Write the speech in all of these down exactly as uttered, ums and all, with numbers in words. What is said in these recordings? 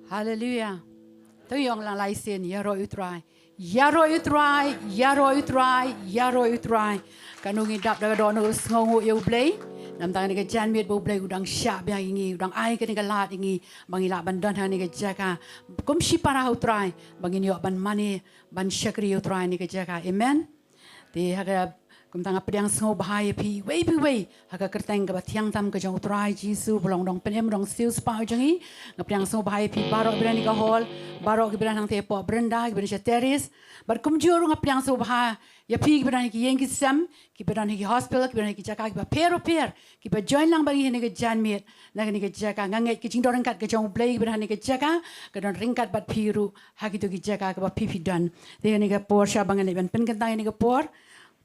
Haleluia. To ïong lang lai sien, ïaroh ïa u Trai. Ïaroh ïa u Trai, ïaroh ïa u Trai, ïaroh ïa u Trai. Kano ngi dap da ka dohnud sngewnguh ïa u Blei. Namar tang kane ka janmiet ba u Blei u dang shah biang ïa ngi, u dang ai kane ka lad ïa ngi, ba ngi lah ban don ha kane ka jaka kum shipara u Trai, ba ngin ïoh ban mane, ban shakri ïa u Trai ha kane ka jaka. Amen. Te ha ka, kumta nga pdiang sngewbha ïa phi iwei pa iwei ha ka kyrteng kaba thiang tam ka jong u Trai Jisu, ba long u nongpynim, u nongsiew spah jong ngi. Nga pdiang sngewbha ïa phi baroh kiba don ha kane ka hall, baroh kiba don hangtei hapoh veranda, kiba don sha terrace. Bad kumjuh ruh nga pdiang sngewbha ïa phi kiba don ha ki ïing ki sem, kiba don ha ki hospital, kiba don ha ki jaka kiba pher bapher, kiba join lang bad ngi ha kane ka janmiet na kane ka jaka. Nga ngeit ka jingdon ryngkat ka jong u Blei kiba don ha kane ka jaka ka don ryngkat bad phi ruh ha kito ki jaka kiba phi phi don. Te ha kane ka por, sha ba ngan leit ban pynkyntang ïa kane ka por,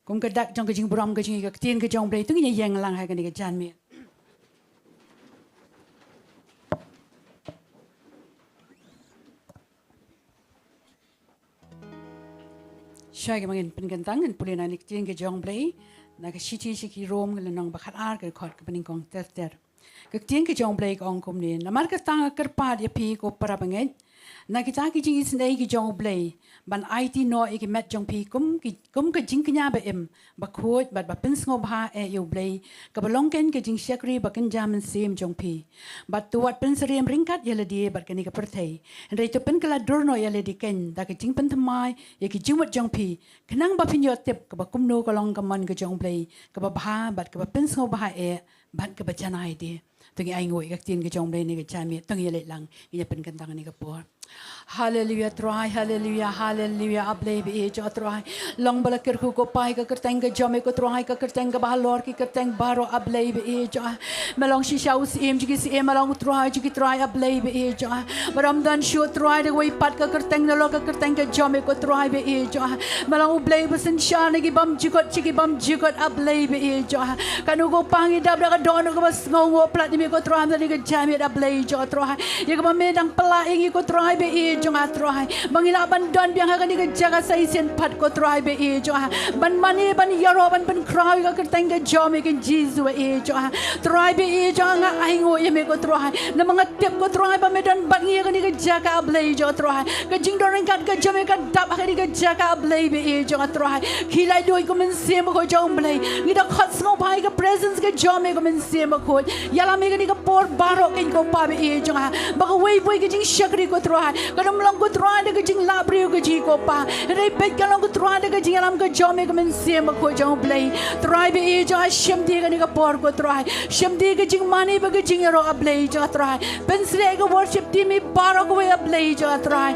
kum ka dak jong ka jingburom ka jong ngi, ka ktien ka jong u Blei, to ngin ïeng lang ha kane ka janmiet. Sha kaba ngin pynkyntang, ngin pule na kane ka ktien ka jong u Blei na ka shithi sha ki Rom, ka lynnong ba khatar, ka dkhot kaba nyngkong ter ter. Ka ktien ka jong u Blei ka ong kumne: Namar kata nga kyrpad ïa phi, ko para bangeit, na kita ki jingisynei ki jong u Blei, ban aiti noh ïa ki met jong phi kum ki, kum ka jingkñia ba im, ba khuid bad ba pynsngewbha eh ïa u Blei, kaba long keiñ ka jingshakri ba kynja mynsiem jong phi. Bad to wat pynsyriem ryngkat ïa lade bad kane ka pyrthei, hynrei to pynkylla dur noh ïa lade keiñ da ka jingpynthymmai ïa ki jingmut jong phi, khnang ba phin ïoh tip kaba kumno ka long ka mon ka jong u Blei, kaba bha bad kaba pynsngewbha eh bad kaba janai de. To ngin ainguh ïa ka ktien ka jong u Blei ha kane ka janmiet, to ngin ïa leit lang, ngin ïa pynkyntang ha kane ka por. Haleluia Trai, haleluia, haleluia. A Blei ba ïeit jong nga Trai, long ba la kyrkhu ko Pa ïa ka kyrteng ka jong me ko Trai, ka kyrteng kaba halor ki kyrteng baroh, a Blei ba ïeit jong nga. Me long shisha u Syiem jong ki syiem, me long u Trai jong ki trai, a Blei ba ïeit jong nga. Ba ym don shuh Trai da kawei pat ka kyrteng nalor ka kyrteng ka jong me ko Trai ba ïeit jong nga. Me long u Blei ba synshar na ki bymjukut sha ki bymjukut, a Blei ba ïeit jong nga. Kano ko Pa ngi dap da ka dohnud kaba sngewnguh palat ïa me ko Trai, ha kane ka janmiet, a Blei jong nga Trai, ïa kaba me dang pynlah ïa ngi ko Trai ba ïeit jong nga Trai, ba ngi lah ban don biang ha kane ka jaka sa shisien pat ko Trai ba ïeit jong nga, ban mane, ban ïaroh, ban pynkhraw ïa ka kyrteng ka jong me ko Jisu ba ïeit jong nga. Trai ba ïeit jong nga, nga ainguh ïa me ko Trai, namar nga tip ko Trai ba me don bad ngi ha kane ka jaka, a Blei jong nga Trai. Ka jingdon ryngkat ka jong me ka dap ha kane ka jaka, a Blei ba ïeit jong nga Trai. Ki laitluid ko Mynsiem Bakhuid jong u Blei, ngi da khot sngewbha ïa ka presence ka jong me ko Mynsiem Bakhuid. Ïalam ïa kane ka por baroh keiñ ko Pa ba ïeit jong nga, ba kawei pa kawei ka jingshakri ko Trai kan ym long ko Trai da ka jinglah briew ka jong ngi ko Pa, hynrei bad kan long ko Trai da ka jingïalam ka jong me ko Mynsiem Bakhuid jong u Blei. Trai ba ïeit jong nga, shim die kane ka por ko Trai, shim die ka jingmane bad ka jingïaroh, a Blei jong nga Trai. Pynshlur ka worship team hi baroh kawei, a Blei jong nga Trai,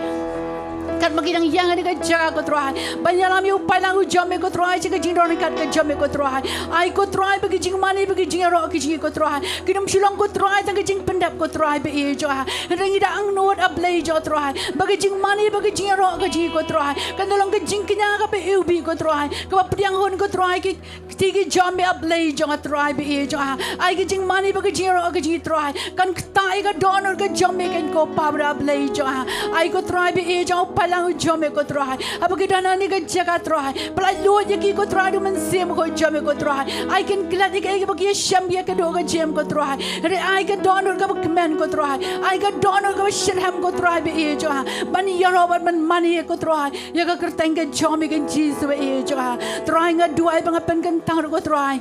katba ki dang ïeng ha kane ka jaka ko Trai, ban ïalam ïa u paidlang u jong me ko Trai sha ka jingdon ryngkat ka jong me ko Trai. Ai ko Trai ba ka jingmane bad ka jingïaroh ka jong ngi ko Trai kin ym shu long ko Trai tang ka jingpyndep ko Trai ba ïeit jong nga, hynrei ngi da angnud, a Blei jong nga Trai, ba ka jingmane bad ka jingïaroh ka jong ngi ko Trai kan da long ka jingkñia kaba iwbih ko Trai, kaba pdiang hun ko Trai ki kti ki jong me, a Blei jong nga Trai ba ïeit jong nga. Ai ka jingmane bad ka jingïaroh ka jong ngi Trai kan ktah ïa ka dohnud ka jong me keiñ ko Pa, a Blei jong nga. Ai ko Trai ba ïeit jong nga, u paidlang u jong me ko Trai, haba ki don ha kane ka jaka Trai, pyllait luid ïa ki ko Trai da u Mynsiem Bakhuid jong me ko Trai. Ai kin klet ïa kaei kaba ki ïashem ïa ka duh ka jingim ko Trai, hynrei ai ka dohnud kaba kmen ko Trai, ai ka dohnud kaba shitrhem ko Trai ba ïeit jong nga, ban ïaroh bad ban mane ko Trai ïa ka kyrteng ka jong me ko Jisu ba ïeit jong nga. Trai nga duwai ba nga pynkyntang ruh ko Trai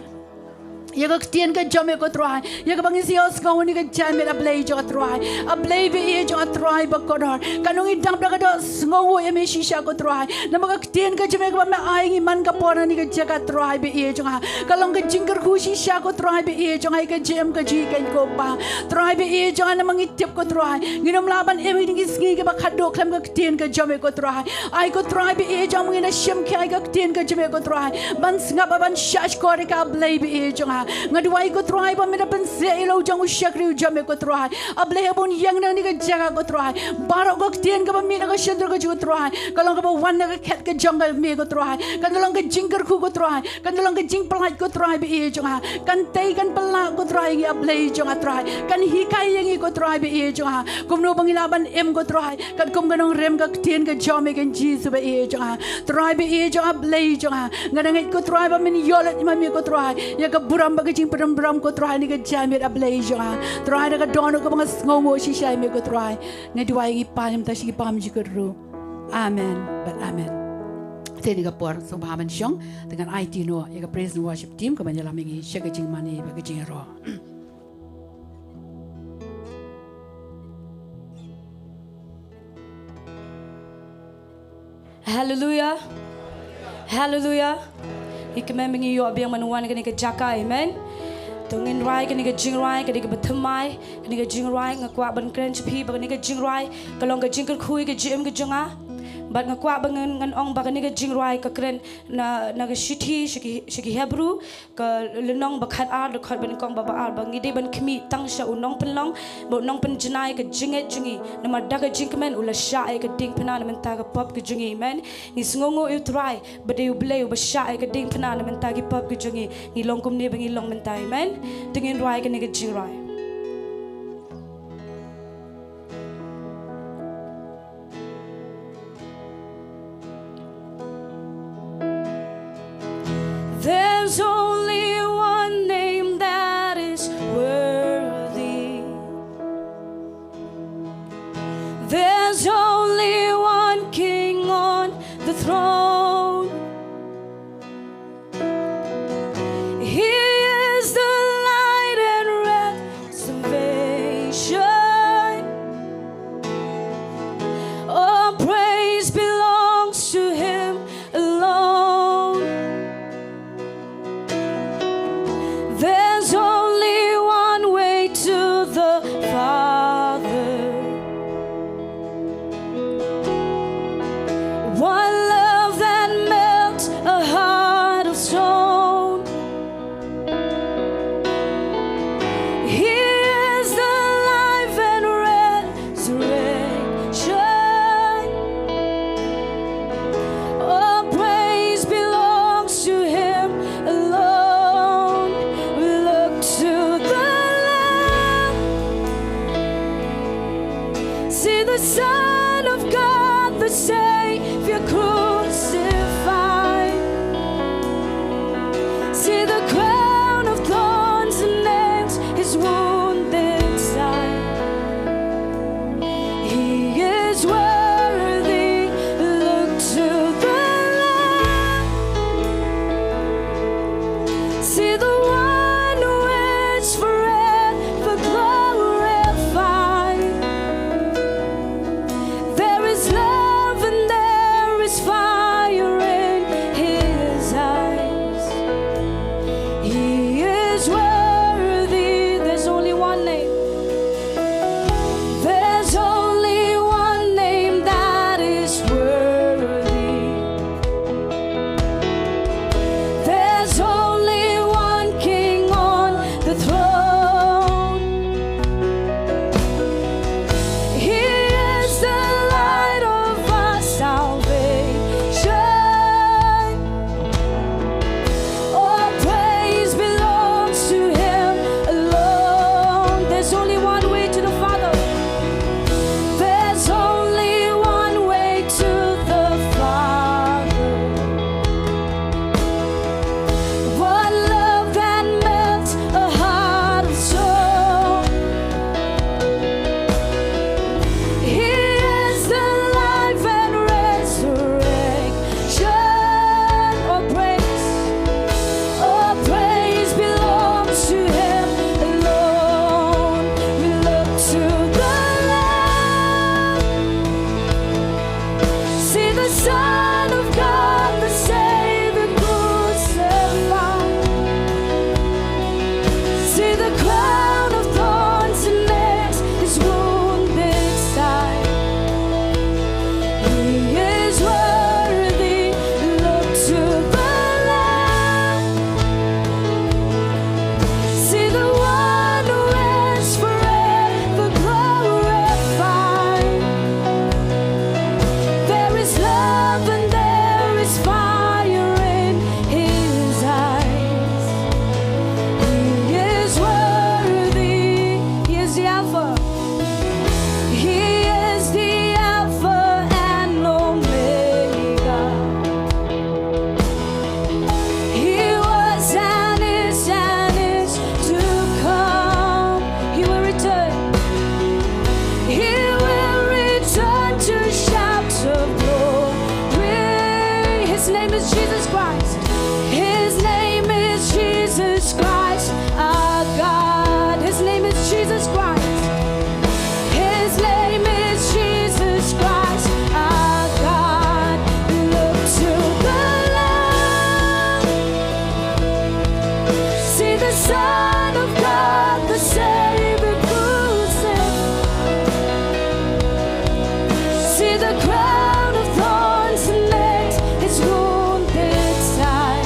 ïa ka ktien ka jong me ko Trai, ïa kaba ngin sa ïohsngew ha kane ka janmiet, a Blei jong nga Trai, a Blei ba ïeit jong nga Trai ba kordor. Kano ngi dap da ka doh sngewnguh ïa me shisha ko Trai, namar ka ktien ka jong me kaba me ai ngi man ka por ha kane ka jaka Trai ba ïeit jong nga ka long ka jingkyrkhu shisha ko Trai ba ïeit jong nga ïa ka jingim ka jong ngi keiñ ko Pa. Trai ba ïeit jong nga, namar ngi tip ko Trai ngin ym lah ban im ha kine ki sngi kiba khatduh khlem ka ktien ka jong me ko Trai. Ai ko Trai ba ïeit jong nga, ngin da shim khia ïa ka ktien ka jong me ko Trai, ban sngap, ban shahshkor ïa ka, a Blei ba ïeit jong nga. Nga duwai ko Trai ba me da pynshlur ïa la u jong u shakri u jong me ko Trai, a Blei, haba un ïeng na kane ka jaka ko Trai, baroh ka ktien kaba mih na ka shyntur ka jong u Trai ka long kaba wan na ka khet ka jong me ko Trai, kan da long ka jingkyrkhu ko Trai, kan da long ka jingpyllait ko Trai ba ïeit jong nga, kan tei kan pynlah ko Trai ïa ngi, a Blei jong nga Trai, kan hikai ïa ngi ko Trai ba ïeit jong nga, kumno ba ngi lah ban im ko Trai katkum ka nongrim ka ktien ka jong me ko Jisu ba ïeit jong nga. Trai ba ïeit jong nga, a Blei jong nga, nga da ngeit ko Trai ba men ïoh leit ma me ko Trai ïa ka burom Ba ka jingpyndonkam ko Trai ha kane ka jingmut, A Blei jong nga. Trai, ha kane ka dohnud kaba nga sngewnguh shisha ïa me ko Trai. Nga duwai ngi pan ïa mynta sha ki bymjukut ruh. Amen. Bad amen. Te ha kane ka por sngewbha ban shong, te ngan aiti noh ïa ka praise and worship team ka ban ïalam ïa ngi sha ka jingmane bad ka jingïaroh. Haleluya. Haleluya. Ngi kmen ba ngi ïoh biang ban wan kane ka jaka, amen. To ngin rwai kane ka jingrwai, kane kaba thymmai, kane ka jingrwai. Nga kwah ban kren sha phi ba kane ka jingrwai ka long ka jingkyrkhu ïa ka jingim ka jong nga. Bad nga kwah ba ngan, ngan ong ba kane ka jingrwai ka kren na, na ka shithi sha ki, sha ki Hebru, ka lynnong ba khatar, dkhot ba nyngkong bad ba ar, ba ngi dei ban khmih tang sha u nongpynlong bad u nongpynjanai ka jingngeit jong ngi. Namar da ka jingkmen u la shah ïa ka diengphna na bynta ka pop ka jong ngi, amen. Ngi sngewnguh ïa u Trai ba dei U Blei uba shah ïa ka diengphna na bynta ki pop ki jong ngi. Ngi long kumne ba ngi long mynta, amen. To ngin rwai kane ka jingrwai. There's only one name that is worthy. There's only one king on the throne. He is the light and wrath Christ. His name is Jesus Christ, our God. His name is Jesus Christ. His name is Jesus Christ, our God. Look to the Lamb. See the Son of God, the Savior who sits. See the crown of thorns and nails, his wounded side.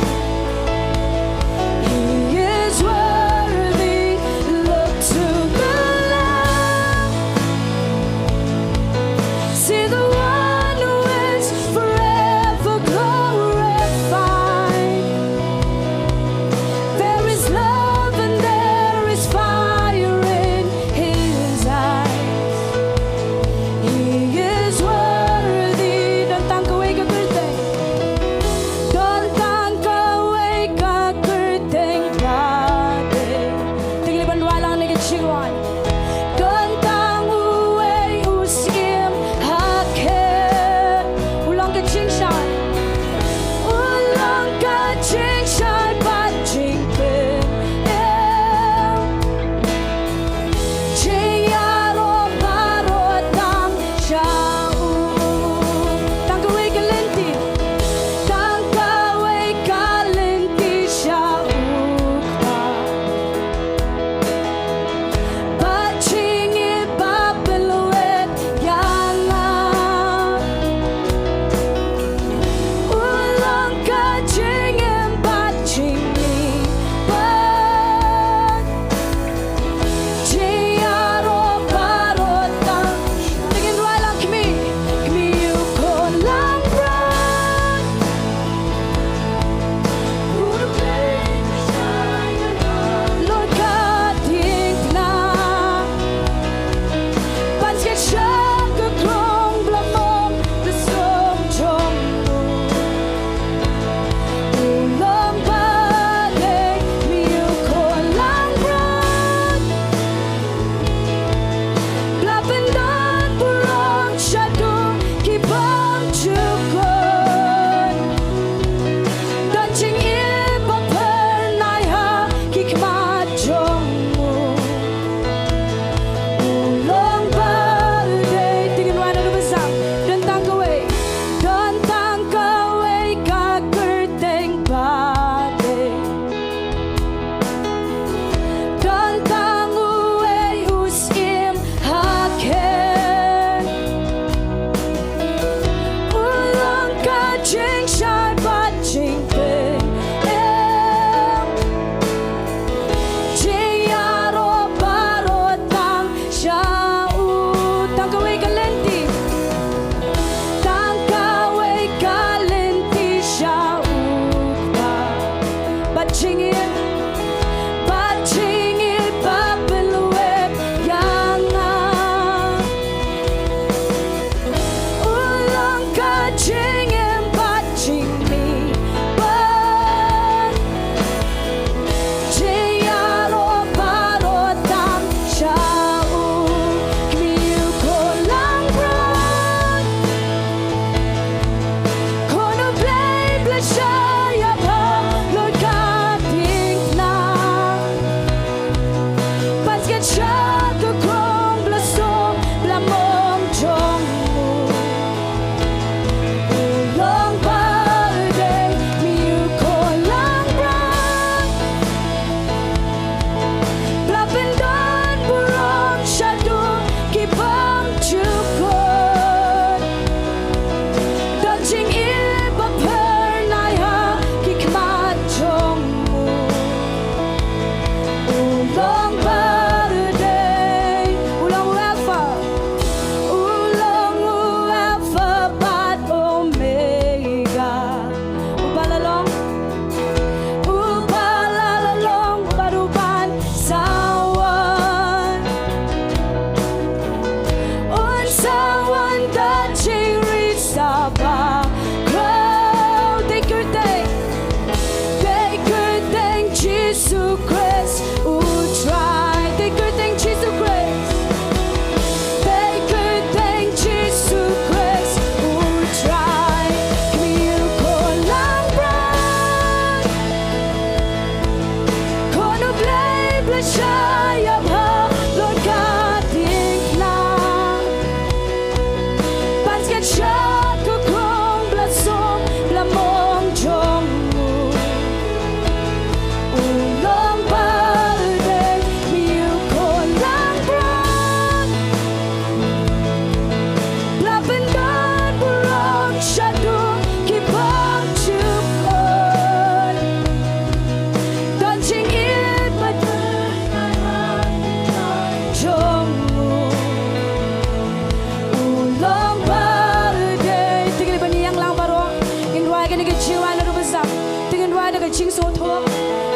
Jingsngewthuh,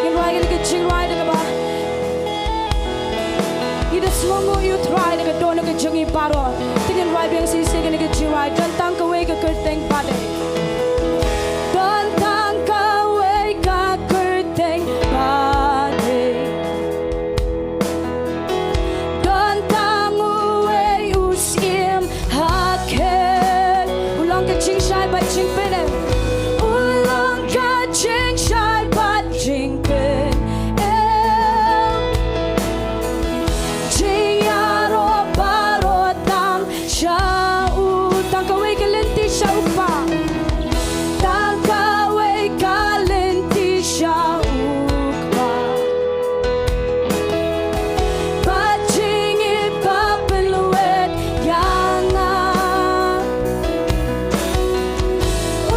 ngin rwai kane ka jingrwai da kaba ngi da sngewnguh ïa U Trai da ka dohnud ka jong ngi baroh. Te ngin rwai biang shisha kane ka jingrwai. Don tang kawei ka kyrteng ba dei. Don tang kawei ka kyrteng ba dei. Don tang uwei u Syiem ha khet. U long ka jingshai bad jingpynim. U long ka jingshai bad jingpynim. Jingïaroh baroh tang sha u. Tang kawei ka lynti sha u Kpa. Tang kawei ka lynti sha u Kpa. Bad jingim ba pynlwet ïa nga.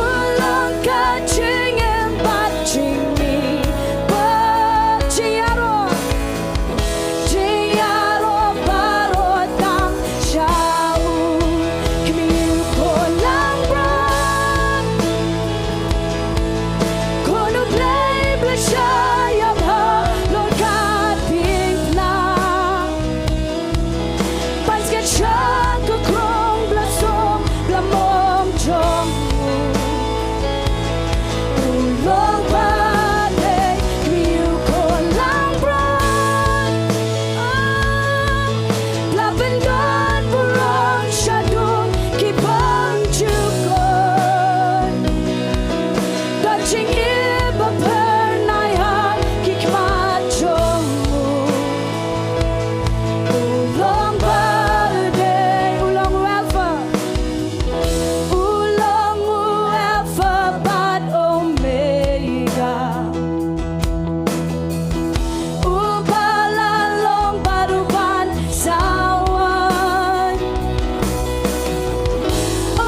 U long ka jingim bad jingmih bad jingïaroh. Jingïaroh baroh tang sha u. Kmie u khun langbrot. Khun U Blei ba la shah ïam halor ka diengphna. Ban skhem sha ka krung ba la sum ba la mong jong u. U long ba dei kmie u khun langbrot. Ah, ba la pyndon burom shaduh ki bymjukut. Don jingim ba phyrnai ha ki khmat jong u. U long ba dei, u long u Alpha. U long u Alpha bad Omega. Uba la long bad uban sa wan.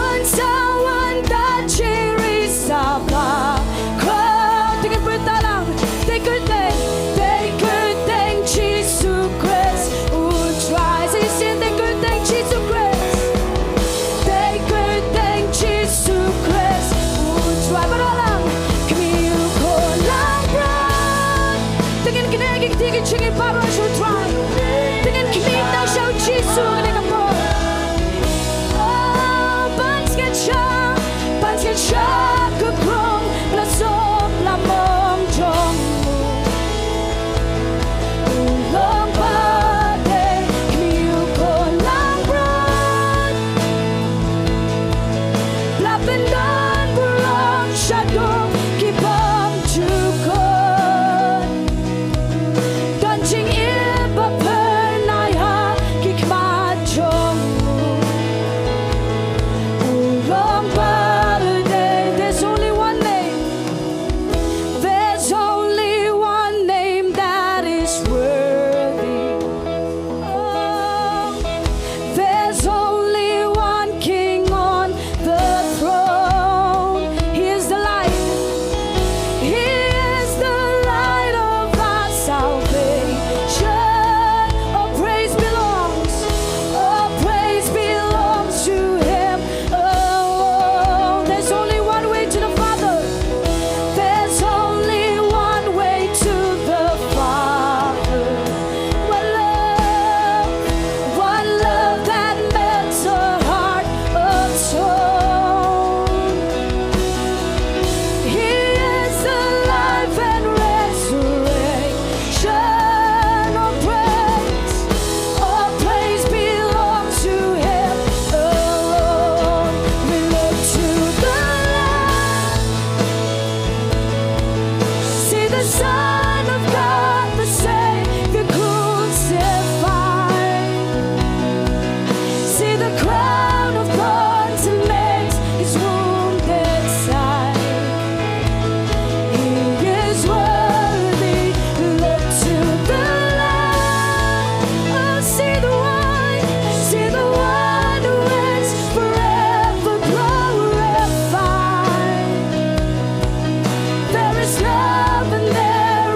Un sa wan da jingri sa bakhraw. Te ngin pyrta lang. Te kyrteng, te kyrteng Jisu Khrist U Trai. Sa shisien, te kyrteng Jisu Khrist. Te kyrteng Jisu Khrist U Trai. Baroh lang. Kmie u khun langbrot. Te ngin knieh ki kti ki jingim baroh sha U Trai. Te ngin khmih tang sha U Jisu ha kane ka por. Oh, ban skhem sha, ban skhem sha ka krung ba la sum ba la mong jong u. U long ba dei kmie u khun langbrot. Ba la pyndon burom shaduh ki bymjukut. Don jingim ba phyrnai ha ki khmat jong u. U long ba dei, there's only one name. There's only one name that is worthy. Oh, there's only one King on the throne. He is the light. He is the light of our salvation. All praise belongs, all praise belongs to Him alone. There's only one way to the Father. There's only one way to the Father. One love, one love that melts a heart of stone. He is the life and resurrection. All praise, all praise belongs to Him alone. We look to the left. See the Son of God, the Savior crucified. See the crown of thorns that makes His wounded side. He is worthy. Look to the left. Oh, see the one, see the one who is forever glorified. There is love and there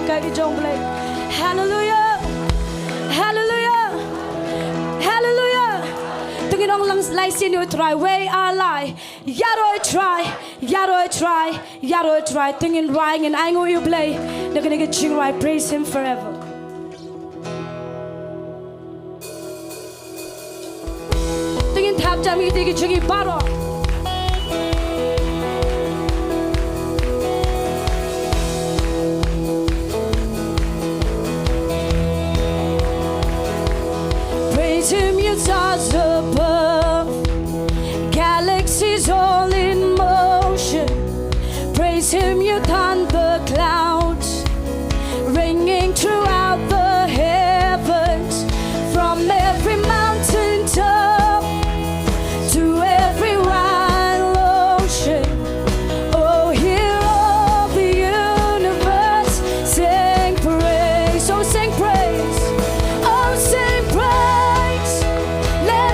Ka ki jong Blei. Hallelujah. Hallelujah. Hallelujah. To ngin ong lang lai sien ïa u Trai, wei ar lai. Ïaroh Trai. Ïaroh Trai. Ïaroh Trai. To ngin rwai, ngin ainguh ïa u Blei. Na kane ka jingrwai, praise him forever. To ngin thap jam ïa ki jong ngi baroh. Praise him, you stars above, galaxies all in motion. Praise him, you thunderclouds ringing throughout the heavens. From every mountain top to every wild ocean, oh, hear all the universe sing praise. Oh, sing praise. Oh, sing praise. Let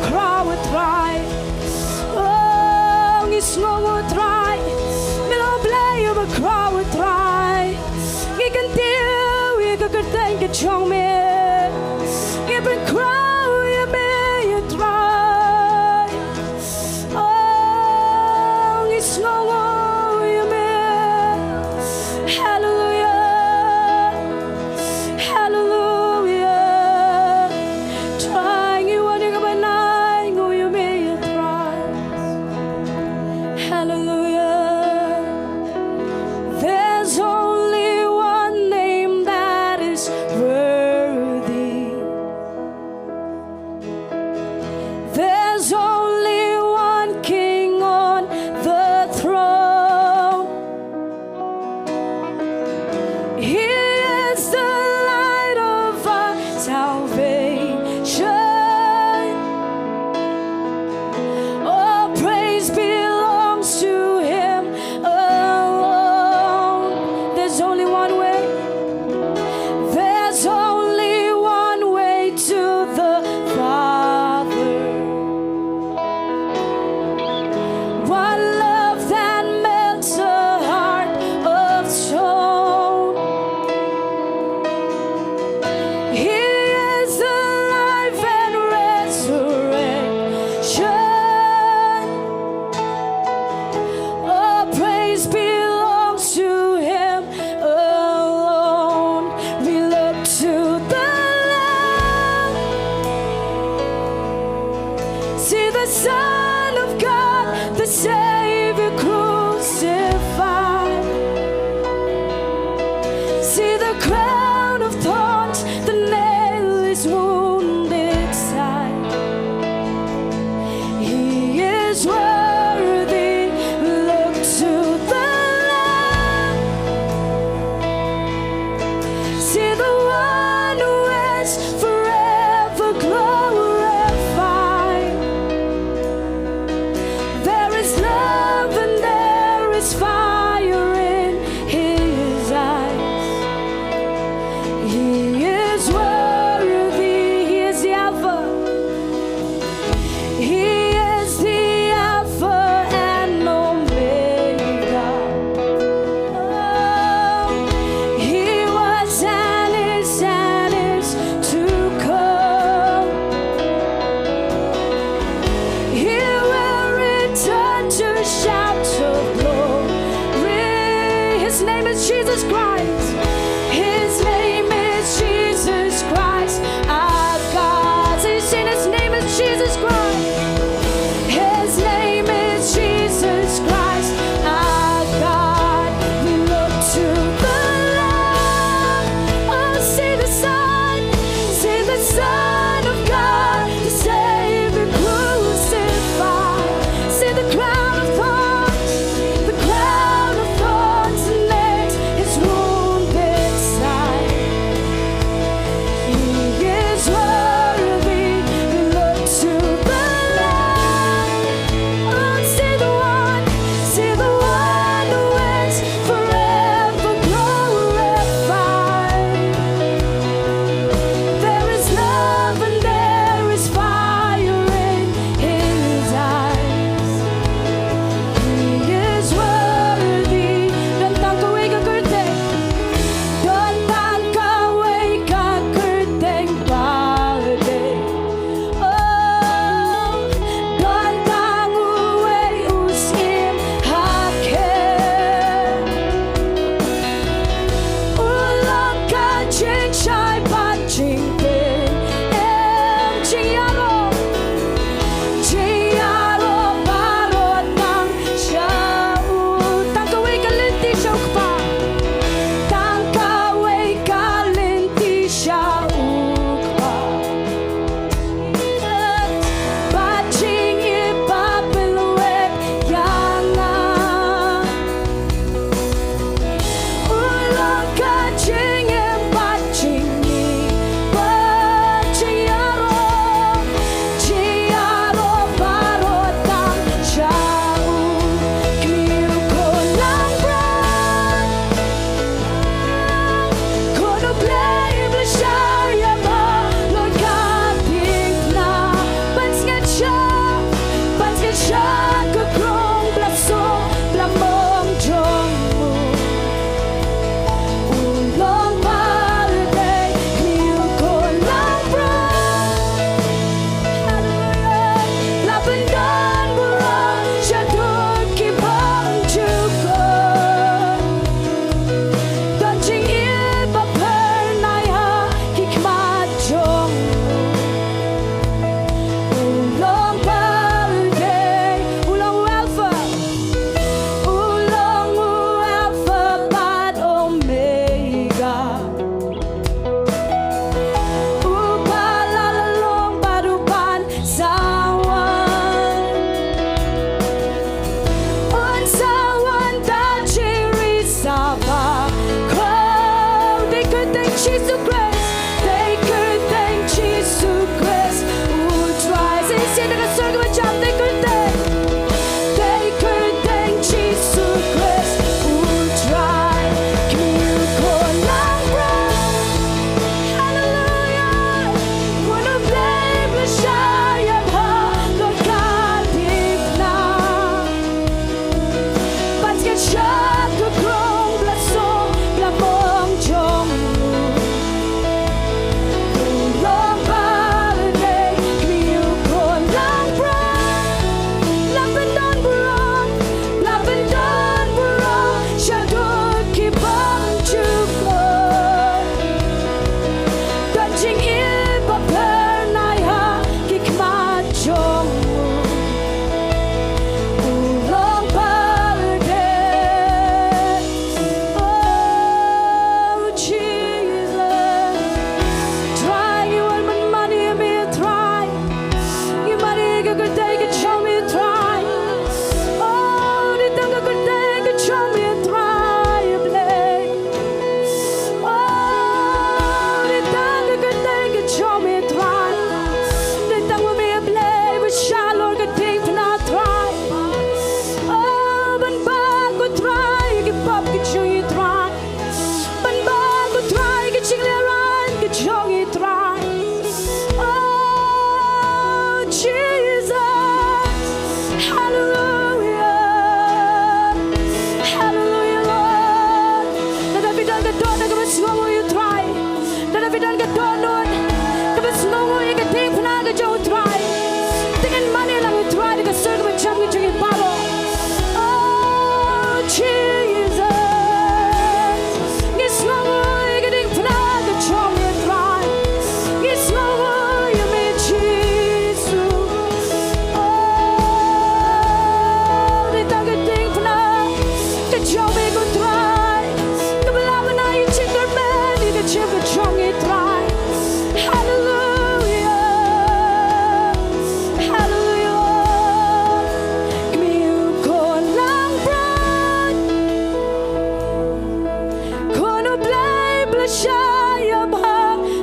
Khraw, a Trai. Oh, ngi sngew, a Trai, me long Blei uba khraw, a Trai. Ngi kyntiew ïa ka kyrteng ka jong me. Ngi pynkhraw ïa me, a Trai. Oh, ngi sngew ïa me. Hallelujah. Hallelujah. Trai, ngi wan ïa ka bnai, ngi ïa me, a Trai. Hallelujah. There's only one name that is worthy. There's only one king on the throne. He is the light of our salvation. All praise belongs to him alone. There's only one way. There's only one way to the Father. One love that melts a heart of stone. He is the life and resurrection. All praise belongs to him alone. We look to the Lamb. See the Son of God, the Savior crucified. See the crown of thorns, the nail his wounded side. He is worthy. Look to the Lamb. See the one who is forever glorified. Te ka sur kaba jam, te kyrteng, te kyrteng Jisu Khrist U Trai, kmie u khun langbrot. Haleluia. Khun U Blei ba la shah ïa bha, Lord ka diengphna. Ban skhem sha ka krong ba la sum ba la mong jong u. U long ba urdei, kmie u khun langbrot. La pyndon burom, la pyndon burom shaduh ki bymjukut. Don jingim ba phyrnai ha ki khmat jong u. U long ba urdei. Oh, Jesus. Trai, ngi wan ban mane ïa me, Trai. Ngi mane ïa ka kyrteng ka jong me, Trai. Oh, dei tang ka kyrteng ka jong me, Trai, Blei. Oh, dei tang ka kyrteng ka jong me, Trai. Dei tang ma me, Blei, ba shah halor ka diengphna, Trai. Oh, ban bat ko Trai ïa ki pop ki jong ngi, Trai. Ban bat ko Trai ïa ki jinglehrain ki jong ngi, Trai. Oh, Jesus. Hallelujah. Hallelujah, Lord. Lada phi don ka dohnud kaba sngewnguh ïa u Trai. Lada phi don ka dohnud kaba sngewnguh ïa ka diengphna ka jong u Trai. Te ngin mane lang ïa u Trai da ka sur kaba jam ka jong ngi baroh. Oh, Jesus. Ngi sngewnguh ïa ka diengphna ka jong me, Trai. Ngi sngewnguh ïa me, Jisu. Oh, dei tang ka diengphna ka jong me, ko Trai, kaba la bynta ïa ka jingkyrmen ïa ka jingim ka jong ngi, Trai. Hallelujah. Hallelujah. Kmie u khun langbrot. Khun U Blei ba la shah ïa bha,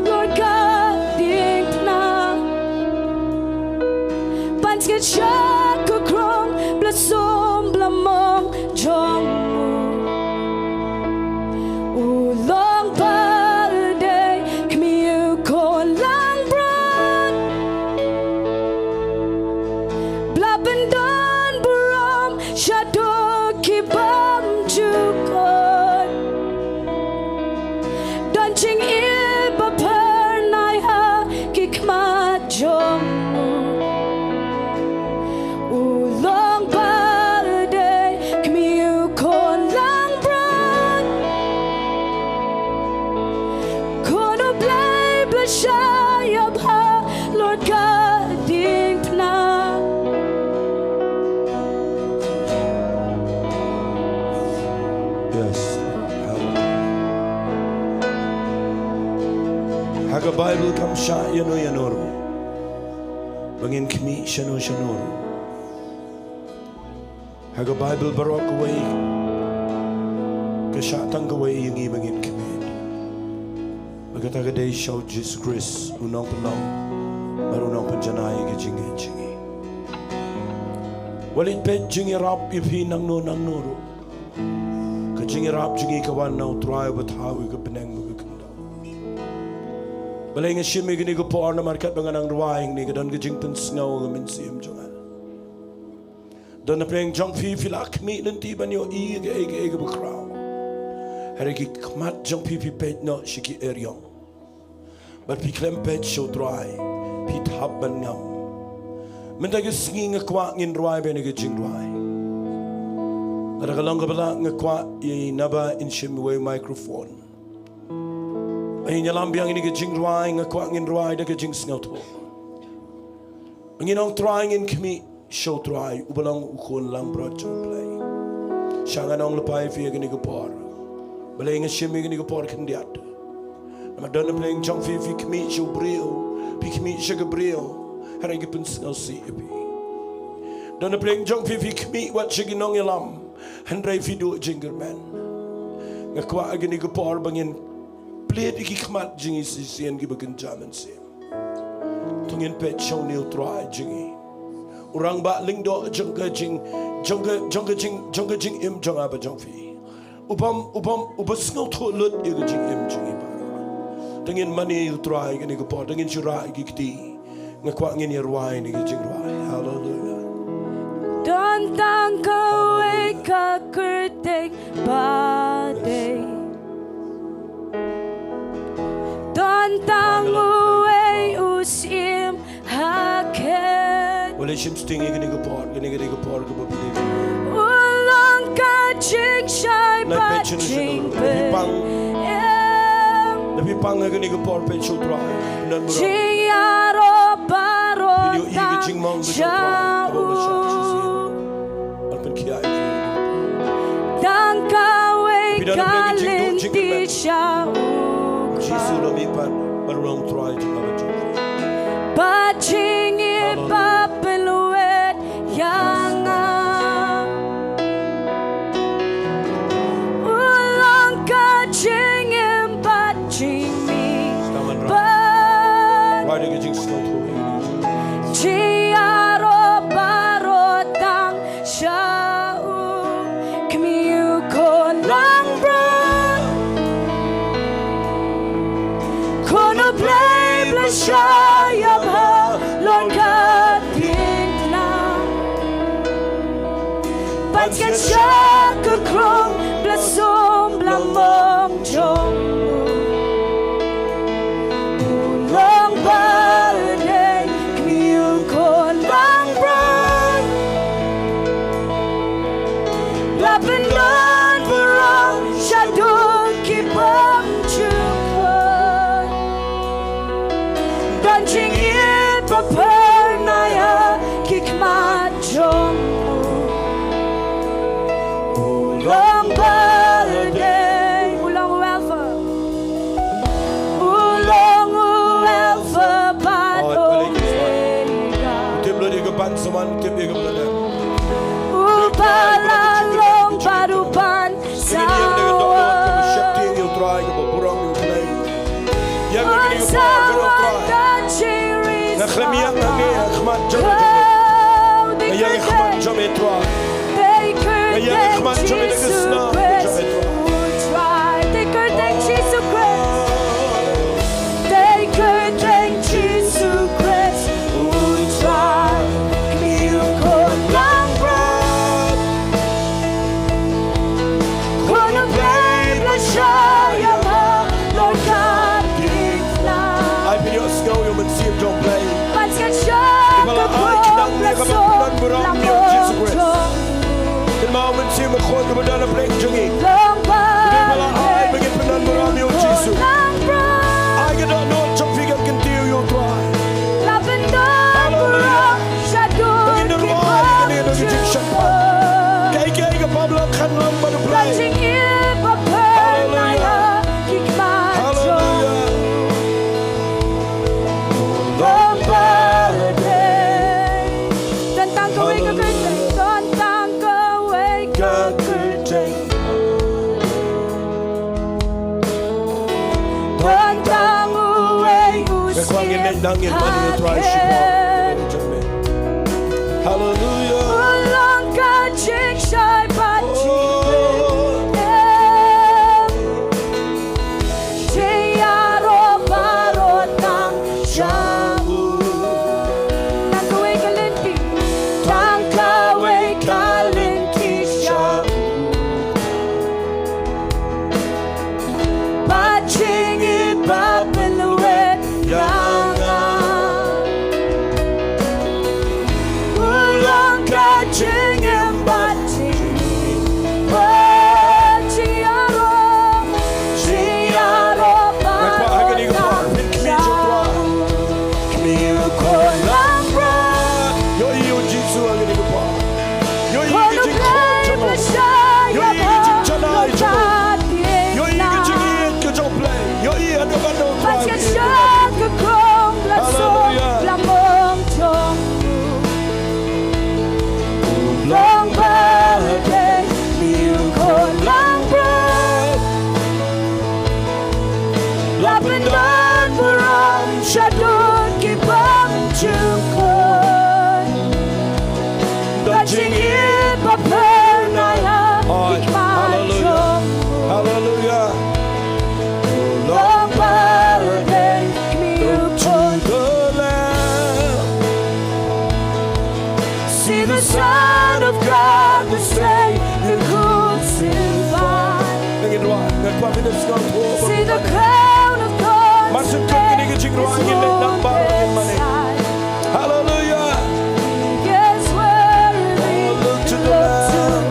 Lord ka diengphna. Ban skhem sha ka krong ba la sum ba la mong jong u. U long ba urdei, kmie u khun langbrot. Ba la pyndon burom shaduh ki bymjukut. Don jingim ba phyrnai ha ki khmat jong u. U long ba urdei, kmie u khun langbrot. Khun U Blei ba la shah ïa bha, Lord ka diengphna. Yes. Ha ka Baibl kam shah ïano ïano ruh ba ngin khmih shano shano ruh. Ha ka Baibl baroh kawei ka shah tang kawei ïa ngi ba ngin khmih. Ba kata ka dei sha u Jisu Khrist, u nongpynlong bad u nongpynjanai ïa ka jingngeit jong ngi. Wat leit peit jingïarap ïa phi nangno nangno ruh. Ka jingïarap jong ngi ka wan na u Trai uba thaw ïa ka bneng bad ka khyndew. Balei nga shim ïa kane ka por? Namar katba nga nang rwai hangne ka don ka jingpynsngew ha ka mynsiem jong nga. Don napdeng jong phi, phi la khmih lynti ban ïohi ïa kaei kaei kaba khraw. Hynrei ki khmat jong phi, phi peit noh sha ki eriong. Bad phi khlem peit sha u Trai, phi thap ban ngam. Mynta ka sngi nga kwah ngin rwai bad ka jingrwai. Lada ka long kaba lah nga kwah ïa i Naba in shim iwei i microphone. Ba ngin ïalam biang ïa kane ka jingrwai, nga kwah ngin rwai da ka jingsngewthuh. Ngin ong Trai, ngin khmih sha u Trai uba long u khun langbrot jong U Blei. Sha nga nong lypa ïa phi ïa kane ka por. Balei nga shim ïa kane ka por khyndiat? Namar don napdeng jong phi, phi khmih sha u briew, phi khmih sha ka briew, hynrei ki pynsngewsih ïa phi. Don napdeng jong phi, phi khmih wat sha ki nongïalam, hynrei phi duh jingkyrmen. Nga kwah ha kane ka por ba ngin plied ïa ki khmat jong ngi shisien kiba kynja mynsiem. To ngin peit sha une u Trai jong ngi. U rangbah lyngdoh jong ka jing, jong ka, jong ka jing, jong ka jingim jong nga bad jong phi. U bym, u bym, u bym sngewthuh lut ïa ka jingim jong ngi baroh. Te ngin mane ïa U Trai kane ka por, te ngin shu rah ïa ki kti. Nga kwah ngin ïa rwai ïa ka jingrwai. Haleluia. Don tang kawei ka kyrteng ba dei. Don tang uwei u syiem ha khmat. Wale shim sting ïa kane ka por, kane, kane ka por kaba phi dei. U long ka jingshai bad jingpynim. Na phi pang ha kane ka por, peit sha U Trai. Pynban burom. Jingïaroh baroh tang sha u. Ban pynkhia ïa phi. Tang kawei ka lynti sha u. Jisu la mih pat, ban long Trai jong nga bad jong phi. Ba jingïeit ba pynlwet ïa nga. U long ka jingim bad jingmih. Ba jingïaroh baroh tang sha u. Kmie u khun langbrot. Khun U Blei ba la shah ïa ba halor ka diengphna. Ban sngewsih sha ka khun ba la sum ba la mong jong u. U long ba dei kmie u khun langbrot. La pyndon burom shaduh ki bym ju kut. Don jingïeit ba pher na ïa ki khmat jong u. U long ba dei, u long u Alpha. U long u Alpha bad Omega. Tip lut ïa ka ban sa man, tip ïa ka ban. Uba la long bad uban sa wan. Ïa kane ka por, kane ka por, kane ka por. Nga khlem ïa nga ngi ha khmat jong me. Nga ïa nga khmat jong me, Trai. Nga ïa nga khmat jong me, na ka snam jong me, Trai. Te kyrteng Jisu Khrist. Te kyrteng Jisu Khrist. U Trai, kmie u khun langbrot. Khun U Blei ba la shah ïa ba halor ka diengphna. Ai phi ïohsngew ïa u Mynsiem jong U Blei. Ban sngewsih sha ka khun ba la sum ba la mong jong u. Kynmaw Mynsiem Bakhuid kaba don ha pdeng jong ngi. Long ba dei ba la ai ba ngin pyndon burom ïa u Jisu. Ai ka dohnud jong phi kan kyntiew ïa u Trai. La pyndon burom shaduh ki bym ju kut. Kaei kaei kaba la khanlang bad U Blei. Ka jingim ba pher na ïa ki khmat jong u. Long ba dei. Don tang kawei ka kyrteng, don tang kawei ka kyrteng. Don tang uwei u Syiem ha khmat. Haleluia. U long ka jingshai bad jingpynim. Jingïaroh baroh tang sha u. Tang kawei ka lynti. Tang kawei ka lynti sha u. Bad jingïeit ba pynlwet ïa nga. U long ka jingim bad jingmih. Bad jingïaroh, jingïaroh baroh tang sha u. Kmie u khun langbrot. Ïohi ïa u Jisu ha kane ka por. Ïohi ïa ka jingkhot jong u. Ïohi ïa ka jingjanai jong u. Ïohi ïa ka jingïeit ka jong U Blei. Ïohi ïa ka ban dei u Trai. Haleluia. Long See the Son of God, the Savior crucified. Ngi ruh ngi kwah ban ïa sngewthuh. See the crown of thorns. Mar shu kut kine ki jingruh ngi leh nang baroh ngi mane. Hallelujah. Yes, worthy. Oh, look to the Lamb.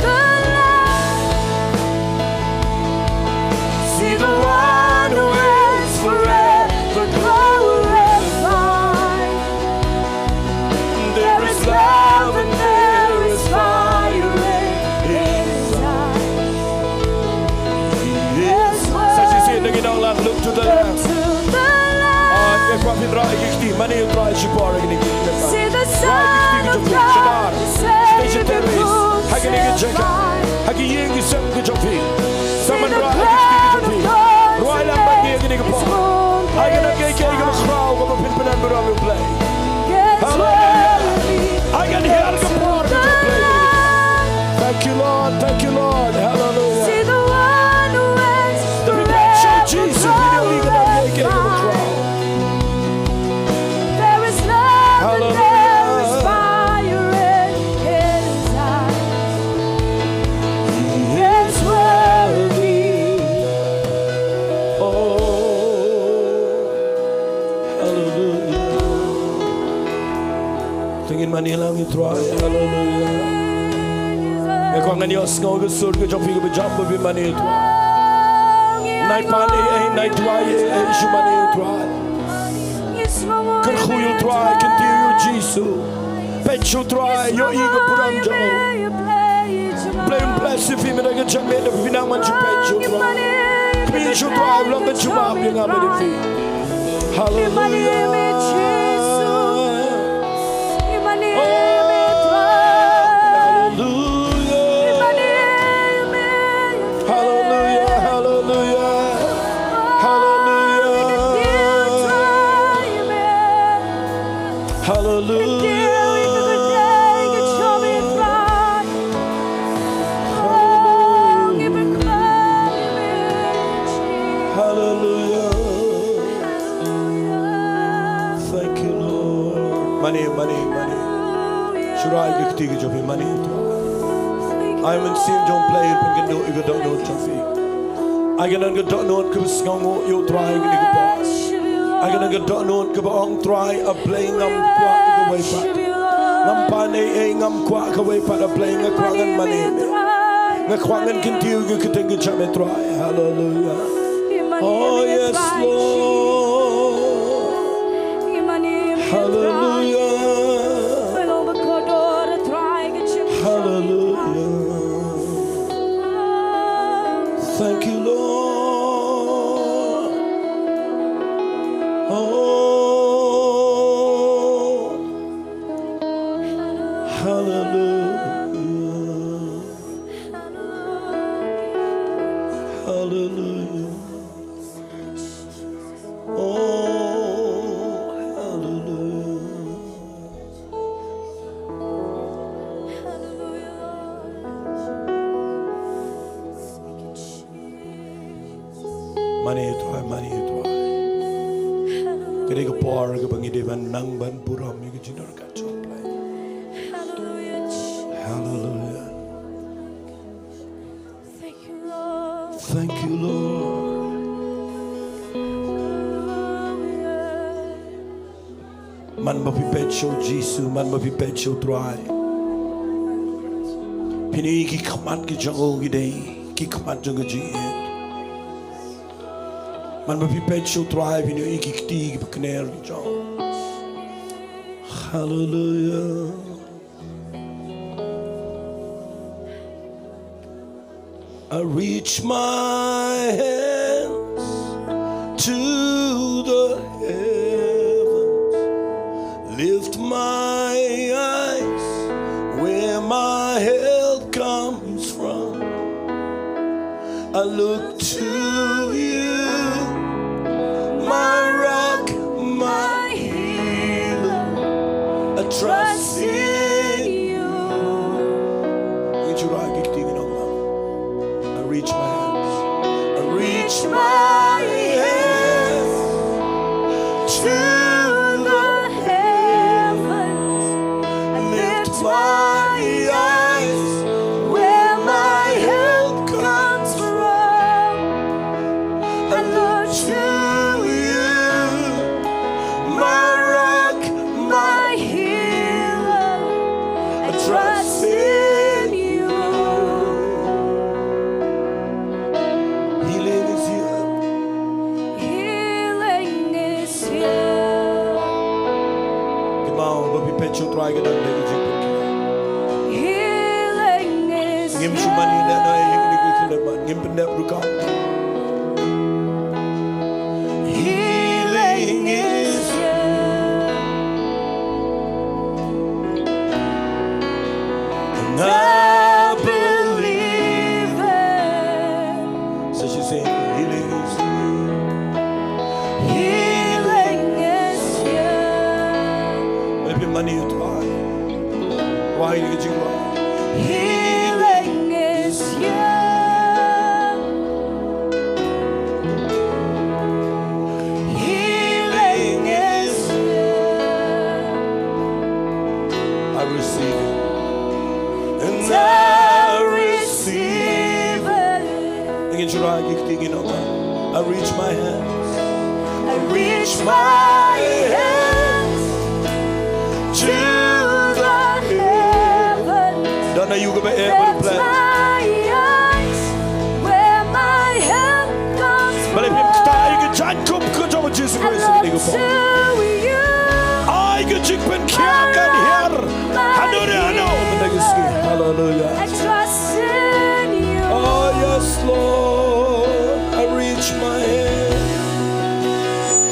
See the one who is forever glorified. There is love and there is fire in his eyes. Yes, sa shisien ngi nang lad, look to the Lamb. Ah, ngi kwah phin rah ïa ki kti, mane ïa u Trai shipor ïa kine ki kti. See the Son of God, the Savior crucified. Ha kine ki jaka, ha ki ïing ki sem ki jong phi. Sa man rah ïa ki kti ki jong phi. Rwai lang bad ngi ïa kine ki por. Ai ka nang kiei kiei kaba khraw kaba phin pyndonkam ïa u Blei. Hallelujah. Ai ka nang hiar ka por ka jong u Blei. Thank you, Lord. Thank you, Lord. Hallelujah. See the one who is forever glorified. Phi peit sha u Jisu, phi ïohi ka nang kiei kiei kaba khraw. There is love and there is fire in his eyes. He is worthy. Oh, hallelujah. Te ngin mane lang ïa u Trai. Hallelujah. Ngi kwah ngan ïohsngew ka sur ka jong phi kaba jam ba phi mane ïa u Trai. Nai pan ei ei, nai duwai ei ei, shu mane ïa u Trai. Kyrkhu ïa u Trai, kyntiew ïa u Jisu. Peit sha u Trai, ïohi ka burom jong u. Blei un bless ïa phi mynta ka janmiet, da phi nang man shu peit sha u Trai. Kyrkhu sha u Trai, u long ka jubab ïa nga bad ïa phi. Hallelujah. Hallelujah. Hallelujah, hallelujah, hallelujah. Hallelujah. Hallelujah. Thank you, Lord. Mane, mane, mane. Shu rah ïa ki kti ki jong phi, mane ïa u Trai. Ai mynsiem jong u Blei, pynkynduh ïa ka dohnud jong phi. Ai ka nang ka dohnud kaba sngewnguh ïa u Trai kane ka por. Ai ka nang ka dohnud kaba ong, Trai, A Blei, ngam kwah ïa kawei pat. Ngam pan ei ei, ngam kwah kawei pat, A Blei, nga kwah ngan mane ïa me. Nga kwah ngan kyntiew ïa ka kyrteng ka jong me, Trai. Hallelujah. Oh, yes, Lord. Hallelujah. Hallelujah. Thank you, Lord. Oh, hallelujah. Hallelujah. Oh, hallelujah. Mane ïa u Trai, mane ïa u Trai. Ka dei ka por kaba ngi dei ban nang ban burom ïa ka jingdonkam jong u Blei. Hallelujah. Thank you, Lord. Thank you, Lord. Man ba phi peit sha u Jisu, man ba phi peit sha u Trai, phin ïohi ki khmat ki jong u ki dei ki khmat jong ka jingïeit. Man ba phi peit sha u Trai, phin ïohi ki kti kiba kner ki jong u. Hallelujah. I reach my hands to the heavens, lift my eyes where my help comes from. I look to you, my rock, my healer. I trust in you. Ngi ju rah ki kti ngi nong lam. I reach my hands. I reach my hands to the heavens. I lift my Trust in you. Healing is here. Healing is here. Kynmaw ba phi peit sha U Trai ka dang dei ka jingpynkhiah. Healing is here. Ngim shu mane da na ïing ni ki khyllipmat. Ngim pyndep rukom. Healing is here. And I believe it. So she's saying, healing is here. Healing is here. Maybe money you try. Why did you try? Healing is here. Healing is here. I receive it. And I receive it. Ngin shu rai ki kti ngin ong. I reach my hands. I reach my hands to the heavens. Don, are you gonna be able to play? Lift my eyes where my help comes from. Balei phim ktah ïa ka jaiñkup ka jong u Jisu Khrist? And look to you. Ai ka jingpynkhiah kan hiar. Hano re hano mynta ka sngi. Hallelujah. I trust in you. Oh yes, Lord. I reach my hand.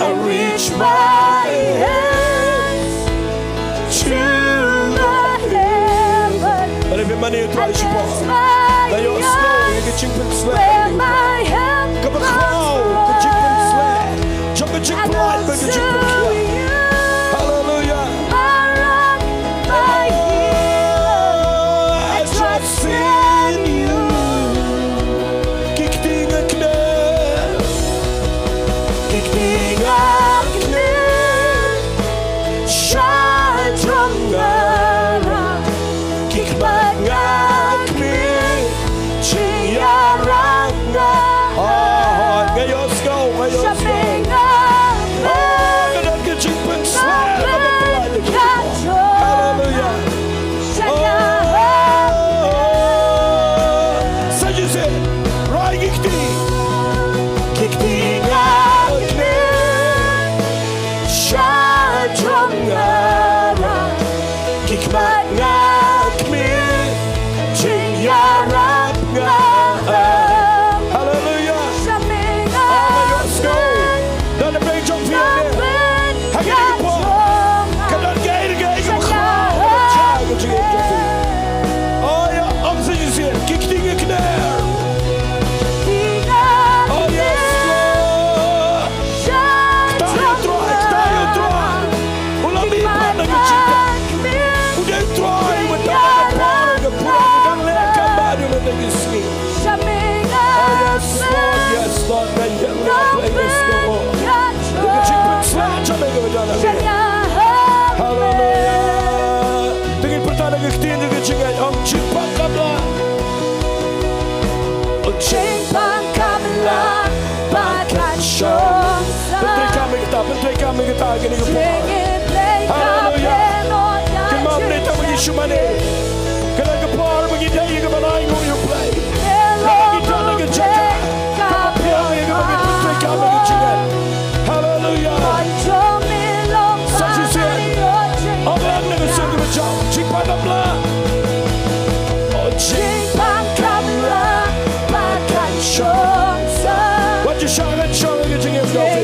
I reach my hands to the heavens. Balei phim mane ïa U Trai shipor? Nga ïohsngew ïa ka jingpynshlur. Kaba khraw, ka jingpynshlur. Jong ka jingpynlait bad ka jingpynkhiah. Hallelujah. Oh, I trust in you. Ki kti nga kner. Ki kti nga kner. Sha jong nga. Ki khmat nga kmie, jingïarap nga. Hooid, nga ïohsngew, nga ïohsngew. Hooid, nga don ka jingpynshlur, nga don ka jingpynshlur. Hallelujah. Oh, sa shisien, rai ki kti. Ki kti nga kmie. Sha jong nga, ki khmat nga kmie, jingïarap nga. Hallelujah. Oh, nga ïohsngew. Don na pdeng jong phi hangne. Ha kane ka por. Ka don kaei kaei kaba khraw, kaba jia ha ka jingim jong phi. Oh, ïa, ong sa shisien, ki kti nga kner. Oh, yes, Lord. Ktah ïa U Trai, ktah ïa U Trai. U la mih pat na ka jingkah. U dei U Trai uba dang da ka por, ka por, uba dang leh kam bad u mynta ka sngi. Oh, yes, Lord, yes, Lord. Nga ïeng, nga ïeng, yes, Lord. Ka jingpynshlur jong me kaba dang leh. Hallelujah. Te ngin pyrta da ka ktien jong ka jingngeit, ong jingpang kam lah. Jingpang kam lah ba kan shong. Pyntrei kam ïa kata, pyntrei kam ïa kata ha kane ka por. Hallelujah. Kynmaw, pyntrei kam ïa Jisu mane. Kane ka por ba ngi dei ïa ka ban ainguh ïa U Blei. Ngi don ha ka jaka kaba pher ïa kaba ngi pyntrei kam ïa ka jingngeit. Hallelujah. Sa shisien. Ong lang na ka suiñ kaba jam. Jingpang kam lah. Oh, jingpang kam lah ba kan shong sa. Wat ju shah kan shong ïa ka jingim jong phi.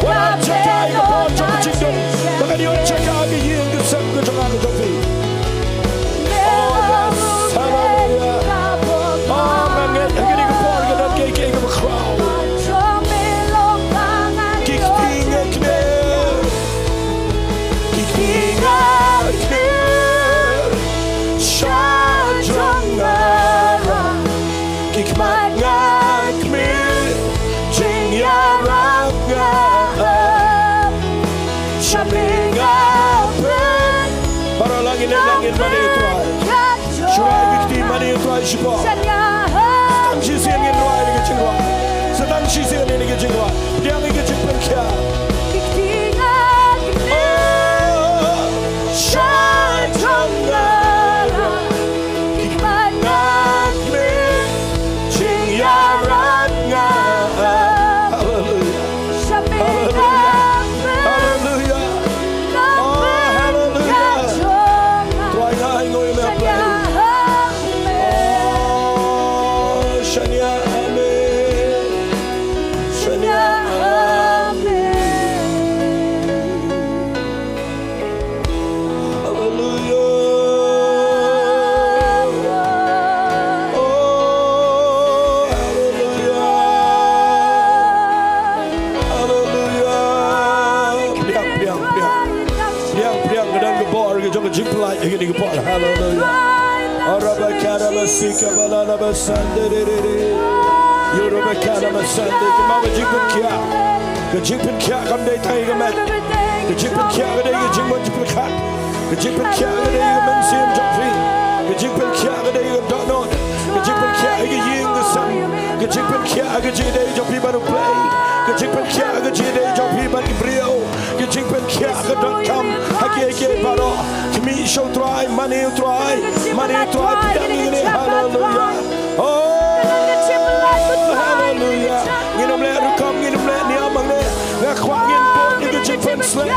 Wat ju shah ïa ka por jong ka jingdum. Ba kan ïoh jaka ha ka ïing ka sem ka jong nga ka jong phi. Oh, yes. Hallelujah. Oh, nga ngeit ha kane ka por ka don kaei kaei kaba khraw. Ki kti nga kner. Ki kti nga kner. Sha jong nga. Ki khmat nga kmie. Jingïarap nga. Sha me nga peit. Baroh lang ngin, lang ngin mane ïa U Trai. Shu rai ki kti, mane ïa U Trai shipor. Sa tang shisien ngin rwai ïa ka jingrwai. Sa tang shisien ïa ka jingrwai. Pdiang ïa ka jingpynkhiah. Oh, sha jong nga. Hallelujah. Arabakara masika balala basande re re re. Yorobakara masande. Ki ma ka jingpynkhiah. Ka jingpynkhiah kam dei tang ïa ka met. Ka jingpynkhiah ka dei ka jingmut jingpyrkhat. Ka jingpynkhiah ka dei ka mynsiem jong phi. Ka jingpynkhiah ka dei ka dohnud. Ka jingpynkhiah ïa ka ïing ka sem. Ka jingpynkhiah ka jingïadei jong phi bad U Blei. Ka jingpynkhiah ka jingïadei jong phi bad ki briew. Ka jingpynkhiah ka donkam ha kiei kiei baroh. Khmih sha U Trai, mane U Trai, mane U Trai, pdiang ïa ngi. Haleluya. Oh, haleluya. Ngin ym leh rukom, ngin ym leh niam hangne. Nga kwah ngin bud ïa ka jingpynshlur,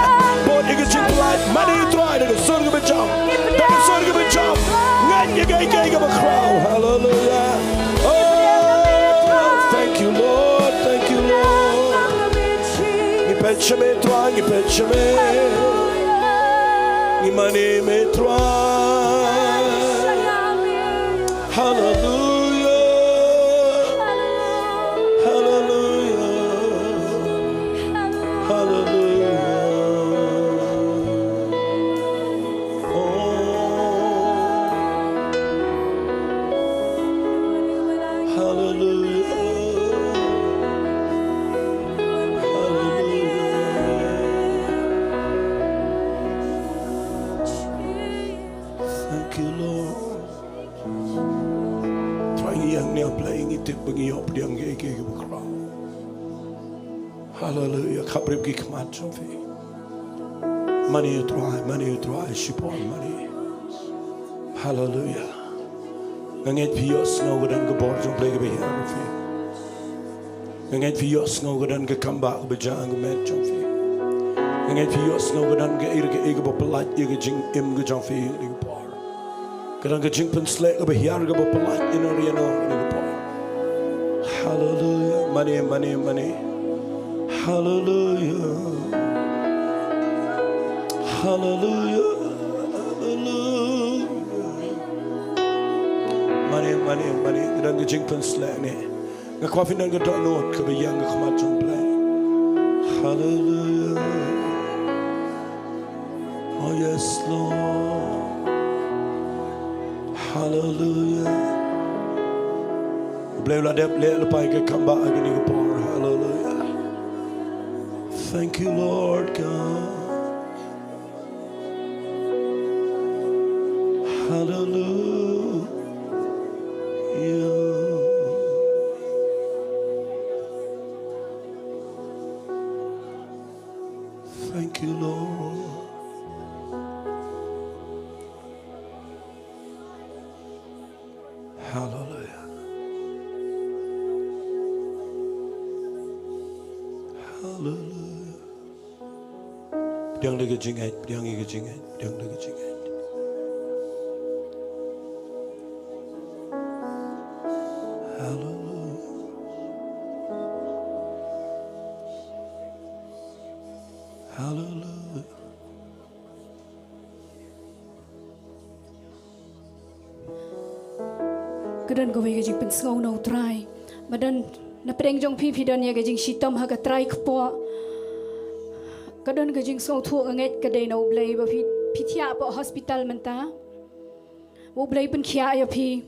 bud ïa ka jingpyllait. Mane U Trai da ka sur kaba jam, da ka sur kaba jam. Ngeit ïa kaei kaei kaba khraw. Haleluya. Oh, thank you, Lord. Thank you, Lord. Ngi peit sha me Trai, ngi peit sha me. Ngi mane me Trai. Haleluya. Haleluya. Haleluya. Oh. Haleluya. Haleluya. Thank you, Lord. Trai, ngi ïeng ne Blei, ngi tip ba ngi ïoh pdiang ïa kaei kaei kaba khraw. Haleluya. Khapbrip ki khmat jong phi. Mane U Trai, mane U Trai, shipor mane. Haleluya. Nga ngeit phi ïohsngew ka don ka bor jong Blei kaba hiar ïa phi. Nga ngeit phi ïohsngew ka don ka kambah kaba jia ha ka met jong phi. Nga ngeit phi ïohsngew ka don kaei kaei kaba pyllait ïa ka jingim ka jong phi ha kane ka por. Ka don ka jingpynshlur kaba hiar kaba pyllait ïano ïano ha kane ka por. Haleluya. Mane, mane, mane. Haleluya. Haleluya. Haleluya. Mane, mane, mane. Ka don ka jingpynshlur ne. Nga kwah phin don ka dohnud kaba ïeng ha khmat jong U Blei. Haleluya. Oh yes, Lord. Haleluya. U Blei u la dep leh lypa ïa ka kambah ha kane ka por. Haleluya. Thank you, Lord God. Haleluya. Thank you, Lord. Haleluya. Haleluya. Pdiang da ka jingngeit, pdiang ïa ka jingngeit, pdiang da ka jingngeit. Haleluya. Haleluya. Ka don kawei ka jingpynsngew na U Trai. Ba don na pdeng jong phi, phi don ïa ka jingshitom ha ka trai kpoh. Ka don ka jingsngewthuh, nga ngeit ka dei na U Blei ba phi, phi thiah hapoh hospital mynta. Ba U Blei u pynkhiah ïa phi.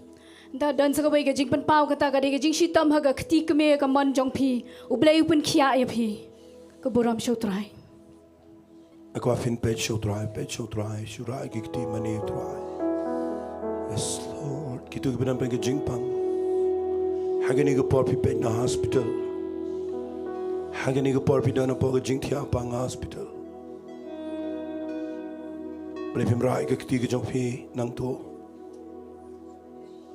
Nda don sa kawei ka jingpynpaw, kata ka dei ka jingshitom ha ka kti kmie ka mon jong phi. U Blei u pynkhiah ïa phi. Ka burom sha U Trai. Nga kwah phin peit sha U Trai, peit sha U Trai, shu rah ïa ki kti, mane U Trai. Yes, Lord. Kito kiba don pyn ka jingpang. Ha kane ka por phi peit na hospital. Ha kane ka por phi don hapoh ka jingthiah pang hospital. Balei phim rah ïa ka kti ka jong phi nangto?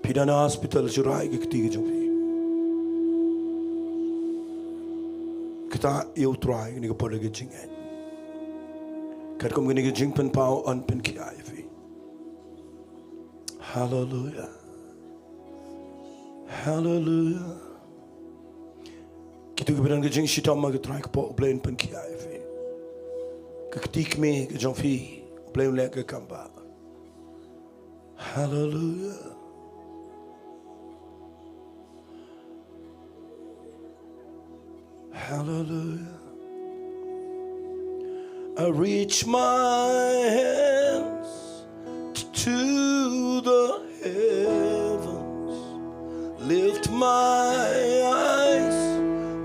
Phi don ha hospital, shu rah ïa ka kti ka jong phi. Kata ïa U Trai, kane ka por ka jingngeit. Katkum kane ka jingpynpaw un pynkhiah ïa phi. Haleluya. Haleluya. Kito kiba don ka jingshitom ha ka trai kpoh, U Blei un pynkhiah ïa phi. Ka kti kmie ka jong phi, U Blei un leh ka kambah. Haleluya. Haleluya. I reach my hands to the heavens, lift my eyes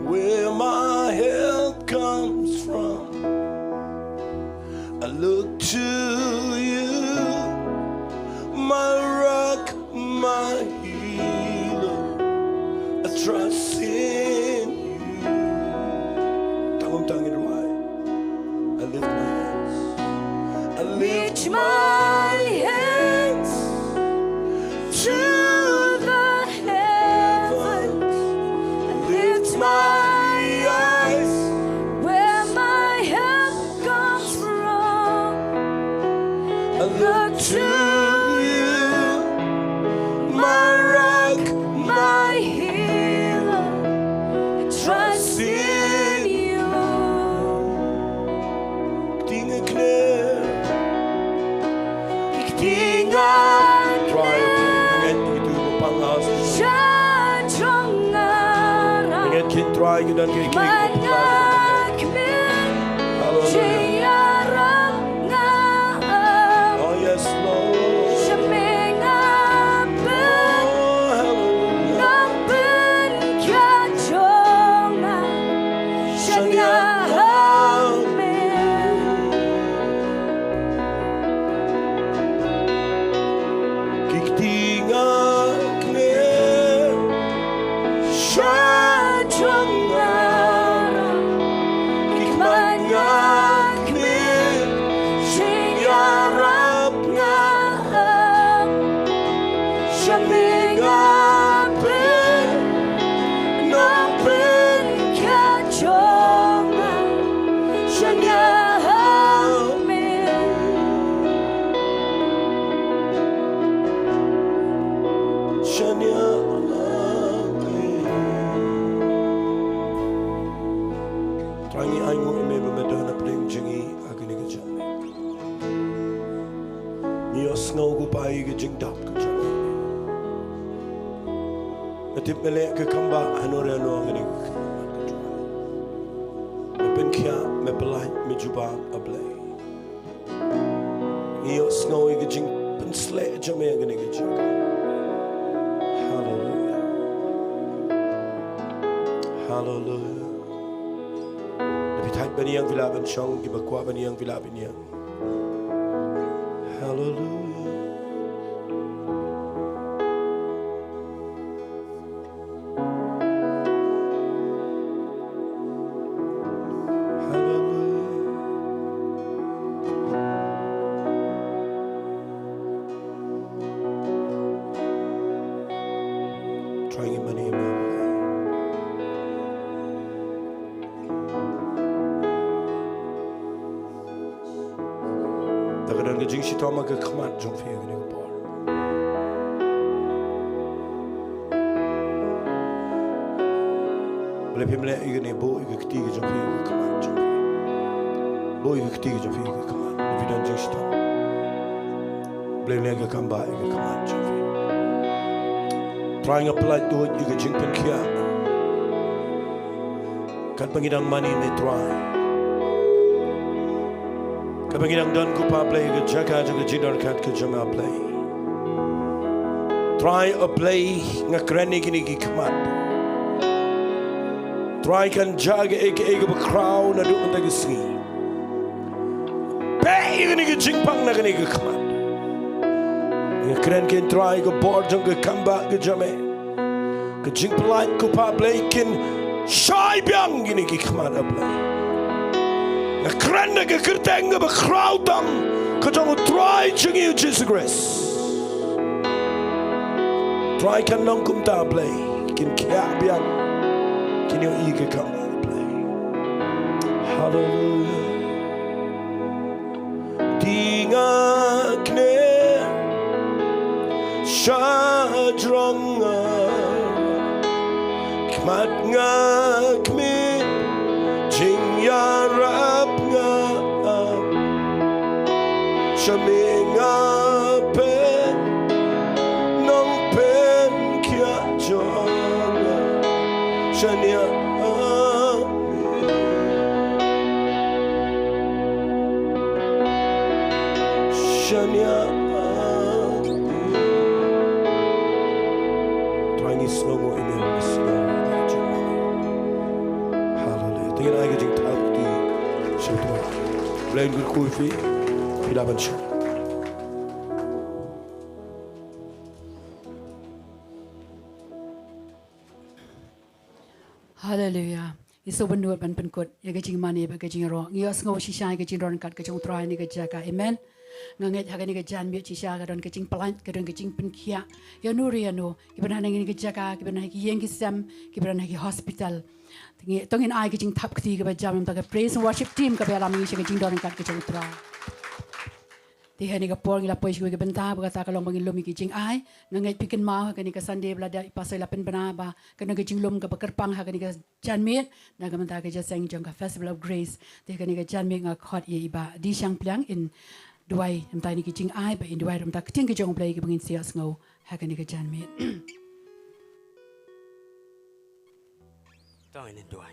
where my help comes from. I look to you, my rock, my healer. I trust in you. Tangum tangin ruai. I lift my hands. I lift my hands to the heavens. I lift my eyes where my help comes from. I look to you, my rock, my healer. I trust in you. Kti nga kner. Kti nga kner. Trai, nget kitu ba pang aus. Sha jong nga. Nget kin trai ki don ki ki. Man nga kmen. Hallelujah. Jia rap nga. Oh yes, Lord. Sha me nga pyn. Oh, hallelujah. Nga pyn kia jong nga. Shania. Amen. Ki kti nga kner. Sha jong nga. Ki khmat nga kner. Shania rap nga. Sha me nga pyn, nga pyn kia jong nga. Shania me. Shania me. Trai ngi ai nguh ïa me ba me don hapdeng jong ngi ha kane ka janmiet. Ngi ïohsngew ko Pa ïa ka jingdap ka jong me. Nga tip me leh ka kam ba hano re hano ha kane ka khmat ka jong me. Me pynkhiah, me pyllait, me jubab, A Blei. Ngi ïohsngew ïa ka jingpynsleh jong me ha kane ka jaka. Haleluia. Haleluia. Lada phi thait ban ïeng phi lah ban shong, kiba kwah ban ïeng phi lah ban ïeng. Haleluia. Haleluia. Trai ngi mane ïa me. Te ka don ka jingshitom ha ka khmat jong phi ha kane ka por. Balei phim leh ïa kane, buh ïa ka kti ka jong phi ha ka khmat jong phi. Buh ïa ka kti ka jong phi ha ka khmat. Lada phi don jingshitom. Balei leh ka kam ba ïa ka khmat jong phi. Trai nga pyllait duh ïa ka jingpynkhiah. Katba ngi dang mane ïa me Trai. Katba ngi dang don ko Pa Blei ha ka jaka jong ka jingdon kat ka jong me A Blei. Trai A Blei nga kren ïa kine ki khmat. Trai kan jia kaei kaei kaba khraw naduh mynta ka sngi. Peit ïa kane ka jingpang na kane ka khmat. Nga kren kin Trai ka bor jong ka kam ba ka jong me. Ka jingpyllait ko Pa Blei kin shai biang kine ki khmat A Blei. Nga kren da ka kyrteng kaba khraw tam ka jong u Trai jong ngi u Jisu Khrist. Trai kan long kumta Blei kin khiah biang kine ki kam A Blei. Haleluia. Kti nga kner sha jrong nga, khmat nga kmie jingïarap nga, sha me nga peit nongpynkhiah jong nga, shaniah. Shaniah. Ngan kyrkhu ïa phi, phi lah ban shong. Haleluya. Ngi sngewbha ban pynkut ïa ka jingmane bad ka jingïaroh. Ngi ïohsngew shisha ïa ka jingdon ryngkat ka jong U Trai ha kane ka jaka. Amen. Nga ngeit ha kane ka janmiet shisha ka don ka jingpyllait, ka don ka jingpynkhiah ïa uno ruh ïa uno, kiba don ha kane ka jaka, kiba don ha ki ïing ki sem, kiba don ha ki hospital. Ngi to ngin ai ka jingthap kti kaba jam ïa ka praise and worship team kaba ïalam ïa ngi sha ka jingdon ryngkat ka jong U Trai. Te ha kane ka por ngi la poi sha kawei ka bynta ba kata ka long ba ngin lum ïa ki jingai. Nga ngeit phi kynmaw ha kane ka Sunday ba la dep, i Pastor i la pynbna ba ka don ka jinglum kaba kyrpang ha kane ka janmiet na ka bynta ka jingïaseng jong ka Festival of Grace. Te ha kane ka janmiet nga khot ïa i Bah D. Shangpliang in duwai na ka bynta kine ki jingai, ba in duwai na ka bynta ka ktien ka jong U Blei kaba ngin sa ïohsngew ha kane ka janmiet. To ngin duwai.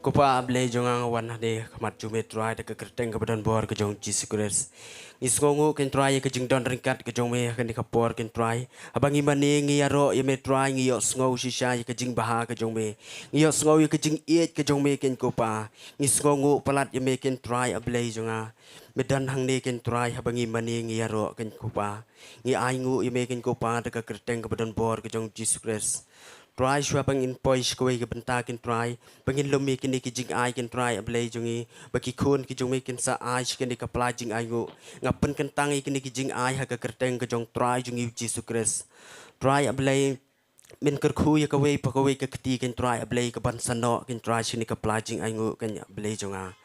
Ko Pa Blei jong nga, nga wan hangne ha khmat jong me Trai da ka kyrteng kaba don bor ka jong U Jisu Khrist. Ngi sngewnguh ko Trai ïa ka jingdon ryngkat ka jong me ha kane ka por ko Trai. Haba ngi mane ngi ïaroh ïa me Trai, ngi ïohsngew shisha ïa ka jingbha ka jong me. Ngi ïohsngew ïa ka jingïeit ka jong me ko Pa. Ngi sngewnguh palat ïa me ko Trai A Blei jong nga. Me don hangne ko Trai haba ngi mane ngi ïaroh ko Pa. Ngi ainguh ïa me ko Pa da ka kyrteng kaba don bor ka jong U Jisu Khrist. Trai shuwa ba ngin poi sha kawei ka bynta ko Trai, ba ngin lum ïa kine ki jingai ko Trai A Blei jong ngi, ba ki khun ki jong me kin sa ai sha kane ka pla jingainguh. Nga pynkyntang ïa kine ki jingai ha ka kyrteng ka jong U Trai jong ngi U Jisu Khrist. Trai A Blei, men kyrkhu ïa kawei pa kawei ka kti ko Trai A Blei kaban sa noh ko Trai sha kane ka pla jingainguh ko A Blei jong nga.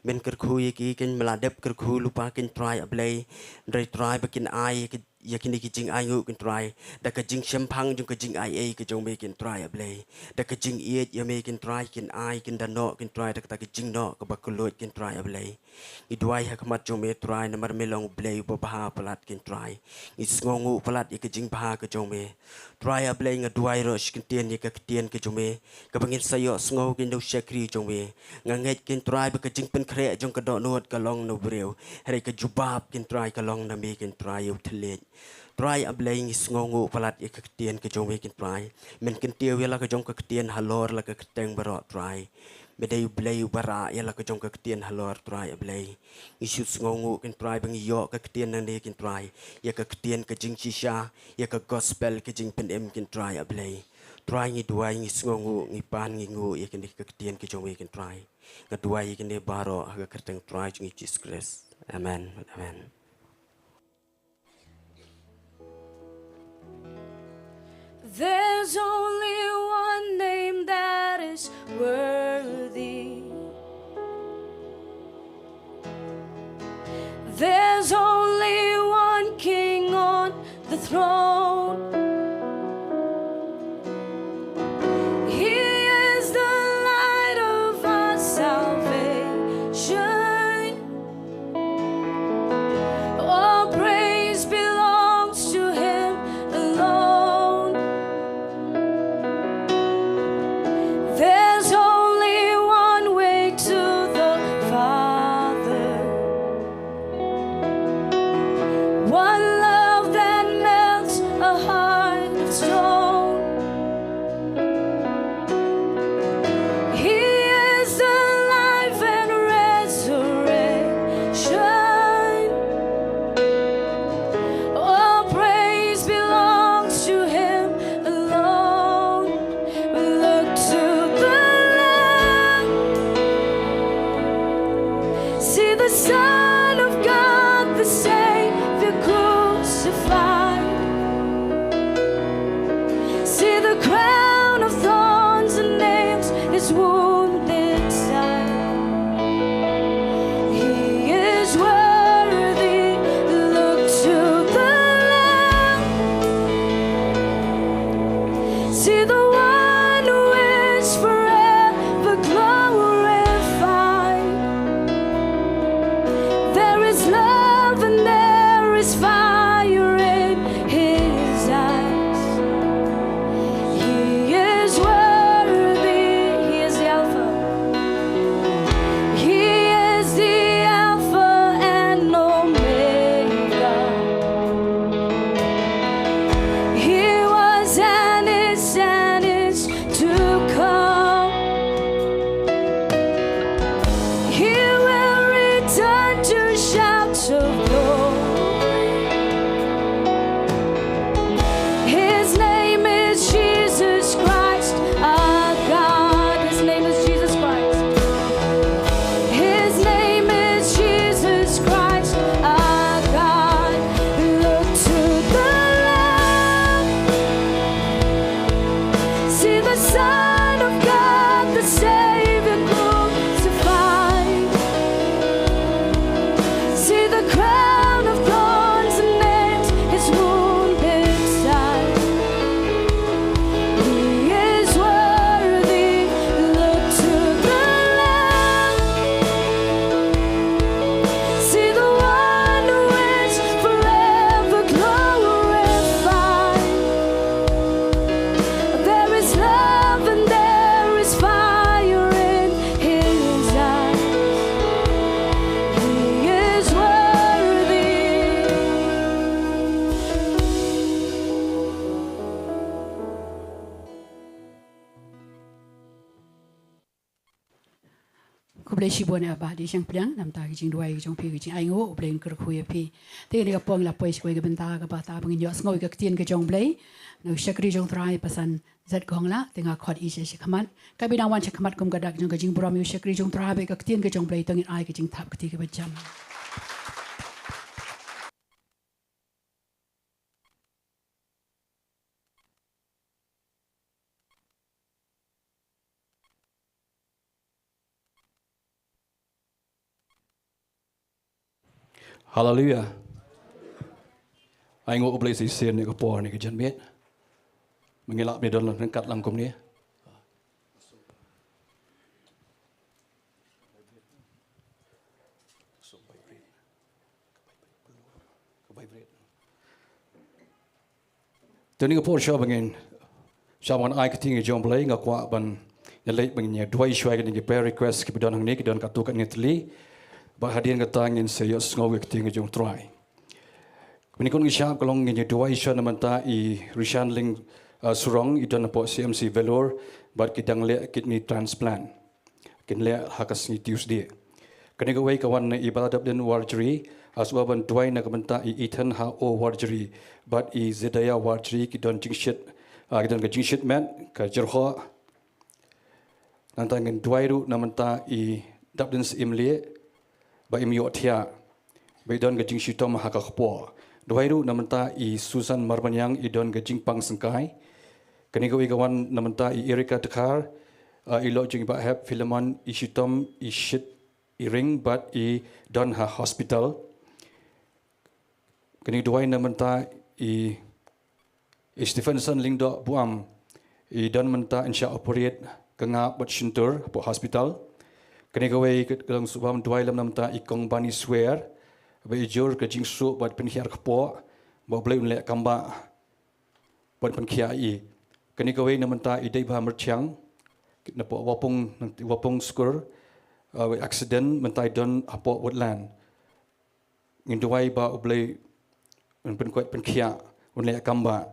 Men kyrkhu ïa ki, kin ym lah dep kyrkhu lypa ko Trai A Blei. Hynrei Trai ba kin ai ïa ki ïa kine ki jingainguh ko Trai, da ka jingshemphang jong ka jingaiei ka jong me ko Trai A Blei. Da ka jingïeit ïa me ko Trai kin ai kin da noh ko Trai da kata ka jingnoh kaba kylluid ko Trai A Blei. Ngi duwai ha khmat jong me Trai namar me long U Blei uba bha palat ko Trai. Ngi sngewnguh palat ïa ka jingbha ka jong me. Trai A Blei nga duwai ruh shi kyntien ïa ka ktien ka jong me. Kaba ngin sa ïohsngew ko na u shakri jong me. Nga ngeit ko Trai ba ka jingpynkhreh jong ka dohnud ka long na u briew. Hynrei ka jubab ko Trai ka long na me ko Trai ïa u thylliej. Trai A Blei ngi sngewnguh palat ïa ka ktien ka jong me ko Trai. Men kyntiew ïa la ka jong ka ktien halor la ka kyrteng baroh Trai. Me dei U Blei uba rah ïa la ka jong ka ktien halor Trai A Blei. Ngi shu sngewnguh ko Trai ba ngi ïoh ka ktien nangne ko Trai. Ïa ka ktien ka jingshisha, ïa ka gospel ka jingpynim ko Trai A Blei. Trai ngi duwai ngi sngewnguh ngi pan ngi nguh ïa kane ka ktien ka jong me ko Trai. Nga duwai ïa kane baroh ha ka kyrteng Trai jong ngi Jisu Khrist. Amen. Amen. There's only one name that is worthy. There's only one king on the throne. He is the light of our salvation. All praise belongs to him alone. There's only one way to the Father. One love that melts Khublei shibun ïa phi, dei shang pdiang namar ka jingduwai ka jong phi, ka jingainguh, U Blei un kyrkhu ïa phi. Te kane ka por ngi la poi sha kawei ka bynta kaba, kaba ngin ïohsngew ïa ka ktien ka jong U Blei na u shakri jong U Trai Pastor Zet Kongla. Te nga khot i sha, sha khmat. Katba i dang wan sha khmat kum ka dak jong ka jingburom ïa u shakri jong U Trai bad ka ktien ka jong U Blei, to ngin ai ka jingthap kti kaba jam. Haleluia. Ai nguh U Blei sa shisien ïa ka por ne ka janmiet. Ma ngi lah ban ïadon ryngkat lang kumne. Te kane ka por shuwa ba ngin, shuwa ba ngan ai ka ktien ka jong U Blei, nga kwah ban ïaleit ban ïaduwai shuwa ïa kine ki prayer request kiba don hangne, ki don katto katne tylli. Bad hadien kata ngin sa ïohsngew ïa ka ktien ka jong U Trai. Mynnyngkong ngi shah ka long ngin ïaduwai shuwa na bynta i Rishan Ling, uh, Surong, i don hapoh C M C Vellore bad ki dang leh kidney transplant. Kin leh ha ka sngi Tuesday. Kane kawei ka wan na i Baladapdin Warjri, nga sngewbha ban duwai na ka bynta i Ethan H O Warjri bad i Zedaya Warjri, ki don jingshit, ah, ki don ka jingshit met, ka jyrhoh. Nangta ngin duwai ruh na bynta i Dapdin Syiemlieh ba im ïohthiah, ba i don ka jingshitom ha ka kpoh. Duwai ruh na bynta i Susan Marbaniang, i don ka jingpang syngkai. Kane kawei ka wan na bynta i Erika Dkhar, ah, i lok jong i Bah Hep Philemon, i shitom, i shit, i ring bad i don ha hospital. Kane duwai na bynta i, i Stephenson Lyngdoh Buaid, i don mynta yn shah operate ka ngap bad shyntur hapoh hospital. Kane kawei ka long sngewbha ban duwai lem na bynta i Kong Bani Swer, ba i jur ka jingsuk bad pynhiar kpoh, ba U Blei un leh kam ba bad pynkhiah ïa i. Kane kawei na bynta i Deiba Myrthiang, napoh Wapung, Wapung Skur, uh, accident mynta i don hapoh Woodland. Ngin duwai ba U Blei un pynkoit pynkhiah, un leh kam ba,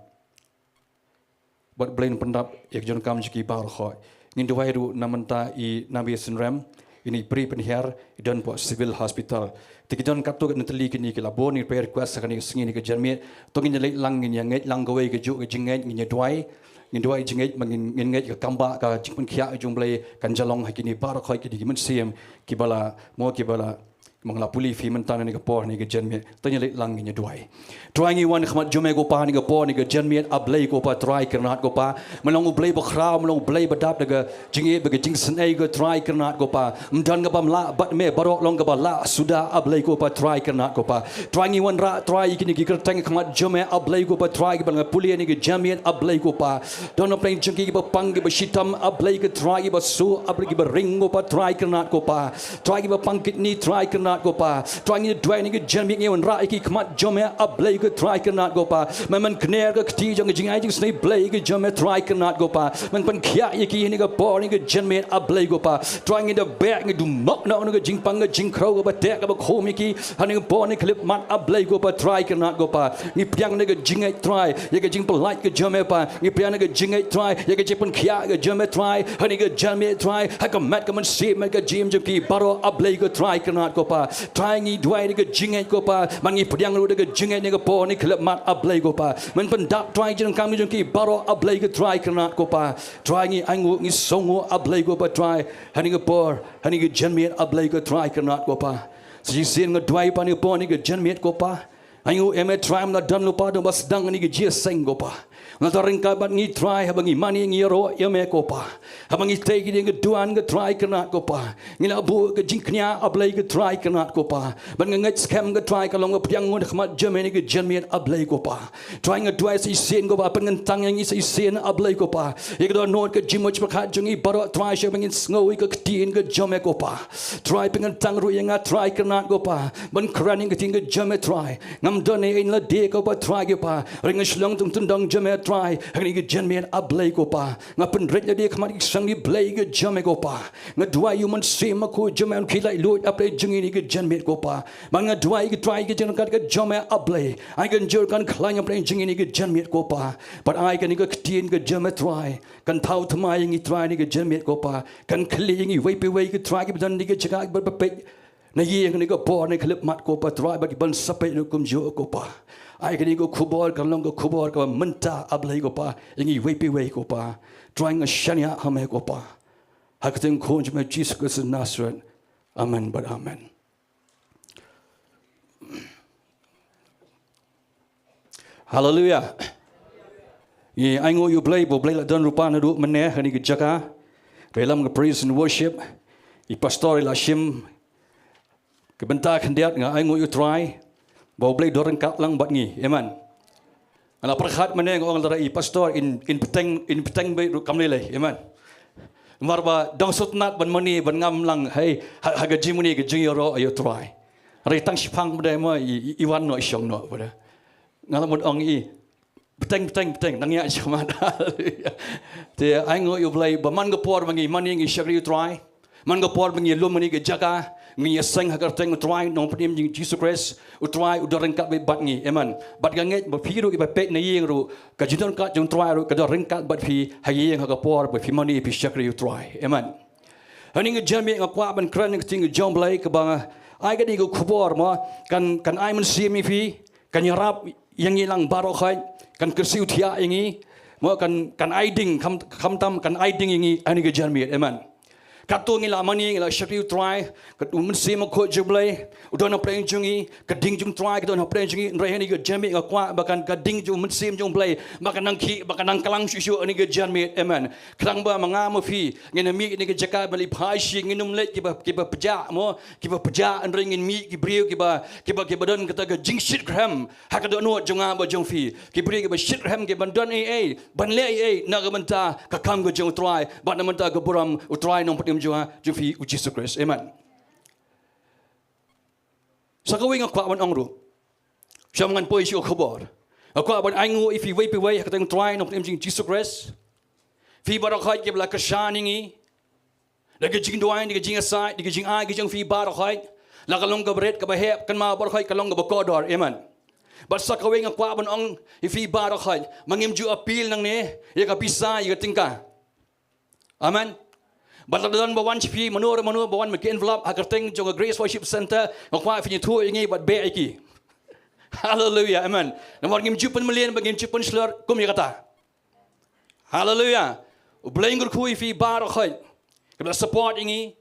bad U Blei un pyndap ïa ka jingdonkam jong ki baroh khoit. Ngin duwai ruh na bynta i Nabi Synrem, ine i Pri Pynhiar, i don hapoh Civil Hospital. Te ki don katto katne tylli kine ki la bun ïa ki prayer request ha kane ka sngi ne ka janmiet. To ngin ïaleit lang, ngin ïangeit lang kawei ka juh ka jingngeit, ngin ïaduwai. Ngin duwai jingngeit, ba ngin, ngin ngeit ka kam ba ka jingpynkhiah jong U Blei kan ïaid lang ha kine baroh khoit, kine ki mynsiem kiba la, mo kiba la, ma nga la pule ïa phi mynta ne ka por ne ka janmiet. To ngin ïaleit lang, ngin ïaduwai. Trai, ngi wan ha khmat jong me ko Pa, ne ka por ne ka janmiet, A Blei ko Pa, Trai kyrnat ko Pa. Me long U Blei bakhraw, me long U Blei ba dap da ka jingïeit bad ka jingsnei ko Trai kyrnat ko Pa. Ym don kaba ym lah bad me, baroh long kaba lah suda, A Blei ko Pa, Trai kyrnat ko Pa. Trai, ngi wanrah Trai ïa kine ki kyrteng ha khmat jong me, A Blei ko Pa, Trai, kiba nga pule ne ka janmiet, A Blei ko Pa. Don na pdeng jong ki kiba pang, kiba shitom, A Blei ko Trai, kiba suk, A Blei, kiba ring ko Pa, Trai kyrnat ko Pa. Trai, kiba pang kidney, Trai kyrnat ko Pa. Trai, ngi duwai ne ka janmiet, ngi wanrah ïa ki ha khmat jong me, A Blei ko Trai kyrnat ko Pa. Me, men kner ka kti jong ka jingai jingsnei Blei ka jong me, Trai kyrnat ko Pa. Men pynkhiah ïa ki ha kane ka por ne ka janmiet, A Blei ko Pa. Trai, ngi da beh, ngi da mok noh na ka jingpang ka jingkhrew kaba teh kaba khum ïa ki ha kane ka por ne ka khyllipmat, A Blei ko Pa, Trai kyrnat ko Pa. Ngi pdiang na ka jingngeit Trai ïa ka jingpyllait ka jong me Pa. Ngi pdiang na ka jingngeit Trai ïa ka jingpynkhiah ka jong me Trai, ha kane ka janmiet Trai, ha ka met ka mynsiem, met ka jingim jong ki baroh, A Blei ko Trai kyrnat ko Pa. Trai, ngi duwai da ka jingngeit ko Pa, bad ngi pdiang ruh da ka jingngeit ha kane ka por ne ka khyllipmat, A Blei ko Pa. Men pyndap Trai jingdonkam jong ki baroh, A Blei ko Trai kyrnat ko Pa. Trai, ngi ainguh, ngi sngewnguh, A Blei ko Pa, Trai, ha kane ka por, ha kane ka janmiet, A Blei ko Trai kyrnat ko Pa. Sa shisien nga duwai Pa, ha kane ka por ne ka janmiet ko Pa. Ainguh ïa me Trai, me la don lypa, don ba sdang ha kane ka jingïaseng ko Pa. Nangta ryngkat bad ngi Trai, haba ngi mane ngi ïaroh ïa me ko Pa. Haba ngi tei ki dieng ki duwan ko Trai kyrnat ko Pa. Ngi la buh ka jingkñia, A Blei ko Trai kyrnat ko Pa. Bad nga ngeit skhem ko Trai ka long ka pdiang ngut ha khmat jong me ha kane ka janmiet, A Blei ko Pa. Trai, nga duwai sa shisien ko Pa, pynkyntang ïa ngi sa shisien, A Blei ko Pa. Ïa ka dohnud ka jingmut jingpyrkhat jong ngi baroh Trai, sha ba ngin sngew ïa ka ktien ka jong me ko Pa. Trai, pynkyntang ruh ïa nga Trai kyrnat ko Pa, ban kren ïa ka ktien ka jong me Trai. Nga Don ei ei lade ko Pa Trai ko Pa. Ring shlong tung tun dong jong me Trai. Hangne ka janmiet A Blei ko Pa. Nga pynrit lade khmat ki sang ni Blei ka jong me ko Pa. Nga duwai ïa u Mynsiem Bakhuid jong me un khie laitluid hapdeng jong ngi ha kane ka janmiet ko Pa. Bad nga duwai ïa ki trai ki jingkat ka jong me A Blei. Ai kan jur kan khlaiñ hapdeng jong ngi ha kane ka janmiet ko Pa. Bad ai kane ka ktien ka jong me Trai. Kan thaw thymmai ïa ngi Trai ha kane ka janmiet ko Pa. Kan khlieh ïa ngi iwei pa iwei ki trai kiba don ha kane ka jaka kiba peit. Na ïing ne ka por ne ka khyllipmat ko Pa Trai bad kiban sa peit ruh kumjuh ko Pa. Ai kane ka khubor kan long ka khubor kaba mynta A Blei ko Pa. Ïa ngi iwei pa iwei ko Pa. Trai nga shaniah ha me ko Pa. Ha ka kyrteng khun jong me Jisu Khrist Nasaret. Amen bad amen. Haleluia. Ngi ainguh ïa u Blei ba u Blei la don rupa naduh mynne ha kane ka jaka. Ka ïalam ka praise and worship. I pastor i la shim ka bynta khyndiat, nga ainguh ïa u Trai ba u Blei u don ryngkat lang bad ngi. Amen. Nga la pyrkhat mynne nga ong lada i pastor in, in bteng, in bteng beit ruh kam lei lei. Amen. Namar ba dang sngewtynnat ban mane ban ngam lang, hei, ha, ha ka jingmane ka jingïaroh ïa u Trai. Hynrei tang shiphang ba dei mo i, i, i wan noh i shong noh ba dei. Nga la mut ong i bteng, bteng, bteng, nang ïa shakhmat. Te ainguh ïa u Blei ba man ka por ba ngi mane ngi shakri ïa u Trai. Man ka por ba ngi lum ha kane ka jaka, ngi ïaseng ha ka kyrteng u Trai Nongpynim jong ngi Jisu Khrist, u Trai u don ryngkat bad ngi. Amen. Bad nga ngeit ba phi ruh kiba peit na ïing ruh, ka jingdon ryngkat jong u Trai ruh ka don ryngkat bad phi ha ïing ha ka por ba phi mane phi shakri ïa u Trai. Amen. Ha kane ka janmiet nga kwah ban kren ïa ka ktien ka jong u Blei kaba nga ai kane ka khubor mo, kan, kan ai mynsiem ïa phi, kan ïarap ïa ngi lang baroh khoit, kan kyrsiew thiah ïa ngi, mo kan, kan ai ding, kham, khamtam kan ai ding ïa ngi ha kane ka janmiet. Amen. Katto ngi la mane ngi la shakri ïa u Trai, ka u Mynsiem Bakhuid jong u Blei u don hapdeng jong ngi, ka ding jong u Trai ka don hapdeng jong ngi, hynrei ha kane ka janmiet nga kwah ba kan ka ding jong u Mynsiem jong u Blei ba kan nang khih, ba kan nang klang shuh shuh ha kane ka janmiet. Amen. Khnang ba ma nga ma phi ngin ym mih ha kane ka jaka ban leit phai shi, ngin ym leit kiba, kiba pjah mo, kiba pjah, hynrei ngin mih ki briew kiba, kiba, kiba don kata ka jingshit krem ha ka dohnud jong nga bad jong phi. Ki briew kiba shit krem kiban don ei ei, ban leh ei ei na ka bynta ka kam ka jong u Trai bad na ka bynta ka burom u Trai Nongpynim jong nga, jong phi u Jisu Khrist. Amen. Sa kawei nga kwah ban ong ruh, shuwa ngan poi sha ka khubor, nga kwah ban ainguh ïa phi iwei pa iwei ha ka kyrteng u Trai Nongpynim jong ngi Jisu Khrist. Phi baroh khoit kiba la kyrshan ïa ngi da ka jingduwai, da ka jingïasaid, da ka jingai ka jong phi baroh khoit, la ka long kaba rit kaba heh, kynmaw baroh khoit ka long kaba kordor. Amen. Bad sa kawei nga kwah ban ong ïa phi baroh khoit, ma ngim ju appeal nangne ïa ka pisa, ïa ka tyngka. Amen. Bad lada don ba wan sha phi, mano re mano ba wan ma ki envelope ha ka kyrteng jong ka Grace Worship Centre, nga kwah phin ïathuh ïa ngi bad beh ïa ki. Haleluia. Amen. Namar ngim ju pynmlien bad ngim ju pynshlur kum ïa kata. Haleluia. U Blei un kyrkhu ïa phi baroh khoit kiba la support ïa ngi,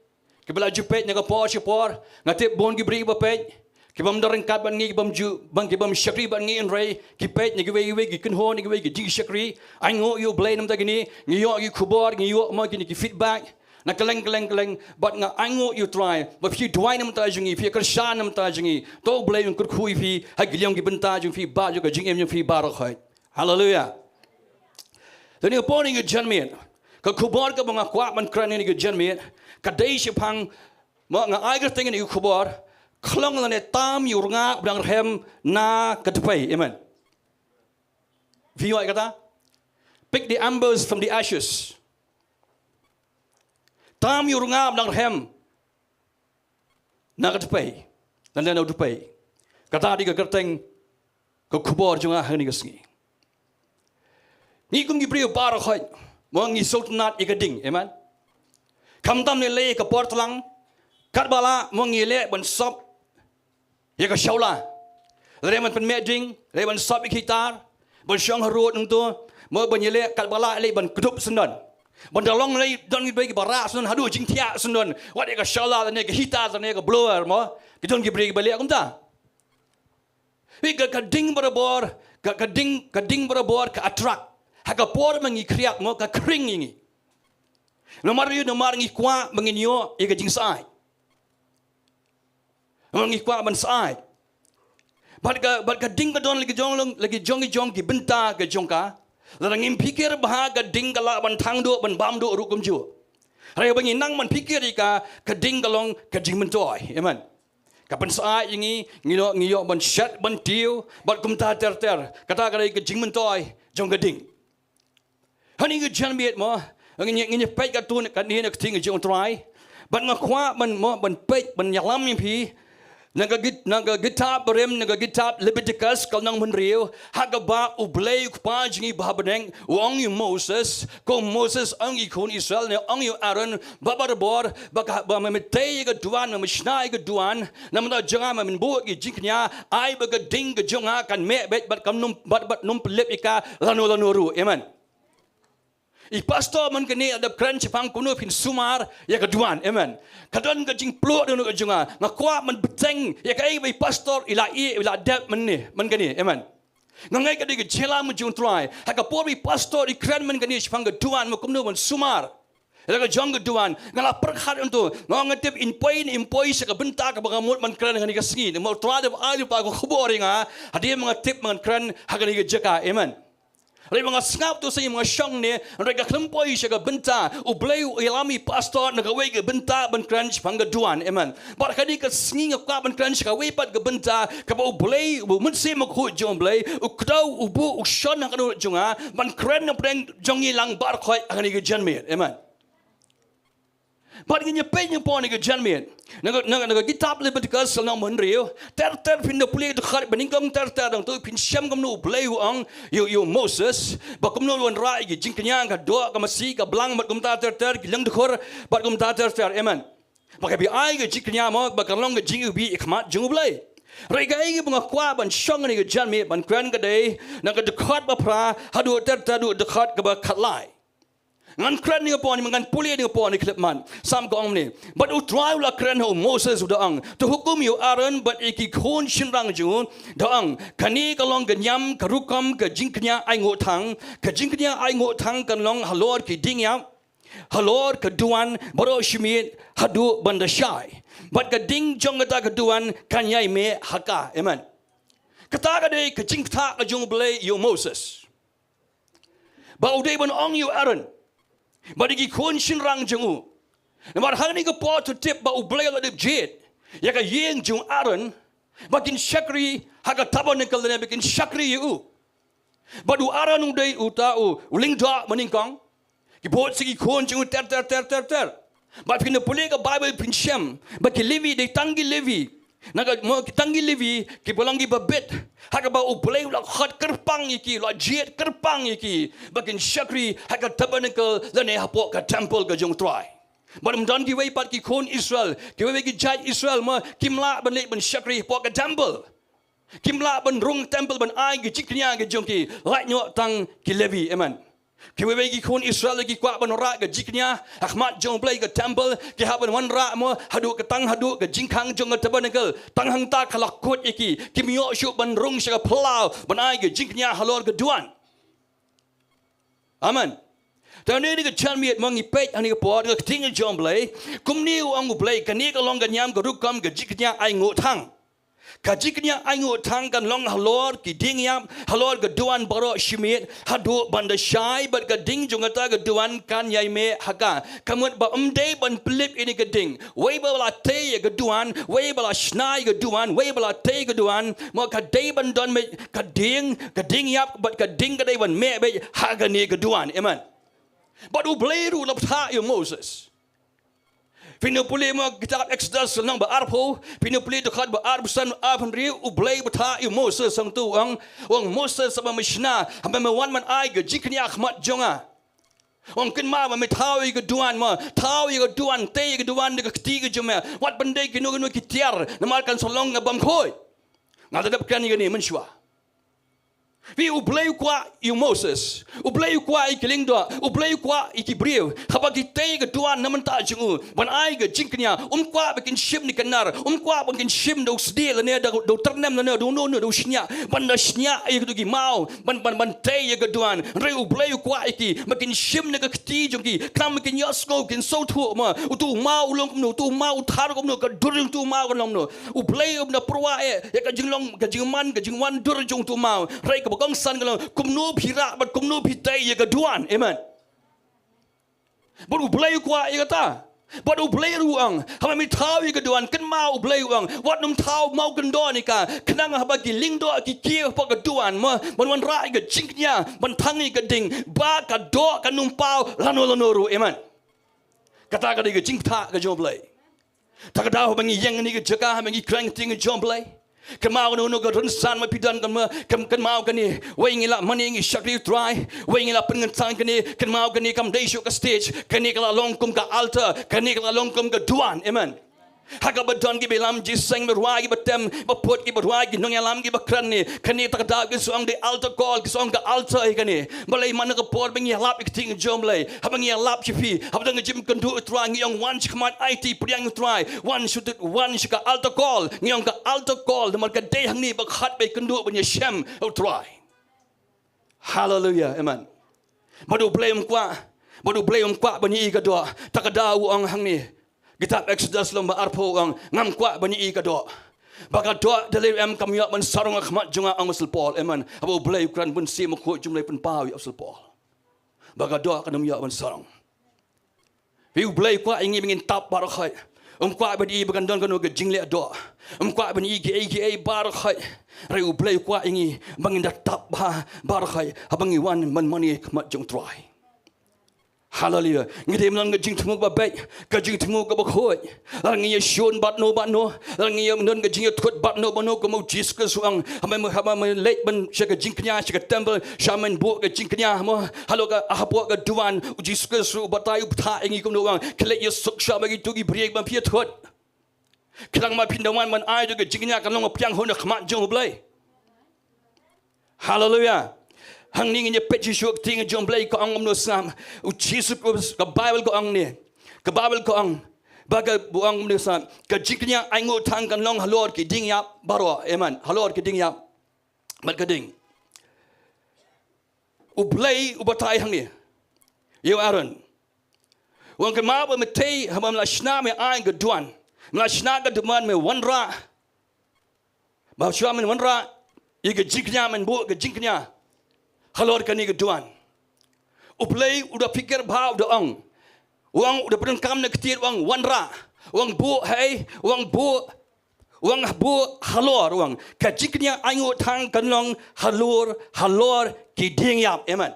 kiba la ju peit na ka por sha por. Nga tip bun ki briew kiba peit, ki bym don ryngkat bad ngi, ki bym ju, bym, ki bym shakri bad ngi, hynrei ki peit na kiwei kiwei ki kynhun, na kiwei ki jingshakri. Ainguh ïa u Blei na ka bynta kine, ngi ïoh ki khubor, ngi ïoh mo kine ki feedback na kylleng kylleng kylleng. Bad nga ainguh ïa u Trai ba phi duwai na ka bynta jong ngi, phi kyrshan na ka bynta jong ngi. To u Blei un kyrkhu ïa phi ha ki liang ki bynta jong phi, ba jong ka jingim jong phi baroh khoit. Haleluia. Te ha kane ka por, ha kane ka janmiet, ka khubor kaba nga kwah ban kren ha kane ka janmiet ka dei shaphang, mo, nga ai kyrteng ïa kane ka khubor, khlong lane tam ïa u rngap ba dang rhem na ka dpei. Amen. Phi ïoh ïa kata? Pick the embers from the ashes. Tam ïa u rngap ba dang rhem na ka dpei, lane na u dpei. Kata dei ka kyrteng ka khubor jong nga ha kane ka sngi. Ngi kum ki briew baroh khoit, mo, ngi sngewtynnat ïa ka ding. Amen. Khamtam lei lei ka por tlang, katba lah, mo, ngi leh ban sop ïa ka shawla. Lada ban pynmih ding, lada ban sop ïa ki tar, ban shong harud nangto, mo, ban ïaleh katba lah lei ban kdup syndon. Ban da long lei don ki briew kiba rah syndon haduh jingthiah syndon. Wat ïa ka shawla lane ka heater lane ka blower, mo, ki don ki briew kiba leh kumta. Wi ka, ka ding barabor, ka, ka ding, ka ding barabor ka attract. Ha ka por ba ngi khriat, mo, ka khring ïa ngi. Namar ïa, namar ngi kwah ba ngin ïoh ïa ka jingsyaid. Namar ngi kwah ban syaid. Bad ka, bad ka ding ka don la ki jong, la ki jong, ki jong ki bynta ka jong ka. Lada ngim phikir bha, ka ding ka lah ban thang duh, ban bam duh ruh kumjuh. Hynrei ba ngi nang ban phikir ïa ka, ka ding ka long ka jingmyntoi. Amen. Ka pynsaid ïa ngi, ngi ïoh, ngi ïoh ban shet, ban tiew, bad kumta ter ter. Kata ka dei ka jingmyntoi jong ka ding. Hangne ka janmiet mo, ngin ïa, ngin ïa peit katto katne na ka ktien jong u Trai. Bad nga kwah ban mo, ban peit, ban ïalam ïa phi na ka kit-, na ka kitab Barim, na ka kitab Leviticus, ka lynnong hynriew, ha kaba U Blei U Kpa jong ngi ba ha bneng u ong ïa u Moses, ko Moses, ong ïa ki khun Israel, ne ong ïa u Aaron, ba barabor ba ka, ba me tei ïa ka duwan, me shna ïa ka duwan, namar jong nga, me buh ïa ki jingkñia, ai ba ka ding ka jong nga kan meh beit bad kam nym, bad, bad nym pynlip ïa ka lano lano ruh. Amen. I pastor mynta kane u dep kren shaphang kumno phin sumar ïa ka duwan. Amen. Ka don ka jingpluh da ka jong nga. Nga kwah ban bteng ïa kaei ba i pastor i la ïeh, i la dep mynne, mynta kane. Amen. Nga ngeit ka dei ka jingïalam jong u Trai. Ha ka por ba i pastor i kren mynta kane shaphang ka duwan, mo kumno ban sumar ïa la ka jong ka duwan. Nga la pyrkhat hangto. Nga ong, nga tip in poi, in poi sha ka bynta kaba nga mut ban kren ha kane ka sngi. Namar u Trai u dep ai lypa ka khubor ïa nga. Hadien ba nga tip ban kren ha kane ka jaka. Amen. Hynrei ba nga sngap to sa ïa nga shong ne, hynrei ka khlem poi sha ka bynta, U Blei u ïalam i pastor na kawei ka bynta ban kren shaphang ka duwan. Amen. Bad kane ka sngi nga kwah ban kren sha kawei pat ka bynta, kaba U Blei, U Mynsiem Bakhuid jong U Blei u kdew, u buh, u shon ha ka dohnud jong nga ban kren na pdeng jong ngi lang baroh khoit ha kane ka janmiet. Amen. Bad ngin ïa peit ïa phi na ka janmiet. Na ka, na ka, na ka kitab Leviticus lynnong hynriew, ter ter phin da pule dkhot ba nyngkong ter ter, dang to phin shem kumno U Blei u ong ïa u, ïa u Moses ba kumno u wanrah ïa ki jingkñia, ka doh, ka masi, ka blang bad kumta ter ter, ki lyngdkhur bad kumta ter ter. Amen. Ba ka ba ai ka jingkñia mo ba kan long ka jingiwbih ha khmat jong U Blei. Hynrei kaei kaba nga kwah ban shong ha kane ka janmiet ban kren ka dei na ka dkhot ba phra haduh ter ter haduh dkhot kaba khatlai. Ngan kren ïa phi, ngan pule ïa phi khyllipmat. Sam ka ong kumne. Bad u Trai u la kren ha u Moses u da ong, to hukum ïa u Aaron bad ïa ki khun shynrang jong u, da ong, kane ka long ka niam, ka rukom, ka jingkñia ainguh thang, ka jingkñia ainguh thang kan long halor ki diengïap, halor ka duwan baroh shi miet haduh ban da shai. Bad ka ding jong kata ka duwan kan ïai meh ha ka. Amen. Kata ka dei ka jingktah ka jong U Blei ïa u Moses. Ba u dei ban ong ïa u Aaron bad ïa ki khun shynrang jong u. Namar hangne ka por to tip ba U Blei u la dep jied ïa ka ïing jong u Aaron ba kin shakri ha ka tabernacle lane ba kin shakri ïa u. Bad u Aaron u dei uta u, u lyngdoh ba nyngkong. Ki bud sa ki khun jong u ter ter ter ter ter. Bad phin da pule ka Baibl phin shem ba ki Levi dei tang ki Levi. Na ka mo ki tang ki Levi kiba long kiba bit. Ha kaba U Blei u la khot kyrpang ïa ki, u la jied kyrpang ïa ki ba kin shakri ha ka tabernacle lane hapoh ka temple ka jong u Trai. Bad ym don kiwei pat ki khun Israel, kiwei ki jait Israel mo kim lah ban leit ban shakri hapoh ka temple. Kim lah ban rung temple ban ai ki jingkñia ki jong ki, lait noh tang ki Levi. Amen. Kiwei ki khun Israel ki kwah ban rah ka jingkñia ha khmat jong U Blei ka temple, ki hap ban wanrah mo haduh ka tang haduh ka jingkhang jong ka tabernacle. Tang hangta ka la kut ïa ki, kim ïoh shuh ban rung sha ka phyllaw ban ai ka jingkñia halor ka duwan. Amen. Te hangne ka janmiet mo ngi peit hangne ka por ka ktien jong U Blei. Kumne u ong U Blei, kane ka long ka niam, ka rukom, ka jingkñia ainguh thang. Ka jingkñia ainguh thang kan long halor ki diengïap, halor ka duwan baroh shi miet haduh ban da shai, bad ka ding jong kata ka duwan kan ïai meh ha ka. Ka mut ba ym dei ban pynlip ïa kane ka ding. Wei ba la tei ïa ka duwan, wei ba la shna ïa ka duwan, wei ba la tei ïa ka duwan, mo ka dei ban don mo ka ding, ka diengïap bad ka ding ka dei ban meh beit ha kane ka duwan. Amen. Bad U Blei ruh u la bthah ïa u Moses. Phin da pule mo kitab Exodus lynnong ba arphew, phin da pule dkhot ba arphew san, arphew hynriew, U Blei u bthah ïa u Moses hangto u ong, u ong Moses, haba me shna, haba me wan ban ai ka jingkñia ha khmat jong nga, u ong kynmaw ba me thaw ïa ka duwan mo, thaw ïa ka duwan, tei ïa ka duwan da ka kti ka jong me. Wat ban dei kino kino ki tiar, namar kan sa long kaba ym khuid. Nga la dep kren ïa kane mynshuwa. Phi, U Blei u kwah ïa u Moses, U Blei u kwah ïa ki lyngdoh, U Blei u kwah ïa ki briew, haba ki tei ïa ka duwan na bynta jong u ban ai ka jingkñia, um kwah ba kin shim na ka nar, um kwah ba kin shim da u sdieh lane da u, da u tyrnem lane da uno uno, da u shñiah, ban da shñiah ïa kito ki maw, ban, ban, ban tei ïa ka duwan. Hynrei U Blei u kwah ïa ki ba kin shim na ka kti jong ki, khnang ba kin ïohsngew, kin sngewthuh mo, uto u maw u long kumno, uto u maw u thar kumno, ka dur jong uto u maw ka long kumno. U Blei um da pyrshah eh ïa ka jinglong, ka jingman, ka jingwan dur jong uto u maw. Hynrei kaba kongsan ka long kumno phi rah bad kumno phi tei ïa ka duwan. Amen. Bad U Blei u kwah ïa kata. Bad U Blei ruh u ong, haba me thaw ïa ka duwan, kynmaw U Blei u ong, wat nym thaw mawkyndon ïa ka, khnang haba ki lyngdoh ki kiew hapoh ka duwan, mo, ban wanrah ïa ka jingkñia, ban thang ïa ka ding, ba ka doh kan ym paw lano lano ruh, amen. Kata ka dei ka jingpyntha ka jong U Blei. Ta ka daw haba ngi ïeng ha kane ka jaka, haba ngi kren ïa ka ktien jong U Blei. Kynmaw kano kano ka rynsan ma phi don, kynmaw, kyn-, kynmaw kane, wei ngi la mane ngi shakri U Trai, wei ngi la pynkyntang kane, kynmaw kane kam dei shuh ka stage, kane ka la long kum ka altar, kane ka la long kum ka duwan, amen. Ha kaba don kiba ïalam jingïaseng, ba rwai kiba tem, ba put kiba rwai, ki nongïalam kiba kren ne, kane ta ka daw ki sa ong dei altar call, ki sa ong ka altar ïa kane. Balei? Man la ka por ba ngi ïalap ïa ka ktien jong U Blei, haba ngi ïalap sha phi, haba don ka jingkynduh U Trai, ngi ong wan sha khmat, aiti pdiang U Trai, wan sha tu, wan sha ka altar call, ngi ong ka altar call, namar ka dei hangne ba khat ba ïakynduh ban ïashem U Trai. Haleluia, amen. Bad U Blei um kwah, bad U Blei um kwah ban ïohi ka doh. Ta ka daw u ong hangne, kitab Exodus lynnong ba arphew u ong, ngam kwah ban ïohi ka doh. Ba ka doh da lei ruh em kam ïoh ban sarong ha khmat jong nga, ong u Apostol Paul, amen. Haba U Blei u kren, ban siem u khuid jong U Blei, pynpaw ïa u Apostol Paul ba ka doh kan ym ïoh ban sarong. Phi, U Blei u kwah ïa ngi ba ngin tap baroh khoit. Um kwah ban ïohi ba kan don kano ka jingleh doh. Um kwah ban ïohi kiei kiei baroh khoit. Hynrei U Blei u kwah ïa ngi ba ngin da tap bha baroh khoit haba ngi wan ban mane ha khmat jong U Trai. Haleluia. Ngi dei ban don ka jingthmu kaba beit, ka jingthmu kaba khuid. Lada ngi ïashun bad no bad no, lada ngi ïa don ka jingïathut bad no bad no, kum u Jisu Khrist u ong, haba me, haba me leit ban sha ka jingkñia, sha ka temple, sha men buh ka jingkñia, mo, halor ka, hapoh ka duwan, u Jisu Khrist u batai, u batai ïa ngi kumno u ong, khie leit ïasuk sha ba kito ki briew ba phi ïathut. Khnang ba phin da wan ban ai ïa ka jingkñia, kan long ba pdiang hun ha khmat jong U Blei. Haleluia. Hangne ngin ïa peit shuh shuh ka ktien jong U Blei ka ong kumno, sngap. U Jisu, ka Baibl ka ong ne. Ka Baibl ka ong. Ba ka, u ong kumno, sngap. Ka jingkñia ainguh tang kan long halor ki dieng ïap baroh. Amen. Halor ki dieng ïap. Bad ka ding. U Blei u batai hangne ïa u Aaron. U ong, kynmaw ba mynta haba me la shna, me ai ka duwan. Me la shna ka duwan, me wanrah. Ba shuwa men wanrah ïa ka jingkñia, men buh ka jingkñia halor kane ka duwan. U Blei u da pyrkhat bha, u da ong. U ong, u da pyndonkam na ka ktien, u ong wanrah. U ong buh, hei, u ong buh. U ong buh halor, u ong. Ka jingkñia ainguh tang kan long halor, halor ki dieng ïap. Amen.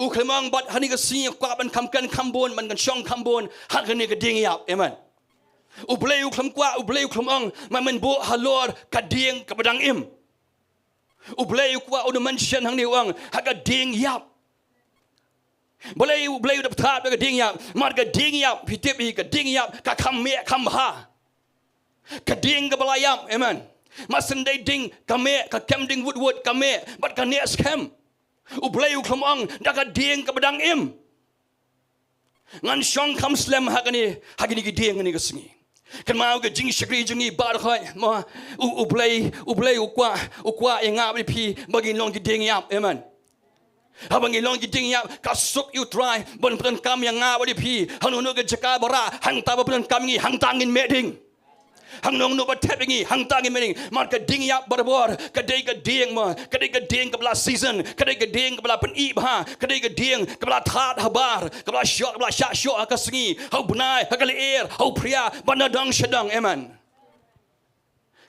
U khlem ong bad ha kane ka sngi kwah ban kham kren kham bun, ban kren shong kham bun ha kane ka dieng ïap. Amen. U Blei u khlem kwah, U Blei u khlem ong ba men buh halor ka dieng kaba dang im. U Blei u kwah, u da mention hangne, u ong ha ka dieng ïap. Balei U Blei u da pynthah ïa ka dieng ïap? Namar ka dieng ïap, phi tip hi, ka dieng ïap ka kham meh kham bha. Ka dieng kaba la ïap, amen. Mar shu dei dieng ka meh, ka kem dieng wut wut ka meh, bad ka neh skhem. U Blei u khlem ong da ka dieng kaba dang im. Ngan shong kham slem ha kane, ha kine ki dieng kane ka sngi. Kynmaw ka jingshakri jong ngi baroh khoit, mo, U, U Blei, U Blei u kwah, u kwah ïa nga bad ïa phi ba ngin long ki dieng ïap. Amen. Haba ngi long ki dieng ïap, ka suk ïa U Trai ban pyndonkam ïa nga bad ïa phi. Hangno hangno ka jaka ba rah, hangta ba pyndonkam ngi, hangta ngin meh ding. Hangno hangno ba thep ïa ngi, hangta ngin meh ding. Namar ka dieng ïap barabor ka dei ka dieng, mo, ka dei ka dieng kaba la season, ka dei ka dieng kaba la pynïap bha, ka dei ka dieng kaba la thad habar, kaba la shoh, kaba la shah shoh ha ka sngi, ha u bnai, ha ka lyer, ha u phria, bad na dong sha dong. Amen.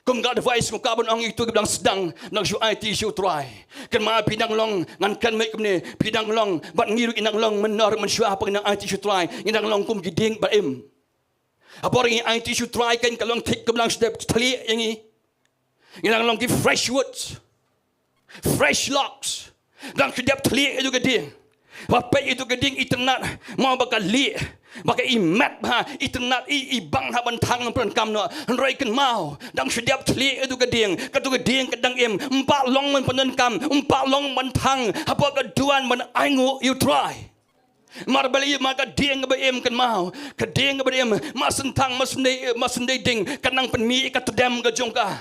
Kum ka advice, kum ka ban ong ïa kito kiba dang sdang, dang shu aiti sha U Trai. Kynmaw phi dang long, ngan kren mynta kumne, phi dang long bad ngi ruh ngi dang long, mynno ruh mynshuwa haba ngi dang aiti sha U Trai ngi dang long kum ki dieng ba im. Ha por ngi aiti sha U Trai kan ka long thik, kaba dang shu dep thylliej ïa ngi. Ngi dang long ki fresh wood, fresh logs. Dang shu dep thylliej ïa ka dieng. Ba peit ïa ka dieng, itynnad, mo, ba ka lieh, ba ka imat bha, itynnad, i, i bang ha ban thang, ban pyndonkam noh. Hynrei kynmaw, dang shu dep thylliej ïa ka dieng, kato ka dieng ka dang im, ym pat long ban pyndonkam, ym pat long ban thang hapoh ka duwan ban ainguh ïa U Trai. Namar balei? Namar ka dieng kaba im, kynmaw, ka dieng kaba im, mar shu thang, mar shu dei, mar shu dei dieng, ka nang pynmih ïa ka tdem ka jong ka.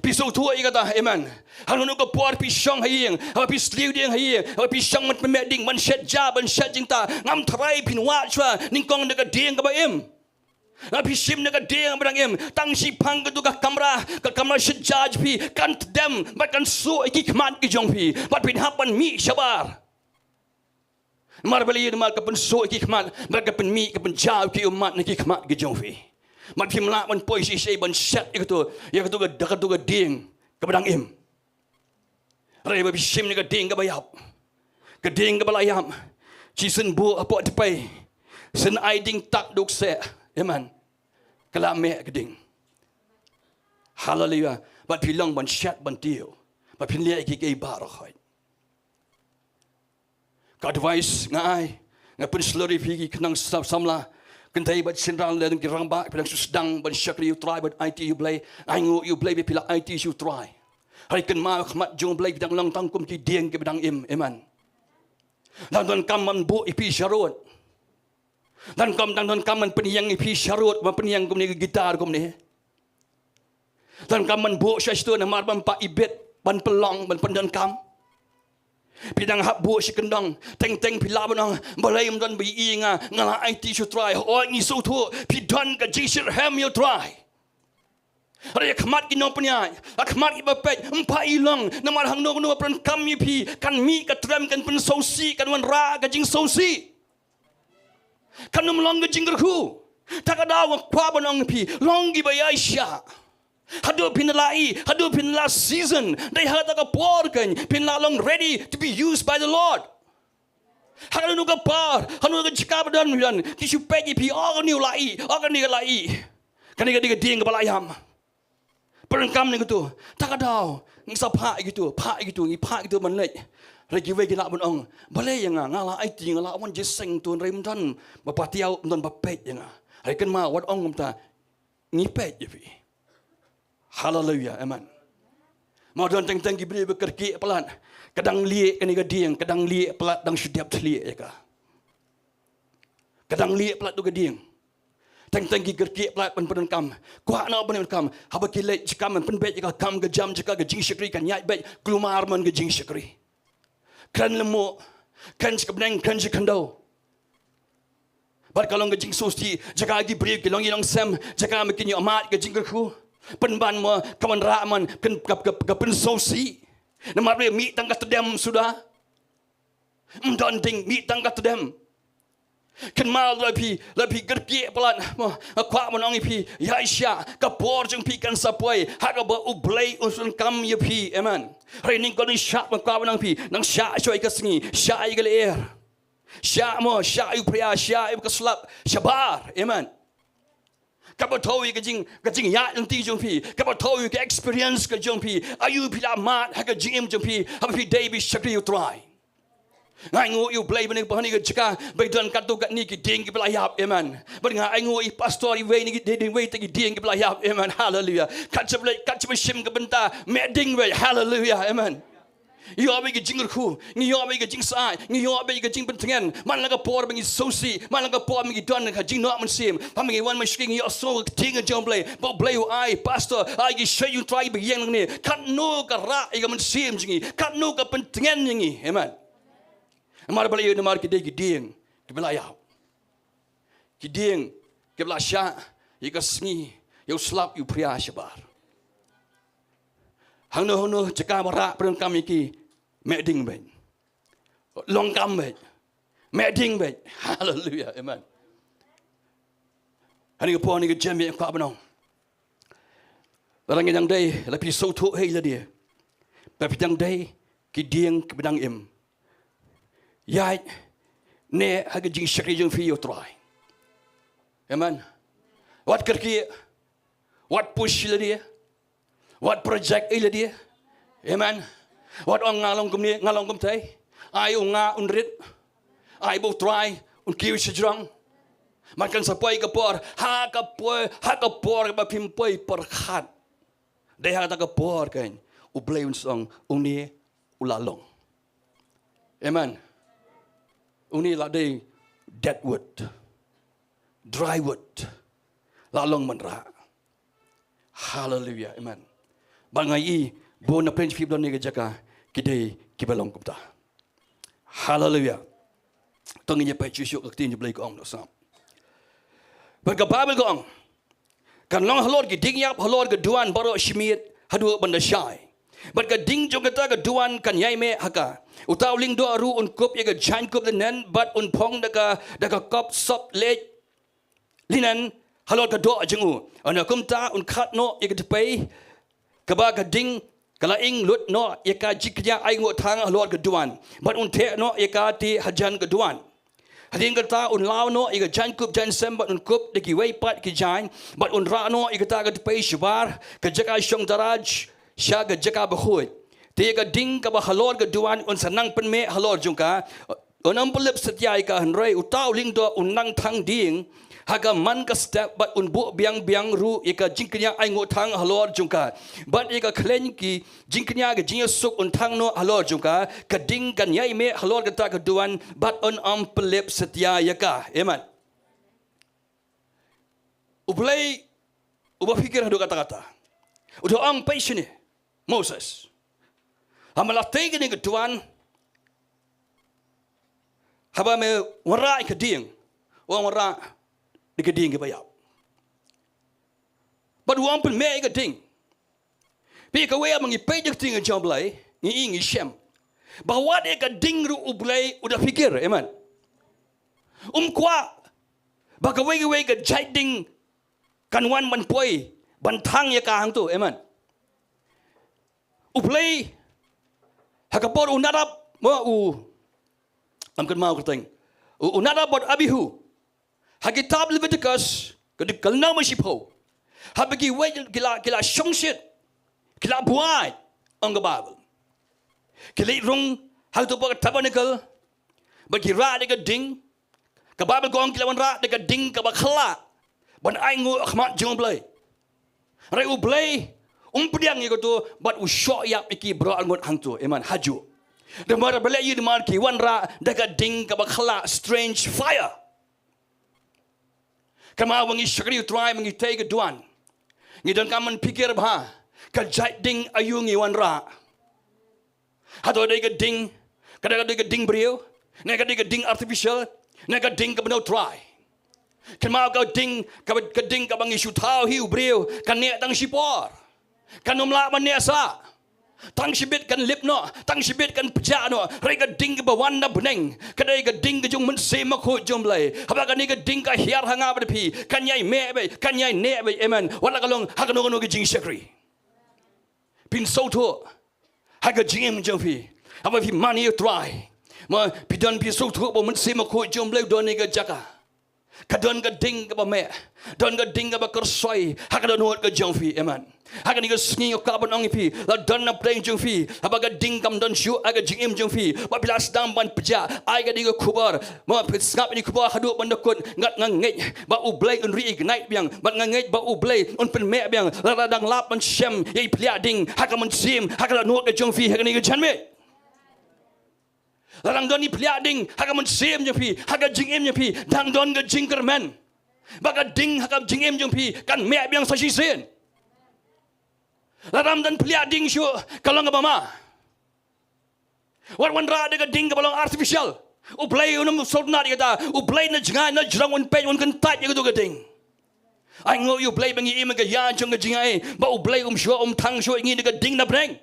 Phi sngewthuh ïa kata, amen. Hangno hangno ka por phi shong ha ïing, haba phi sliew dieng ha ïing, haba phi shong ban pynmih dieng, ban shet ja, ban shet jingtah, ngam tharai phin wad shuwa nyngkong da ka dieng kaba im. Haba phi shim da ka dieng ba dang im, tang shiphang kato ka kamra, ka kamra shet ja jong phi, kan tdem bad kan suh ïa ki khmat ki jong phi, bad phin hap ban mih shabar. Namar balei? Namar ka pynsuh ïa ki khmat, bad ka pynmih, ka pynjaw ïa ki ummat na ki khmat ki jong phi. Bad phim lah ban poi shisha ban shet ïa kato, ïa kato ka, kato ka dieng kaba dang im. Hynrei ba phi shim ïa ka dieng kaba ïap, ka dieng kaba la ïap, shisien buh hapoh tpei, shisien ai dieng tak duk seh. Amen. Ka la meh ka dieng. Haleluia. Bad phi long ban shet ban tiew, bad phin leh ïa kiei kiei baroh khoit. Ka advice nga ai, nga pynshlur ïa phi ki khynnah sam-, samla, kynthei bad shynrang, lehse ki rangbah, phi dang shu sdang ban shakri ïa U Trai bad aiti ïa U Blei. Ainguh ïa U Blei ba phi la aiti sha U Trai. Hynrei kynmaw, ha khmat jong U Blei phi dang long tang kum ki dieng kiba dang im. Amen. Dang donkam ban buh ïa phi sharud. Dang kam, dang donkam ban pynïeng ïa phi sharud, ban pynïeng kumne ka guitar kumne. Donkam ban buh sha stur namar ban pynibit, ban pynlong, ban pyndonkam. Phi dang hap buh shi kyndong, teng teng phi lah ban ong, balei ym don ba ïohi ïa nga, nga la aiti sha U Trai. Hooid, ngi sngewthuh, phi don ka jingshitrhem ïa U Trai. Hynrei ha khmat ki nongpynïaid, ha khmat kiba peit, ym pat ïohi long, namar hangno hangno ba pyndonkam ïa phi, kan mih ka trem, kan pynsngewsih, kan wanrah ka jingsngewsih. Kan ym long ka jingkyrkhu. Ta ka daw nga kwah ban ong ïa phi, long kiba ïaishah. Haduh phin la ïohi, haduh phin la season, dei ha kata ka por kan phin la long ready to be used by the Lord. Ha kano ka por, ha kano ka jaka ba don, don, ki shu peit ïa phi, oh kane u la ïohi, oh kane ka la ïohi. Kane ka dei ka dieng kaba la ïap. Pyndonkam ne kato, ta ka daw ngi sa phah ïa kito, phah ïa kito, ngi phah ïa kito ban leit. Hynrei kiwei ki lah ban ong, balei ïa nga, nga la aiti, nga la wan jingïaseng to, hynrei ym don ba patiaw, ym don ba peit ïa nga. Hynrei kynmaw, wat ong kumta, ngi peit ïa phi. Haleluia, amen. Mo don teng teng ki briew ba kyrkieh palat, ka dang lieh kane ka dieng, ka dang lieh palat, dang shu dep thylliej ïa ka. Ka dang lieh palat tu ka dieng. Teng teng ki kyrkieh palat ban pyndonkam. Kwah noh ban pyndonkam. Haba ki leit jaka ban pynbeit ïa ka kam ka jam jaka ka jingshakri, kan ïaid beit kulmar man ka jingshakri. Kren lyngngoh, kren sha ka bneng, kren sha ka khyndew. Bad ka long ka jingsngewsih, jaka ki briew ki long ïa longsem, jaka ma ki ñiuh mad ka jingkyrkhu. Pynban mo ka wanrah man, kan ka, ka, ka pynsngewsih. Namar ba mih tang ka tdem suda. Ym don ding, mih tang ka tdem. Kynmaw lada phi, lada phi kyrkieh palat, mo, nga kwah ban ong ïa phi, ïaishah, ka por jong phi kan sa poi ha kaba U Blei un pyndonkam ïa phi. Amen. Hynrei nyngkong nyngkong shah, nga kwah ban ong ïa phi, nang shah shuwa ïa ka sngi, shah ïa ka lyer. Shah mo, shah ïa u phria, shah ïa ka slap shabar. Amen. Kaba thew ïa ka jing, ka jingïaid lynti jong phi, kaba thew ïa ka experience ka jong phi, aïu phi la mad ha ka jingim jong phi haba phi dei ba shakri ïa U Trai. Nga ainguh ïa U Blei ba ha kane ka jaka ba don katto katne ki dieng kiba la ïap. Amen. Bad nga ainguh ïa i pastor, iwei na ki dieng, iwei na ki dieng kiba la ïap. Amen. Haleluia. Kat shaba leit, kat shaba shim ka bynta, meh dieng beit. Haleluia. Amen. Ngi ïoh beit ka jingkyrkhu, ngi ïoh beit ka jingsyaid, ngi ïoh beit ka jingpyntngen. Man la ka por ba ngi sngewsih, man la ka por ba ngi don ka jingnoh mynsiem, ba ngi wan mynsiem, ngi ïohsngew ka ktien ka jong U Blei, ba U Blei u ai pastor, ai ki shynrang, U Trai ba ïeng nangne. Katno ka rah ïa ka mynsiem jong ngi, katno ka pyntngen ïa ngi. Amen. Namar balei? Namar ki dei ki dieng kiba la ïap. Ki dieng kiba la shah ïa ka sngi, ïa u slap, ïa u phria shabar. Hangno hangno jaka ba rah pyndonkam ïa ki, meh dieng beit. Long kam beit. Meh dieng beit. Haleluia. Amen. Ha kane ka por, ha kane ka jingmut, nga kwah ban ong, lada ngi dang dei, lada phi sngewthuh hi lade ba phi dang dei ki dieng kiba dang im, ïaid ne ha ka jingshakri jong phi ïa U Trai. Amen. Wat kyrkieh, wat push lade, wat project ïa lade. Amen. Wat ong nga long kumne, nga long kumtei. Ai u nga un rit, ai ba U Trai un kiew shajrong. Man kan sa poi ka por, ha ka por, ha ka por ba phim poi pyrkhat. Dei ha kata ka por kan U Blei un sa ong, une u la long. Amen. Une la dei dead wood, dry wood, la long ban rah. Haleluia. Amen. Bad nga ïohi ba na pdeng jong phi ba don ha kane ka jaka, ki dei kiba long kumta. Haleluia. To ngin ïa peit shuh shuh ka ktien jong U Blei ka ong, to sngap. Bad ka Baibl ka ong, kan long halor ki dieng ïap, halor ka duwan baroh shimiet haduh ban da shai. Bad ka ding jong kata ka duwan kan ïai meh ha ka. Uta u lyngdoh ruh un kup ïa ka jaiñkup linen, bad un phong da ka, da ka kop sop leit linen halor ka doh jong u. Hynda kumta un khad noh ïa ka tpei kaba ka ding ka la ing lut noh ïa ka jingkñia ainguh thang halor ka duwan, bad un theh noh ïa ka te hajan ka duwan. Hadien kata un law noh ïa ka jaiñkup jaiñsem bad un kup da kiwei pat ki jaiñ, bad un rah noh ïa kata ka tpei shabar ka jaka shong daraj sha ka jaka bakhuid. Te ïa ka ding kaba halor ka duwan un sa nang pynmeh halor jong ka. Un ym pynlip satia ïa ka, hynrei uta u lyngdoh un nang thang dieng ha ka man ka step, bad un buh biang biang ruh ïa ka jingkñia ainguh thang halor jong ka, bad ïa ka khleiñ ki jingkñia ka jingïasuk un thang noh halor jong ka. Ka ding kan ïai meh halor kata ka duwan, bad un ym pynlip satia ïa ka. Amen. U Blei uba phikir haduh katta katta u da ong, peit shane Moses, ha me la tei kane ka duwan, haba me wanrah ïa ka ding, u ong wanrah da ka ding kaba ïap. Bad u ong pynmeh ïa ka ding. Phi, kawei ba ngi peit ïa ka ktien jong U Blei, ngi ï ngi shem ba wat ïa ka ding ruh U Blei u da phikir. Amen. Um kwah ba kawei kawei ka jait ding kan wan ban poi ban thang ïa ka hangto. Amen. U Blei, ha ka por u Nadab, mo u, lam kan mau kyrteng, u, u Nadab bad Abihu, ha kitab Leviticus, ka dei ka lynnong ba shiphew, haba kiwei ki la, ki la shongshit, ki la buaid, ong ka Baibl, ki leit rung hangto ha ka tabernacle, bad ki rah da ka ding. Ka Baibl ka ong ki la wanrah da ka ding kaba khyllah ban ainguh ha khmat jong U Blei. Hynrei U Blei um pdiang ïa kato, bad u shoh ïap ïa ki baroh arngut hangto. Amen. Hajuh. Namar balei? Namar ki wanrah da ka ding kaba khyllah, strange fire. Kynmaw ba ngi shakri U Trai, ba ngi tei ka duwan, ngi donkam ban phikir bha, ka jait ding aïu ngi wanrah. Hato dei ka ding, ka dei, ka dei ka ding briew, ne ka dei ka ding artificial, ne ka ding kaba na U Trai? Kynmaw ka ding, ka, ka ding kaba ngi shu thaw hi u briew, kan neh tang shipor. Kan ym lah ban neh sah. Tang shibit kan lip noh, tang shibit kan pjah noh. Hynrei ka ding kaba wan na bneng ka dei ka ding ka jong U Mynsiem Bakhuid jong U Blei. Haba kane ka ding ka hiar ha nga bad phi, kan ïai meh beit, kan ïai neh beit. Amen. Wat la ka long ha kano kano ka jingshakri. Phin sngewthuh ha ka jingim jong phi, haba phi mane ïa U Trai, ma phi don, phi sngewthuh ba U Mynsiem Bakhuid jong U Blei u don ha ka jaka. Ka don ka ding kaba meh, don ka ding kaba kyrsoi ha ka dohnud ka jong phi. Amen. Ha kane ka sngi nga kwah ban ong ïa phi, la don na pdeng jong phi haba ka ding kam don shuh ha ka jingim jong phi, ba phi la sdang ban pjah. Ai kane ka khubor, ma phi sngap ïa kane ka khubor haduh ban da kut, ngat nga ngeit ba U Blei un reignite biang, bad nga ngeit ba U Blei un pynmeh biang. Lada dang lap ban shem ïa i phliah ding ha ka mynsiem, ha ka dohnud ka jong phi ha kane ka janmiet, lada dang don i phliah ding ha ka mynsiem jong phi, ha ka jingim jong phi, dang don ka jingkyrmen ba ka ding ha ka jingim jong phi kan meh biang sa shisien. Lada ym don phliah ding shuh, ka long kaba ma. Wat wanrah da ka ding kaba long artificial. U Blei un ym sngewtynnat ïa kata. U Blei na jngai na jrong un peit, un kyntait ïa kato ka ding. Ainguh ïa U Blei ba ngi im ha ka ïa jong ka jingaiei, ba U Blei um shuh, um thang shuh ïa ngi da ka ding na bneng.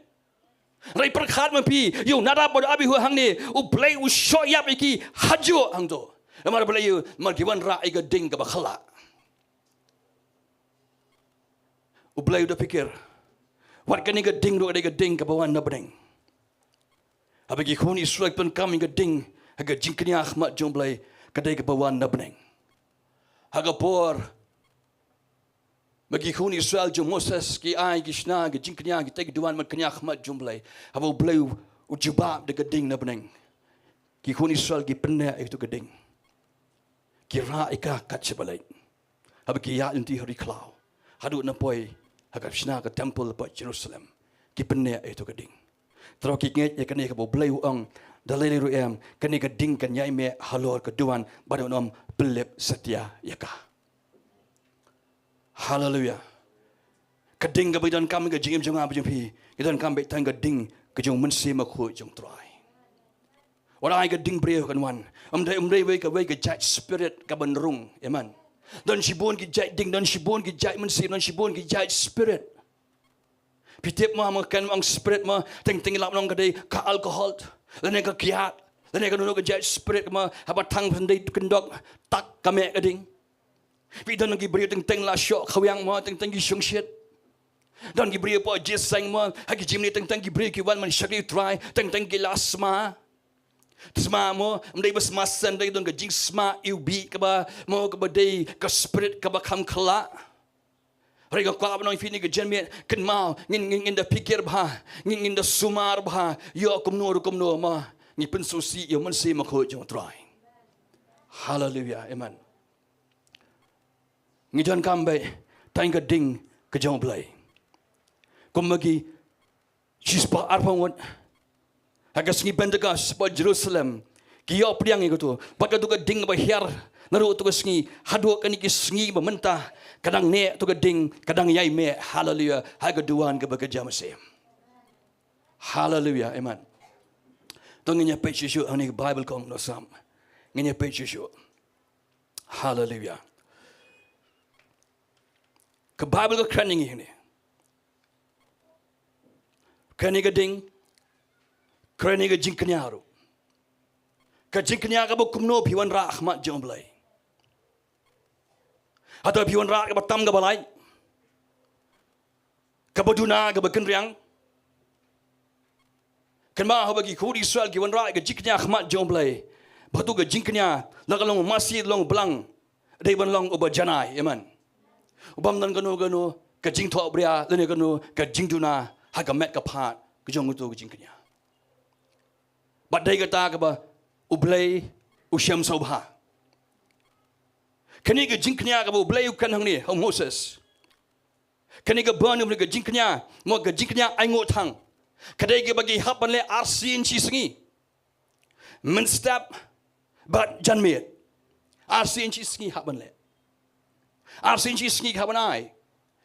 Hynrei pyrkhat ma phi ïa u Nadab bad u Abihu hangne, U Blei u shoh ïap ïa ki hajuh hangto. Namar balei? Namar ki wanrah ïa ka ding kaba khyllah. U Blei u da phikir, wat kane ka ding ruh ka dei ka ding kaba wan na bneng. Haba ki khun Israel ki donkam ïa ka ding ha ka jingkñia ha khmat jong U Blei, ka dei kaba wan na bneng. Ha ka por ba ki khun Israel jong u Moses ki ai, ki shna ka jingkñia, ki tei ki duwan ban kñia ha khmat jong U Blei, haba U Blei u jubab da ka ding na bneng, ki khun Israel ki pynneh ïa kato ka ding. Ki rah ïa ka kat shaba leit. Haba ki ïaid lynti ha ri khlaw haduh na poi ha ka shna ka temple hapoh Jerusalem, ki pynneh ïa kato ka ding. Tang ba ki ngeit ïa kane kaba U Blei u ong, da lei lei ruh em, kane ka ding kan ïai meh halor ka duwan, bad un ym pynlip satia ïa ka. Haleluia. Ka ding kaba ngi donkam ha ka jingim jong nga bad jong phi, ngi donkam beit tang ka ding ka jong U Mynsiem Bakhuid jong U Trai. Wat ai ka ding briew kan wan. Ym dei, ym dei wei ka, wei ka jait spirit kaban rung. Amen. Don shibun ki jait ding, don shibun ki jait mynsiem, don shibun ki jait spirit. Phi tip mo, mo kan ong spirit mo, teng teng la ong ka dei ka alcohol, lane ka kiad, lane kano kano ka jait spirit mo, haba thang phin dei kyndok, tak ka meh ka ding. Phi don ki briew teng teng la shoh khawang mo, teng teng ki shongshit. Don ki briew po jiseng mo, ha ki jingmane teng teng ki briew ki wan man shakri u Trai, teng teng ki la sma. Sma mo, ym dei ba sma shen, dei don ka jingsma iwbih kaba mo, kaba dei ka spirit kaba kham khla. Hynrei nga kwah ban ong ïa phi kane ka janmiet, kynmaw, ngin, ngin, ngin da pyrkhat bha, ngin, ngin da sumar bha ïa kumno ruh kumno ma ngi pynsngewsih ïa u Mynsiem Bakhuid jong u Trai. Haleluia, amen. Ngi donkam beit tang ka ding ka jong u Blei. Kumba ki shispah arphew ngut ha ka sngi Pentekost bad Jerusalem ki ïoh pdiang ïa katu, bad katu ka ding ba hiar naduh tu ka sngi haduh kane ka sngi ba mynta ka dang neh tu ka ding, ka dang ïai meh, haleluia, ha ka duwan kaba kyrjam mynsiem. Haleluia, amen. To ngin ïa peit shuh shuh hangne ka Bible kong, no sam. Ngin ïa peit shuh shuh. Haleluia. Ka Bible ka kren ïa ngi hangne. Kren ïa ka ding, kren ïa ka jingkñia ruh. Ka jingkñia kaba kumno phi wanrah ha khmat jong u Blei. Hato phi wanrah kaba tam kaba lait, kaba duna kaba kynriang? Kynmaw haba ki khun Israel ki wanrah ka jingkñia ha khmat jong u Blei, ba tu ka jingkñia la ka long masi long blang, dei ban long uba janai, amen. Ubym don kano kano ka jingthohbria lane kano ka jingduna ha ka met ka phad ka jong utu ka jingkñia. Bad dei kata kaba u Blei u shem sngewbha. Kane ka jingkñia kaba u Blei u kren hangne ha u Moses, kane ka bun, kane ka jingkñia mo ka jingkñia ainguh thang, ka dei kaba ki hap ban leh arsien shi sngi, mynstep bad janmiet. Arsien shi sngi hap ban leh. Arsien shi sngi hap ban ai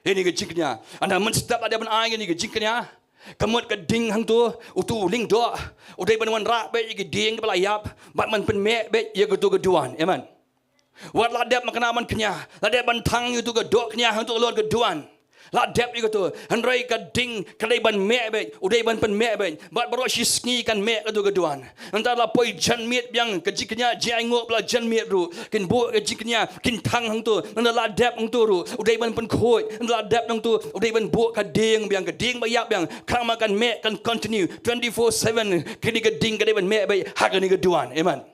ïa kane ka jingkñia. Ynda mynstep la dep ban ai ïa kane ka jingkñia, ka mut ka ding hangtu, utu u lyngdoh u dei ban wanrah beit ïa ki dieng kiba la ïap bad ban pynmeh beit ïa katu ka duwan, amen. Wat la dep ma kane ban kñia, la dep ban thang ïa utu ka dohkñia hangtu ka lor ka duwan. La dep ïa katu, hynrei ka ding ka dei ban meh beit, u dei ban pynmeh beit, bad baroh shi sngi kan meh katu ka duwan. Nangta la poi janmiet biang, ka jingkñia jingainguh ba la janmiet ruh, kin buh ka jingkñia, kin thang hangtu. Nangta la dep hangtu ruh u dei ban pynkhuid, nangta la dep hangtu u dei ban buh ka dieng biang, ka dieng ba ïap biang. Khnang ba kan meh, kan continue twenty-four seven, kane ka ding ka dei ban meh beit ha kane ka duwan, amen.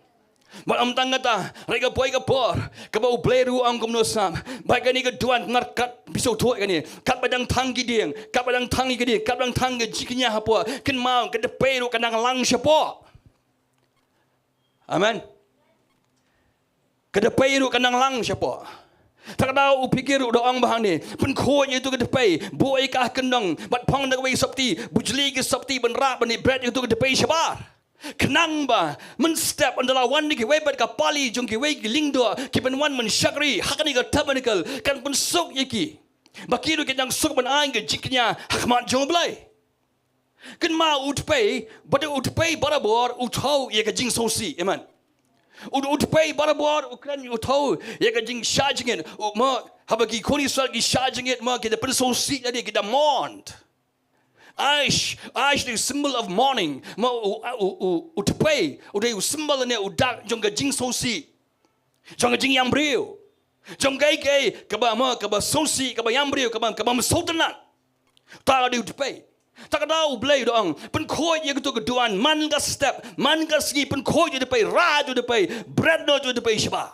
Bad ym tang kata, hynrei ka poi ka por kaba u Blei ruh u ong kumno sngap, ba kane ka duwan, namar kat phi sngewthuh kane, katba dang thang ki dieng, katba dang thang ki dieng, katba dang thang ka jingkñia hapoh, kynmaw ka dpei ruh kan nang lang shapoh. Amen. Ka dpei ruh kan nang lang shapoh. Te ka daw u pyrkhat ruh da ong ba hangne, pynkhuid ïa utu ka dpei, buh ïa ka ha kyndong bad phong da kawei ka sopti, bujli ïa ka sopti ban rah ban ïa bret ïa utu ka dpei shabar. Khnang ba mynstep ynda la wan ïa kiwei pat ka pali jong kiwei ki lyngdoh kiban wan ban shakri ha kane ka tabernacle, kan pynsuk ïa ki, ba ki ruh kin nang suk ban ai ka jingkñia ha khmat jong u Blei. Kynmaw, u dpei, bad u dpei barabor u thew ïa ka jingsngewsih, amen. U, u dpei barabor u kren, u thew ïa ka jingshah jingit. U, mo, haba ki khun Israel ki shah jingit, mo, ki da pynsngewsih ïa lade, ki da mourn. Ash, ash is symbol of mourning. Mo, u, u, u, u dpei u dei u symbol ne u dak jong ka jingsngewsih, jong ka jingïam briew, jong kaei kaei kaba, mo, kaba sngewsih, kaba ïam briew, kaba, kaba ym sngewtynnat. Te ka dei u dpei. Te ka daw u Blei u da ong, pynkhuid ïa katu ka duwan man ka step, man ka sngi, pynkhuid ïa u dpei, rah ïa u dpei, bret noh ïa u dpei shabar.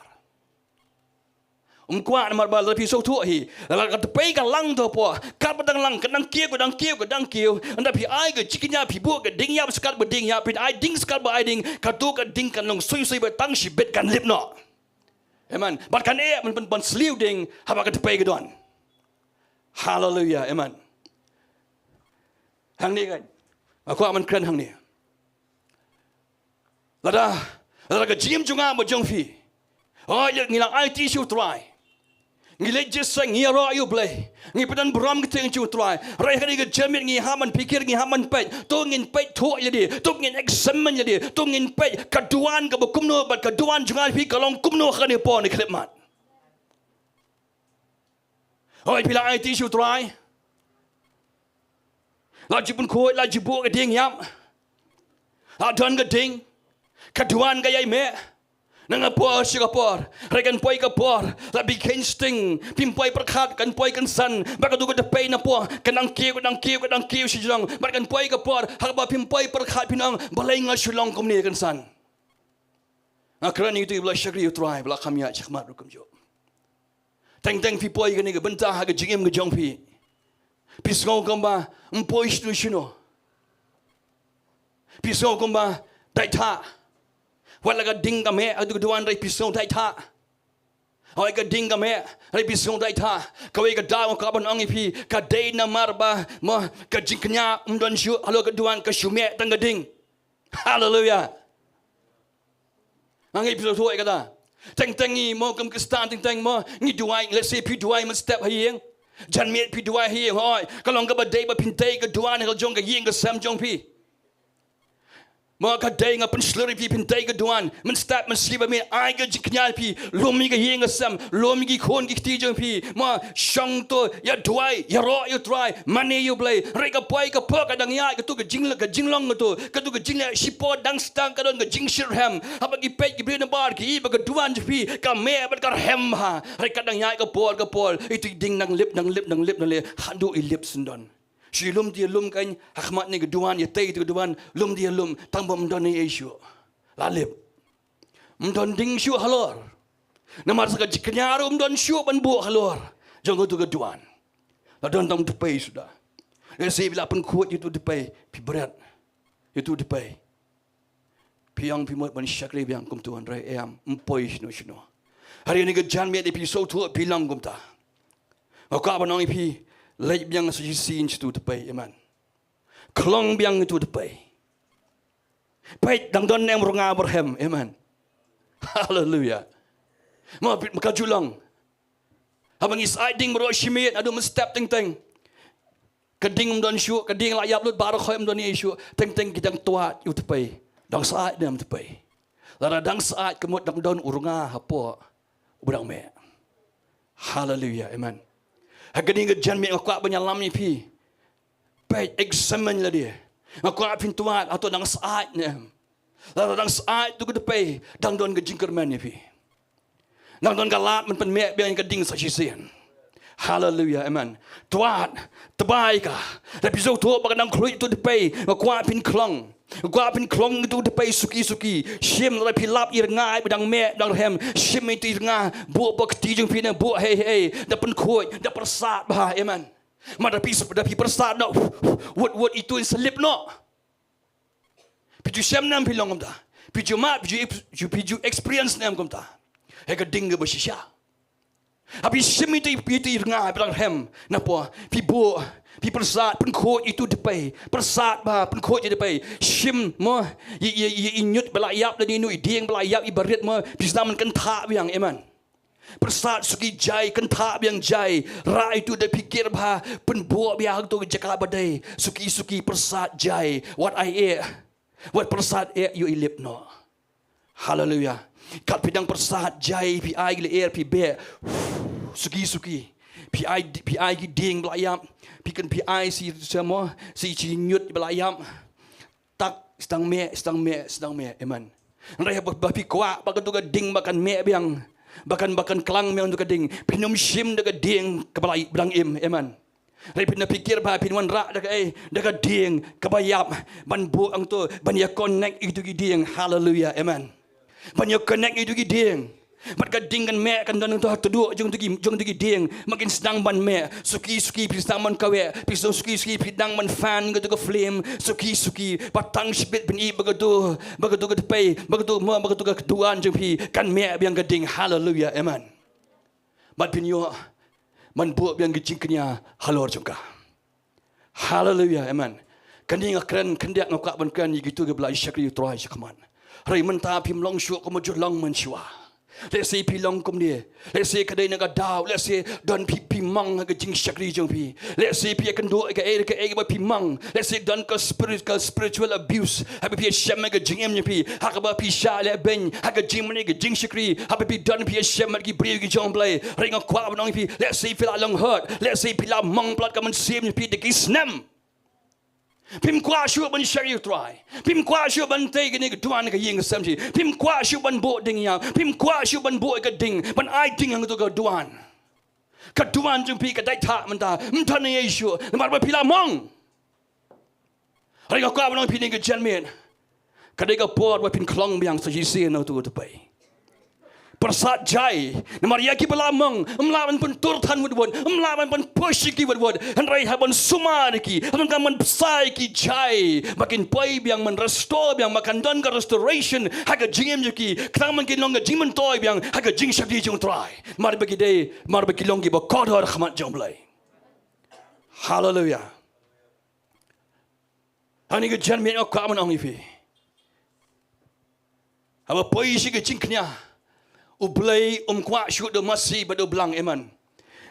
Ym kwah, namar ba lada phi sngewthuh hi, lada ka dpei ka lang tu hapoh, katba dang lang, ka dang kiew, ka dang kiew, ka dang kiew, ynda phi ai ka jingkñia, phi buh ka dieng ïap sha katba dieng ïap, phi ai dieng sha katba ai dieng, katu ka dieng kan long sui sui beit, tang shibit kan lip noh. Amen. Bad kan eh ban, ban, ban sliew dieng haba ka dpei ka don. Haleluia, amen. Hangne kan, nga kwah ban kren hangne. Lada, lada ka jingim jong nga bad jong phi, oh, ïa ngi la aiti sha u Trai, ngi leit jingïaseng, ngi ïaroh ïa u Blei, ngi pyndonkam burom kyrteng jong u Trai. Hynrei ha kane ka janmiet ngi hap ban pyrkhat, ngi hap ban peit. To ngin peit thuh ïa lade, to ngin examine ïa lade, to ngin peit ka duwan kaba kumno bad ka duwan jong nga phi ka long kumno ha kane ka por ne khyllipmat. Hooid, phi la aiti sha u Trai. La ju pynkhuid, la ju buh ka dieng ïap. La don ka ding. Ka duwan ka ïai meh. Na ka por sha ka por, hynrei kan poi ka por, la phi kheiñ sting, phim poi pyrkhat, kan poi kynsan, bad katu ka dpei na por, ka dang kiew, ka dang kiew, ka dang kiew shajrong, bad kan poi ka por, haba phim poi pyrkhat phin ong, balei nga shu long kumne kynsan. Nga kren ïa itu ba la shakri ïa u Trai, ba la kham ïaid shakhmat ruh kumjuh. Teng teng phi poi kane ka bynta ha ka jingim ka jong phi. Phi sngew kumba, ym poi shano shano. Phi sngew kumba, dei thah. Wat la ka ding ka meh, atu ka duwan hynrei phi sngew dei thah. Hoi ka ding ka meh, hynrei phi sngew dei thah. Kawei ka daw nga kwah ban ong ïa phi, ka dei namar ba, mo, ka jingkñia ym don shuh, halor ka duwan ka shu meh tang ka ding. Haleluya. Nga ngeit phi sngewthuh ïa kata. Teng teng ngi mo kum Khristan teng teng mo ngi duwai, let's say phi duwai mynstep ha ïing. Janmiet phi duwai ha ïing, hoi. Ka long kaba dei ba phin tei ka duwan ha ka jong ka ïing ka sem jong phi. Mo ka dei nga pynshlur ïa phi phin tei ka duwan mynstep mynsngi ba miet, ai ka jingkñia ïa phi, lum ïa ka ïing ka sem, lum ïa ki khun ki kti jong phi. Mo shong to, ïa duwai, ïaroh ïa u Trai, mane ïa u Blei. Hynrei ka poi ka por ka dang ïaid katu ka jing, ka jinglong katu, katu ka jingleh shipor dang stang ka don ka jingshitrhem. Haba ki peit ki briew nabar ki i ba ka duwan jong phi ka meh bad ka rhem bha. Hynrei ka dang ïaid ka por ka por, itu i ding nang lip, nang lip, nang lip, nang lip, haduh i lip syndon. Shu ïalum te ïalum kein ha khmat ne ka duwan, ïatei te ka duwan, lum te ïalum, tang ba ym don ei ei shuh. La lip. Ym don ding shuh halor. Namar sa ka jingkñia ruh ym don shuh ban buh halor jong katu ka duwan. La don tang dpei suda. Lehse phi la pynkhuid ïa utu dpei, phi bret ïa utu dpei. Phi ong phi mut ban shakri biang kumta, hynrei em, ym poi shano shano. Ha ri ne ka janmiet phi sngewthuh phi long kumta. Nga kwah ban ong ïa phi, leit biang sa shisien sha utu dpei, amen. Khlong biang ïa utu dpei. Peit, dang don ne em u rnga ba rhem, amen. Haleluya. Ma phi, ma ka ju long. Haba ngi sait ding baroh shi miet, haduh mynstep teng teng. Ka ding ym don shuh, ka ding la ïap lut baroh khoit, ym don ei ei shuh, teng teng ki dang twad ïa u dpei. Dang sait ne em u dpei. Lada dang sait ka mut dang don u rnga hapoh uba dang meh. Haleluya, amen. Ha kane ka janmiet nga kwah ban ïalam ïa phi. Peit, examine lade. Nga kwah phin twad, hato dang sait ne em. Lada dang sait utu ka dpei, dang don ka jingkyrmen ïa phi. Dang don ka lad ban pynmeh biang ïa ka ding sa shisien. Haleluya, amen. Twad, tbai ka. Lada phi sngewthuh ba ka dang khluit utu dpei, nga kwah phin khlong. Nga kwah phin khlong ïa utu dpei suki suki. Shim, lada phi lap ïa i rnga ba dang meh, dang rhem. Shim ïa itu i rnga, buh hapoh kti jong phi ne, buh hei hei. Da pynkhuid, da pyrsad bha, amen. Ma da phi, da phi pyrsad noh, wut wut itu in sa lip noh. Phi ju shem ne em phi long kumta? Phi ju mad, phi ju, phi ju experience ne em kumta? Ha ka ding kaba shisha. Haba phi shim itu, itu i rnga ba dang rhem, napoh, phi buh, phi pyrsad, pynkhuid itu dpei, pyrsad bha, pynkhuid itu dpei. Shim mo, i, i, i, i ñiut ba la ïap lane inu i dieng ba la ïap, i barit mo, phi sdang ban kynthah biang, amen. Pyrsad suki jai, kynthah biang jai. Rah itu da phikir bha, pynbuh biang ha kato ka jaka ba dei. Suki suki pyrsad jai. Wat ai eh. Wat pyrsad eh ïoh i lip noh. Haleluya. Kat phi dang pyrsad jai, phi ai ki lyer, phi beh. Suki suki. Phi ai, phi ai ki dieng ba la ïap. Phi kyn, phi ai shi, shi mo, shi, shi ñiut ba la ïap. Tak, sdang meh, sdang meh, sdang meh. Amen. Hynrei haba, ba phi kwah ba katu ka ding ba kan meh biang, ba kan, ba kan klang biang katu ka ding, phin ym shim da ka dieng kaba la, ba dang im. Amen. Hynrei phin da phikir ba phin wanrah da kaei, da ka dieng kaba ïap, ban buh hangto, ban ïa connect ïa kitu ki dieng. Haleluya. Amen. Ban ïa connect ïa kitu ki dieng. Bad ka ding kan meh, kan don hangto ha tdong jong kitu ki, jong kitu ki dieng. Ma kin sdang ban meh. Suki suki phi sdang ban kaweh. Phi sdang suki suki phi sdang ban fan katu ka flame. Suki suki. Bad tang shibit phin ïohi ba katu, ba katu ka dpei, ba katu mo, ba katu ka duwan jong phi kan meh biang ka ding. Haleluya. Amen. Bad phin ïoh ban buh biang ka jingkñia halor jong ka. Haleluya, amen. Kane nga kren khyndiat, nga kwah ban kren ïa kitu kiba la shakri ïa u Trai shakhmat. Hynrei mynta phim long shuh kumba ju long mynshuwa. Lehse phi long kumne. Lehse ka dei na ka daw. Lehse don phi, phi mang ha ka jingshakri jong phi. Lehse phi ïakynduh ïa kaei kaei kaba phi mang. Lehse don ka spirit, ka spiritual abuse. Haba phi ïashem ïa ka jingim jong phi, ha kaba phi shah lehbeiñ ha ka jingmane ka jingshakri, haba phi don phi ïashem bad ki briew ki jong U Blei. Hynrei nga kwah ban ong ïa phi, lehse phi la long hurt, lehse phi la mong palat ka mynsiem jong phi da ki snem. Phim kwah shuh ban shakri ïa u Trai. Phim kwah shuh ban tei kane ka duwan ka ïing ka sem shi. Phim kwah shuh ban buh ding ïa. Phim kwah shuh ban buh ka ding ban ai ding ha kato ka duwan. Ka duwan jong phi ka dei thah mynta. Mynta ne ïa shuh. Namar ba phi la mong. Hynrei nga kwah ban ong phi kane ka janmiet, ka dei ka por ba phin khlong biang sa shisien na uto uto u tepei. Pyrsad jai, namar ïa kiba la mong, ym lah ban pyntur than wut wut, ym lah ban pynpush ïa ki wut wut, hynrei hap ban sumar ïa ki, hap ban kam ban bsa ïa ki jai, ba kin poi biang ban restore biang, ba kan don ka restoration ha ka jingim jong ki, khnang ban kin long ka jingmyntoi biang ha ka jingshakri jong u Trai. Namar ba ki dei, namar ba ki long kiba kordor ha khmat jong u Blei. Haleluia. Hangne ka janmiet nga kwah ban ong ïa phi, haba poi sha ka jingkñia, u Blei um kwah shuh da u masi bad u blang, amen.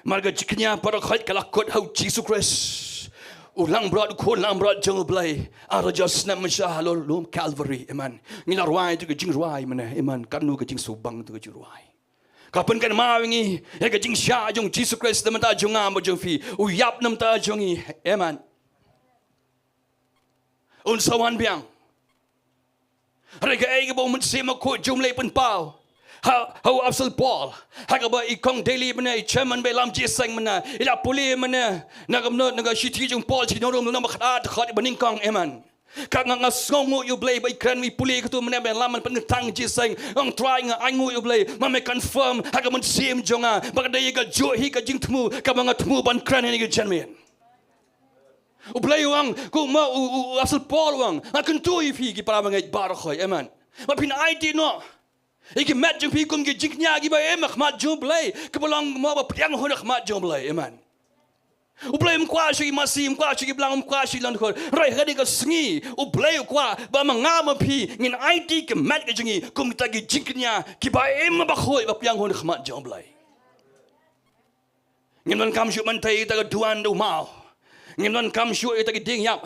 Namar ka jingkñia baroh khoit ka la kut ha u Jisu Khrist, u langbrot, u khun langbrot jong u Blei. Arhajar snem mynsha halor lum Calvary, amen. Ngi la rwai ïa ka jingrwai mynne, amen. Katno ka jingsngewbang ïa ka jingrwai. Ka pynkynmaw ïa ngi ïa ka jingshah jong u Jisu Khrist na bynta jong nga bad jong phi. U ïap na bynta jong ngi. Amen. Un sa wan biang. Hynrei kaei kaba u Mynsiem Bakhuid jong u Blei pynpaw ha, ha u Apostol Paul. Ha kaba i kong Daley mynne, i chairman ba ïalam jingïaseng mynne, i la pule mynne na ka, na ka shithi jong u Paul sha ki nong Rom, lynnong ba khatar, dkhot ba nyngkong. Amen. Ka, nga, nga sngewnguh ïa u Blei ba i kren, i pule kato mynne ba ïalam ban pynkyntang jingïaseng. Ong Trai, nga ainguh ïa u Blei ba me confirm ha ka mynsiem jong nga ba ka dei ïa kajuh hi ka jingthmu kaba nga thmu ban kren ha kane ka janmiet. U Blei u ong, kumba u, u, u Apostol Paul u ong, nga kyntu ïa phi ki para bangeit baroh khoit, amen, ba phin aiti noh ïa ki met jong phi kum ki jingkñia kiba im ha khmat jong u Blei, kiba long mo ba pdiang hun ha khmat jong u Blei. Amen. U Blei um kwah shuh ki masi, um kwah shuh ki blang, um kwah shuh ki lyngkhuh. Hynrei ha kane ka sngi u Blei u kwah ba ma nga ma phi ngin aiti ki met ki jong ngi kum kita ki jingkñia kiba im bakhuid ba pdiang hun ha khmat jong u Blei. Ngim donkam shuh ban tei ïa kita ka duwan da u maw. Ngim donkam shuh ïa kita ki ding ïap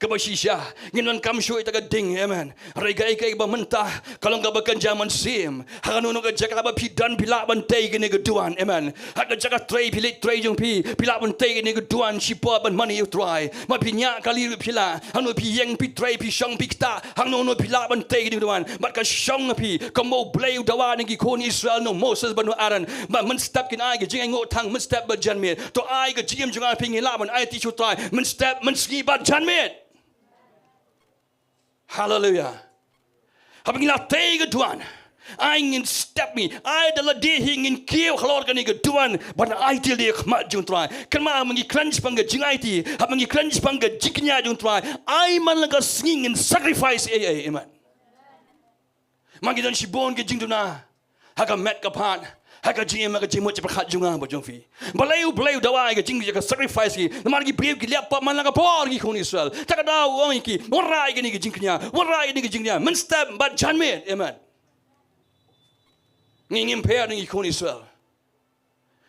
kaba shisha. Ngim donkam shuh ïa kita ka ding, amen. Hynrei kaei kaei ba mynta ka long kaba kynja mynsiem. Ha kano kano ka jaka ba phi don phi lah ban tei kane ka duwan, amen. Ha ka jaka trei phi leit trei jong phi, phi lah ban tei kane ka duwan shipor ban mane ïa u Trai. Ma phi ñiah kali ruh phi lah. Hangno phi ïeng phi trei phi shong phi ktah, hangno hangno phi lah ban tei kane ka duwan. Bad ka shong ha phi, kumba u Blei u dawa na ki khun Israel, na u Moses bad na u Aaron, ba mynstep kin ai ka jingainguh tang mynstep bad janmiet. To ai ka jingim jong nga phi ngi lah ban aiti sha u Trai mynstep mynsngi bad janmiet. Haleluia. Haba ngi la tei ka duwan, ai ngin step, ngi ai da lade hi ngin kiew halor kane ka duwan ban aiti lade ha khmat jong u Trai. Kynmaw, haba ngi kren shaphang ka jingaiti, haba ngi kren shaphang ka jingkñia jong u Trai, ai man la ka sngi ngin sacrifice ei ei, amen. Ma ngi don shibun ki jingduna ha ka met ka phad, ha ka jingim, ha ka jingmut jingpyrkhat jong nga bad jong phi. Balei u Blei u dawa ïa ka jing, ïa ka sacrifice ki? Namar ki briew ki leh pop man la ka por, ki khun Israel. Te ka daw u ong ïa ki, wanrah ïa kane ka jingkñia, wanrah ïa kane ka jingkñia mynstep bad janmiet, amen. Ngi ngim pher na ki khun Israel.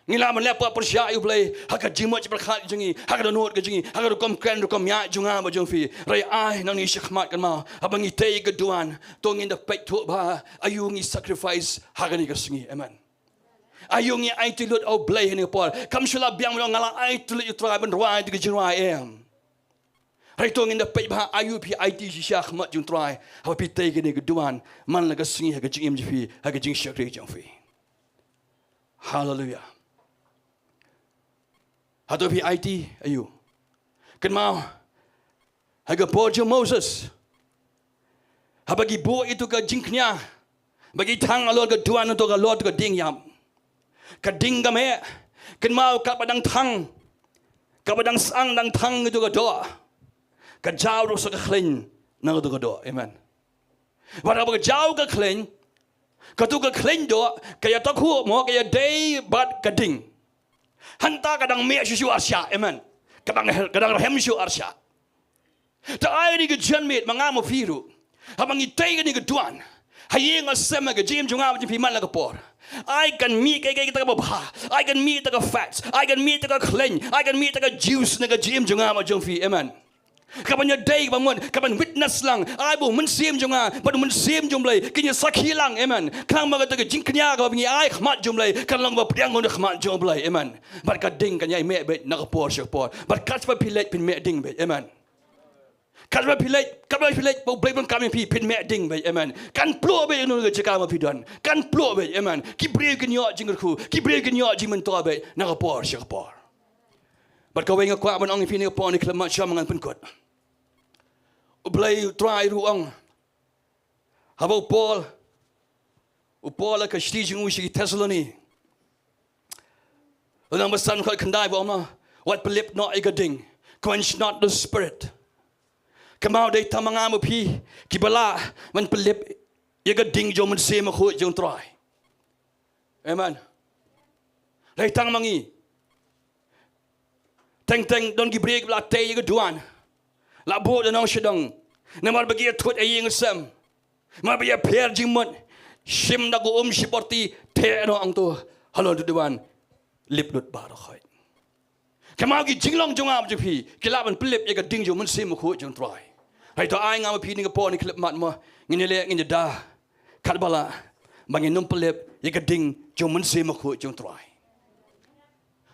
Ngi lah ban leh pop pyrshah ïa u Blei ha ka jingmut jingpyrkhat jong ngi, ha ka dohnud ka jong ngi, ha ka rukom kren rukom ïaid jong nga bad jong phi. Hynrei ai nangne shakhmat, kynmaw, haba ngi tei ka duwan, to ngin da peit thuh bha aïu ngi sacrifice ha kane ka sngi, amen. Aïu ngi aiti lut ha u Blei ha kane ka por. Kam shu lah biang ban ong nga la aiti lut ïa u Trai ban rwai ïa ka jingrwai, em. Hynrei to ngin da peit bha aïu phi aiti shisha ha khmat jong u Trai haba phi tei kane ka duwan man la ka sngi ha ka jingim jong phi, ha ka jingshakri jong phi. Haleluia. Hato phi aiti aïu? Kynmaw, ha ka por jong u Moses, haba ki buh ïa ito ka jingkñia, ba ki thang halor ka duwan, ito halor ito ka ding ïap, ka ding kam eh. Kynmaw, katba dang thang, katba dang syang dang thang ito ka doh, ka jaw ruh sa ka khleiñ na kato ka doh. Amen. Wat haba ka jaw ka khleiñ, kato ka khleiñ doh ka ïa takhuh mo, ka ïa dei bad ka ding. Hangta ka dang mih shuh shuh arshah, amen. Ka dang, ka dang rhem shuh arshah. Te ai kane ka janmiet ma nga ma phi ruh, haba ngi tei kane ka duwan ha ïing ha sem, ha ka jingim jong nga bad jong phi man la ka por, ai kan mih kaei kaei kata kaba bha, ai kan mih kata ka fats, ai kan mih kata ka khleiñ, ai kan mih kata ka juice na ka jingim jong nga bad jong phi, amen. Kaban ïa dei, kaban mut, kaban witness lang, ai ba u mynsiem jong nga bad u mynsiem jong u Blei kin ïa sakhi lang, amen. Khnang ba kata ka jingkñia kaba ngi ai ha khmat jong u Blei kan long kaba pdiang ha khmat jong u Blei, amen. Bad ka ding kan ïai mih beit na ka por sha ka por. Bad katba phi leit phin mih ding beit, amen. Katba phi leit, katba phi leit, ba U Blei u donkam ïa phi, phin meh ding beit, amen. Kan pluh beit ïano ka jaka ba phi don. Kan pluh beit, amen. Ki briew kin ïoh jingkyrkhu, ki briew kin ïoh jingmyntoi beit na ka por sha ka por. Bad kawei nga kwah ban ong ïa phi ha kane ka por, ha kane ka khyllipmat, sha ma ngan pynkut. U Blei U Trai ruh u ong, haba u Paul, u Paul ha ka shithi jong u sha ki Thessaloni, lynnong ba san, dkhot khyndai, ba ong, wat pynlip noh ïa ka ding. Quench not the spirit. Kynmaw, dei tang ma nga ma phi kiba lah ban pynlip ïa ka ding jong U Mynsiem Bakhuid jong U Trai. Amen. Dei tang ma ngi. Teng teng don ki briew kiba la tei ïa ka duwan, la buh da nong sha dong, namar ba ki ïa thut ïa ïing ïa sem, namar ba ki ïa pher jingmut. Shim da ka um shi porti, teh noh hangto halor u duwan, lip lut baroh khoit. Kynmaw, ki jinglong jong nga bad jong phi ki lah ban pynlip ïa ka ding jong U Mynsiem Bakhuid jong U Trai. Hynrei to ai nga ma phi ha kane ka por, ha kane ka khyllipmat mo, ngin ïaleh, ngin ïada katba lah ba ngin ym pynlip ïa ka ding jong U Mynsiem Bakhuid jong U Trai.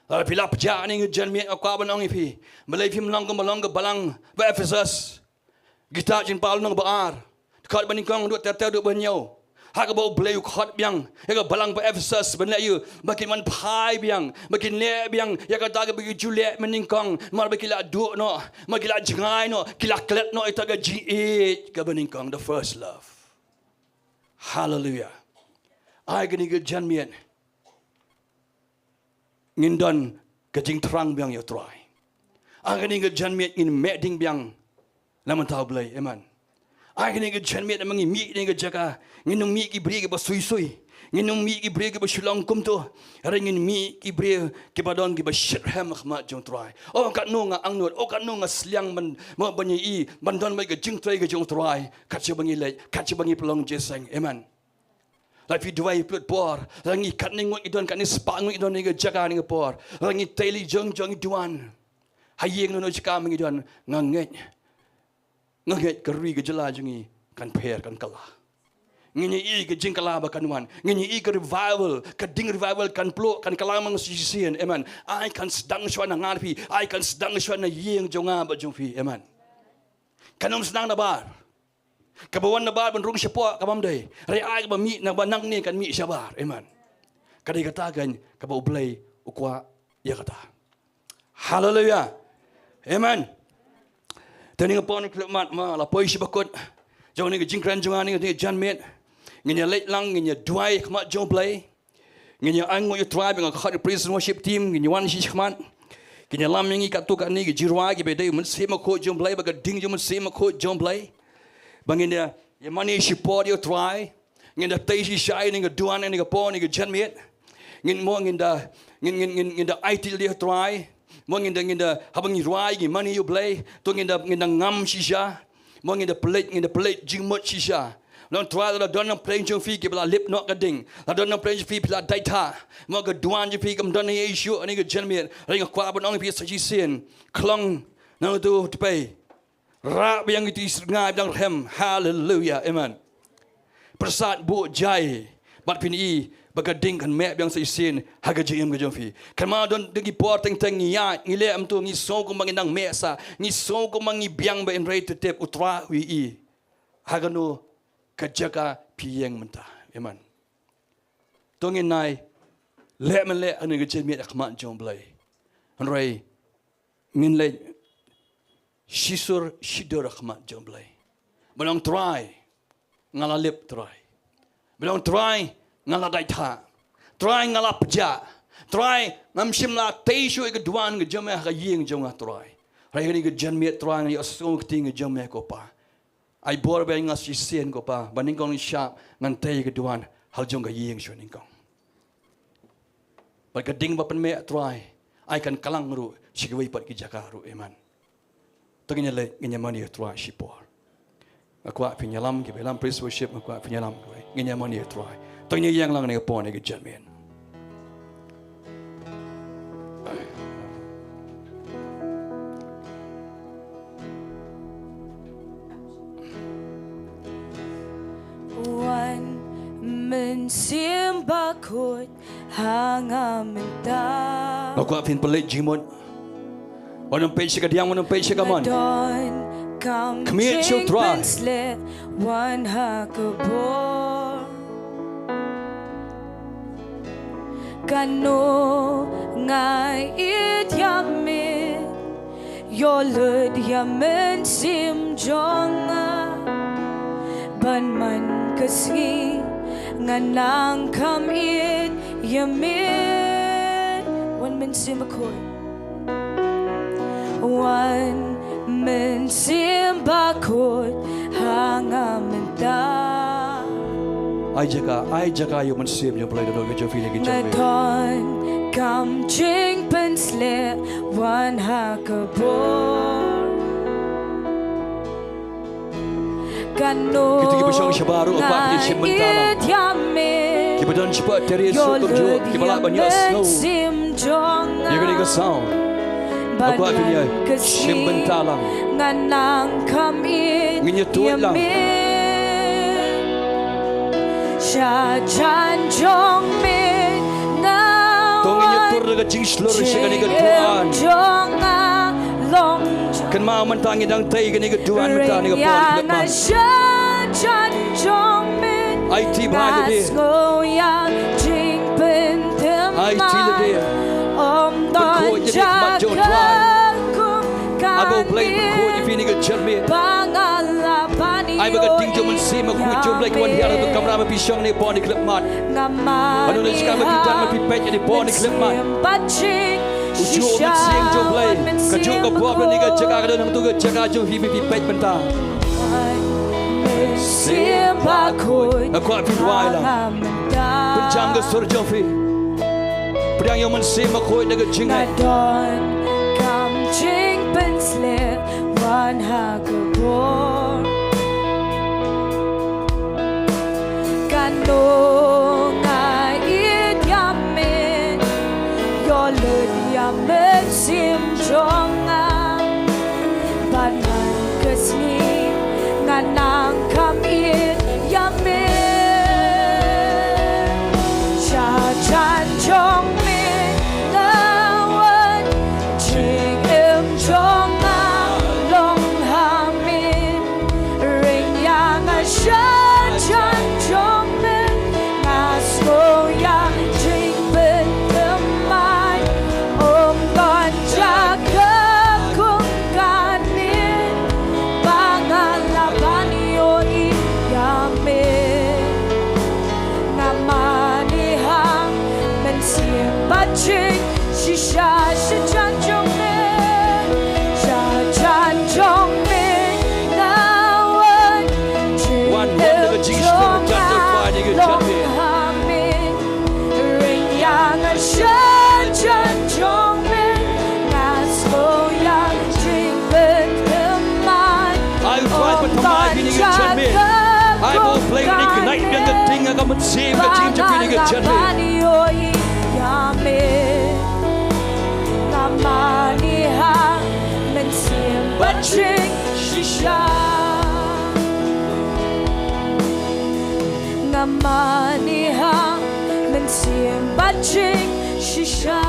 Lada phi la pjah ha kane ka janmiet, nga kwah ban ong ïa phi, balei phim long kumba long ka balang ba Ephesus? Kitab Jingpynpaw lynnong ba ar, dkhot ba nyngkong haduh ter ter haduh ba hynñiew. Ha kaba U Blei u khot biang ïa ka balang ba Ephesus ban leh aïu? Ba kin wan phai biang, ba kin leh biang ïa kata kaba ki ju leh mynnyngkong, namar ba ki la duh noh, namar ki la jngai noh, ki la klet noh ïa kata ka jingïeit kaba nyngkong, the first love. Haleluia. Ai ha kane ka janmiet ngin don ka jingthrang biang ïa U Trai. Ai ha kane ka janmiet ngin meh ding biang na ka bynta U Blei. Amen. Ai ha kane ka janmiet, namar ngi mih ha kane ka jaka, ngin ym mih ki briew kiba sui sui. Ngin ym mih ki briew kiba shu long kumto. Hynrei ngin mih ki briew kiba don kiba shitrhem ha khmat jong U Trai. O katno nga angnud, o katno nga sliang ban, ban ïohi ban don bad ka jingtrei ka jong U Trai kat shaba ngi leit, kat shaba ngi pynlong jingïaseng. Amen. Lada phi duwai pynlut por, lada ngi katne ngut ngi don, katne spah ngut ngi don ha kane ka jaka ha kane ka por, lada ngi tei leit jong jong ngi duwan ha ïing, kano kano ka jaka ba ngi don, nga ngeit, nga ngeit ka ri ka jylla jong ngi kan pher, kan kylla. Ngin ïohi ka jingkylla ba kan wan. Ngin ïohi ka revival, ka ding revival kan pluh, kan kylla mang shisien. Amen. Ai kan sdang shuwa na nga na phi, ai kan sdang shuwa na ïing jong nga bad jong phi. Amen. Kan ym sdang nabar. Kaba wan nabar ban rung shapoh ka bym dei. Hynrei ai kaba mih nabar nangne kan mih shabar. Amen. Ka dei kata kan kaba U Blei u kwah ïa kata. Haleluia. Amen. Te ha kane ka por, ha kane ka khyllipmat, ma la poi shi ba kut jong kane ka jingkren jong nga ha kane ka janmiet. Ngin ïa leit lang, ngin ïa duwai ha khmat jong U Blei. Ngin ïa ainguh ïa U Trai, ba nga khot ïa ka praise and worship team, ngin ïa wan shi khmat. Kin ïalam ïa ngi katto katne ki jingrwai kiba dei U Mynsiem Bakhuid jong U Blei, ba ka ding jong U Mynsiem Bakhuid jong U Blei. Ba ngin ïa, ïa mane shipor ïa U Trai. Ngin da tei shisha ïa kane ka duwan, ïa kane ka por, ïa kane ka janmiet. Ngin mo, ngin da, ngin, ngin, ngin, ngin da aiti ïa U Trai. Mo ngin da, ngin da, haba ngi rwai, ngin mane ïa U Blei. To ngin da, ngin da ngam shisha. Mo ngin da pynleit, ngin da pynleit jingmut shisha. Long Trai, lada don nongpynim jong phi kiba la lip noh ka ding. Lada don nongpynim jong phi, phi la dait ha. Mo ka duwan jong phi kam don ei ei shuh ha kane ka janmiet. Hynrei nga kwah ban ong ïa phi sa shisien. Khlong na uto u tpei. Rah biang ïa uto u syrngai ba dang rhem. Haleluia. Amen. Pyrsad buh jai. Bad phin i ba ka ding kan meh biang sa shisien ha ka jingim ka jong phi. Kynmaw, don, don ki por teng teng ngi ïaid, ngi leh kumto, ngi sngew kumba ngi nang meh sah, ngi sngew kumba ngi biang bha, hynrei to tip U Trai u i ha kano ka jaka phi ïeng mynta. Amen. To ngin nai leh mynleh ha kane ka janmiet ha khmat jong U Blei. Hynrei ngin leit shisur shidur ha khmat jong U Blei. Ba long Trai, nga la lip Trai. Ba long Trai, nga la dait ha. Trai, nga la pjah. Trai, ngam shym la tei shuh ïa ka duwan ka jong me ha ka ïing jong nga Trai. Hynrei ha kane ka janmiet Trai, nga ïohsngew ka ktien ka jong me ko Pa. Ai bor biang ïa nga shisien ko Pa, ba nyngkong nyngshap ngan tei ïa ka duwan ha la jong ka ïing shuwa nyngkong. Bad ka ding ba pynmeh Trai, ai kan kylla ruh sha kiwei pat ki jaka ruh. Amen. To ngin ïa leit, ngin ïa mane ïa Trai shipor. Nga kwah phin ïalam, kiba ïalam praise worship, nga kwah phin ïalam kiba. Ngin ïa mane ïa Trai. To ngin ïa ïeng lang ha kane ka por, ha kane ka janmiet. Wan Mynsiem Bakhuid ha nga mynta. Nga kwah phin pynleit jingmut. Wat nym peit sha ka diang, wat nym peit sha ka mon. Don Khmih sha u Trai. Pynshlur wan ha ka bor. Kano nga ïeit ïa me, ïoh lut ïa mynsiem jong nga. Ban man ka sngi nga nang kham ïeit ïa me. Wan Mynsiem Bakhuid. Wan Mynsiem Bakhuid ha nga mynta. Ai jaka, ai jaka ïa u Mynsiem jong u Blei, don ka jong phi ne ka jong me. Nga don kam jingpynsleh wan ha ka bor. Kano kita kiba shong shabar ruh, nga kwah phi shim bynta lang. Ïeit ïa me. Kiba don shapoh terrace ruh kumjuh, kiba lah ban ïohsngew ïa kane ka sound. Nga kwah phi ïa shim bynta lang. Nga nang kham ïeit, ngin ïa tuid lang. Sha jan jong me nga. To ngin ïa tur da ka jingshlur sha kane ka duwan. Jong nga long. Kynmaw mynta ngi dang tei kane ka duwan mynta ne ka por kaba. Aiti bha ïa lade. Aiti lade. Pynkhuid ïa lade khmat jong u Trai. Aba U Blei pynkhuid ïa phi ne ka janmiet. Ai ba ka ding jong u Mynsiem Bakhuid jong U Blei ka wan hiar ha ka kamra ba phi shong ne bun ne khlem mat. Hano ne shika ba phi don ba phi peit ne bun ne khlem mat. U juh u Mynsiem jong U Blei. Kajuh ka bor ne ka jaka ka don hangto ka jaka jong phi ba phi peit mynta. Mynsiem Bakhuid. Nga kwah phi duwai lang. Pynjam ka sur jong phi. Pdiang ïa u Mynsiem Bakhuid na ka jingngeit. Nga don kam jingpynsleh wan ha ka bor. Kano nga ïeit ïa me, ïoh lut ïa mynsiem jong nga. Bad man ka sngi nga nang kham ïeit ïa me. Sha jan jong me nga wan, jingim jong nga long ha me. Ring ïa nga sha jan jong me, nga sngew ïa jingpynthymmai. Ym don jaka kum kane ba nga lah ban ïohi ïa me. Nga mane ha Mynsiem Bajing shisha sha jan jong me, sha jan jong me nga wan. Wan, wan da ka jingshlur jong nga long ha me. Ring ïa nga sha jan jong me, nga sngew ïa jingpynthymmai. Ai U Trai pynthymmai ïa phi ne ka janmiet. Ai ba U Blei un ignite biang ka ding ha ka mynsiem ka jingim jong phi ne ka janmiet. Nga mane ha Mynsiem Bajing shisha. Nga mane ha Mynsiem Bajing shisha.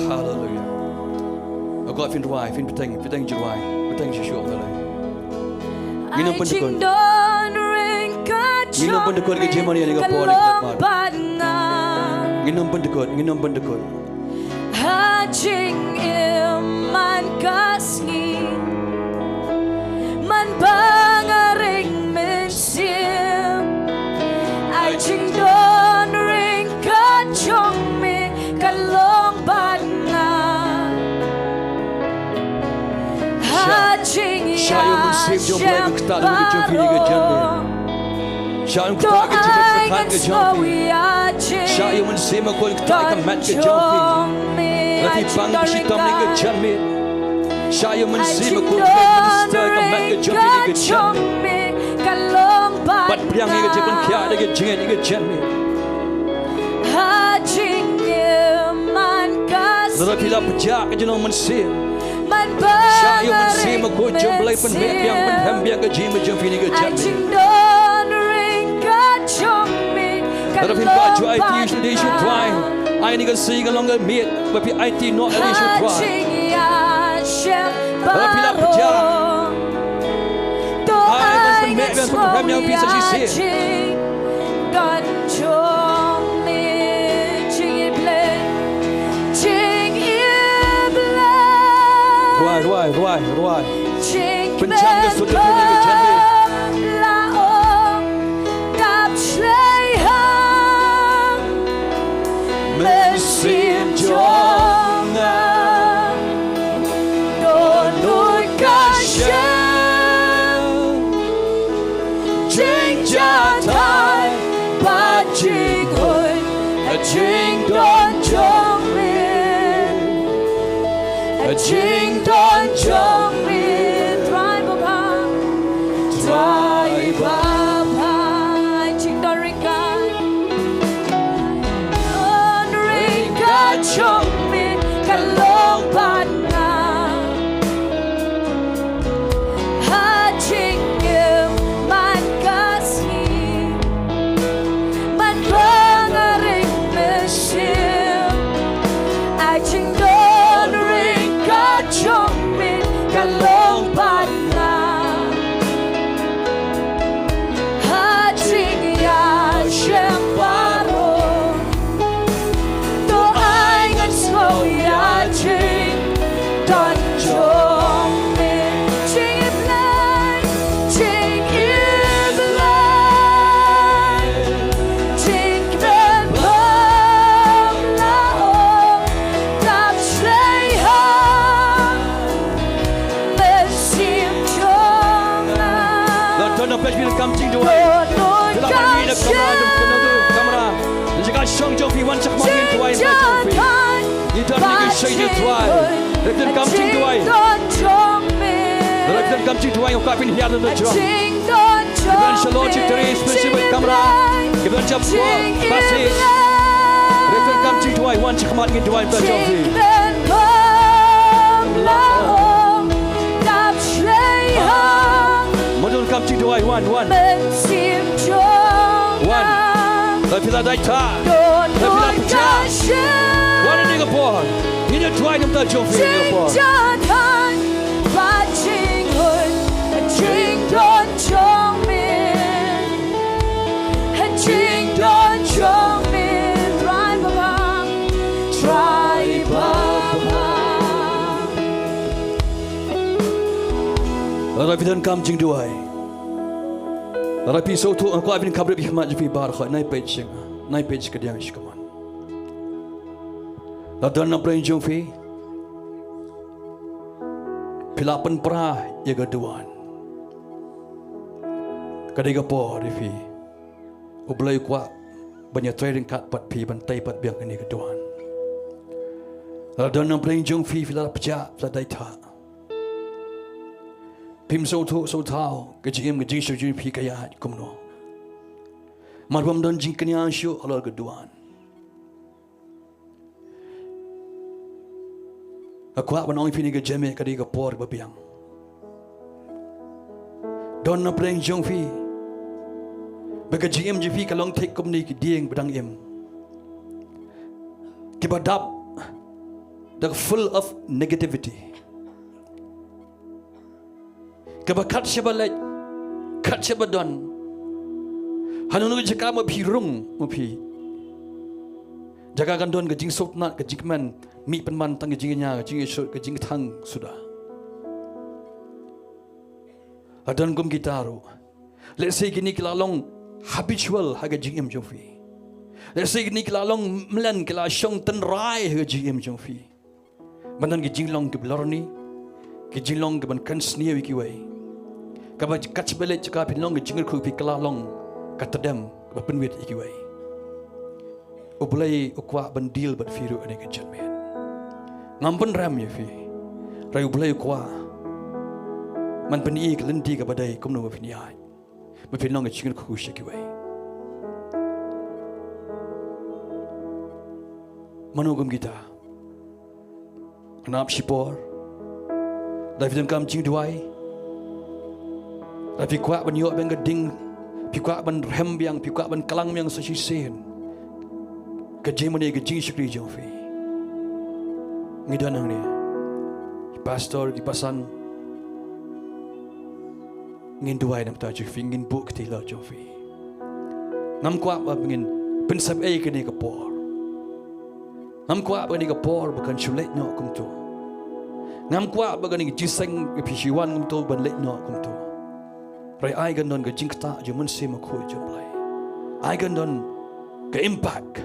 Hallelujah. Nga kwah phin duwai, phin bteng, bteng jingrwai, bteng shisha. Ngin ym pyndykut. Ngin ym pyndykut ka jingmane ïa ka por ne ka por. Ngin ym pyndykut, ngin ym pyndykut. Ha jingim man ka sngi, man ba nga ring mynsiem, ai jingdon ring ka jong me ka long bad nga. Ha jingïashem baroh. Shah ïa u ktah ka jingpyrkhat ka jong phi. Shah ïa u Mynsiem Bakhuid ktah ka met ka jong phi. Lada phi pang phi shitom ïa ka janmiet, shah ïa u Mynsiem Bakhuid minister ka met ka jong phi ïa ka janmiet. Bad pdiang ïa ka jingpynkhiah ïa ka jingngeit ïa ka janmiet. Lada phi la pjah ka jinglong mynsiem, shah ïa u Mynsiem Bakhuid jong U Blei pynmih biang, pynhem biang ka jingim jong phi ïa ka janmiet. Lada phi la pjah, aiti ïa U Trai. Ai ïa kane ka sngi ka long ka miet ba phi aiti noh ïa U Trai. Haba phi la pyrshah, to ai ban pynmeh, ban pynrem ïa phi sa shisien. Rwai, rwai, rwai, rwai. Pynjam ka sur jong phi, pynjam. Mynsiem jong nga, dohnud ka shem, jingjatai bad jinghuid, jingdon jong me, jingdon jong me. Trai Baba, Trai Baba, jingdon ryngkat, ryngkat jong me ka long bad nga. Ha jingim man ka sngi, man ba nga ring mynsiem, ai jingdon ryngkat jong me ka long bad nga. Ha jingïashem baroh, to ai ngan sngew ïa jingdon jong me. Jingim Blei, jingim Blei, jingkmen bym lah ong, dap shlei ha mynsiem jong nga. Lada don na page phi donkam jingduwai, to don na page phi donkam jingduwai, kamra, jong phi, wan shakhmat ngin duwai ïa phi. Ngi don ngi shai jingduwai. Lada phi donkam jingduwai, lada phi donkam jingduwai, nga kwah phin hiar na jrong. Ki don sha lor shi tari, sha shi bad kamra. Ki don sha por, pasik. Lada phi donkam jingduwai, wan shakhmat ngin duwai ïa jong phi. Mo donkam jingduwai, wan, wan. Wan. Lada phi la dei thah, lada phi la pyrshah, wan ha kane ka por. Ngin ïa duwai na ka bynta jong phi ha kane ka por. Jingdon jong me, jingdon jong me, Trai Baba, Trai Baba. Lada phi donkam jingduwai, lada phi sngewthuh, nga kwah phin khapbrip ïa ki khmat jong phi baroh, nai peit sha nga, nai peit sha ka diang sha ka man. Lada don na pdeng jong phi, phi la pynpra ïa ka duwan, ka dei ka por ïa phi. U Blei u kwah ban ïatrei ryngkat bad phi, ban tei pat biang kane ka duwan. Lada don na pdeng jong phi, phi la pyrshah, phi la dei thah, phim sngewthuh sngewthaw, ka jingim ka jingshitom jong phi ka ïaid kumno. Mar bym don jingkñia shuh halor ka duwan. Nga kwah ban ong ïa phi kane ka jingmut, ka dei ka por ba biang. Don na pdeng jong phi ba ka jingim jong phi ka long thik kumne ki dieng ba dang im, kiba dap da ka full of negativity. Kaba kat shaba leit, kat shaba don, ha kano kano ka jaka ma phi rung, ma phi, jaka kan don ka jingsngewtynnat, ka jingkmen, mih pynban tang ka jingkñia, ka jingïashut, ka jingkthang suda. Lada don kum kita ruh, lehse kine ki la long habitual ha ka jingim jong phi. Lehse kine ki la long mlien, ki la shong tynrai ha ka jingim jong phi. Ban don ki jinglong kiba lorni, ki jinglong kiban kren sniew ïa kiwei. Kaba kat shaba leit jaka phin long ka jingkyrkhu, phi kylla long ka tdem kaba pynwit ïa kiwei. U Blei u kwah ban deal bad phi ruh ha kane ka jingmut. Ngam pynrem ïa phi. Hynrei U Blei u kwah ban pyni ïa ka lynti kaba dei kumno ba phin ïaid, ba phin long ka jingkyrkhu sha kiwei. Mano kum kita? Ngan ap shipor. Lada phi donkam jingduwai, lada phi kwah ban ïoh biang ka ding, phi kwah ban rhem biang, phi kwah ban klang biang sa shisien, ka jingmane, ka jingshakri jong phi, ngi don hangne. Pastor, ki pasan, Ngin duwai na ka bynta jong phi, ngin buh kti la jong phi. Ngam kwah ba ngin pynsep ei kane ka por. Ngam kwah ba kane ka por ba kan shu leit noh kumto. Ngam kwah ba kane ka jingïaseng ba phi shu wan kumto ban leit noh kumto. Hynrei ai kan don ka jingktah jong u Mynsiem Bakhuid jong U Blei. Ai kan don ka impact.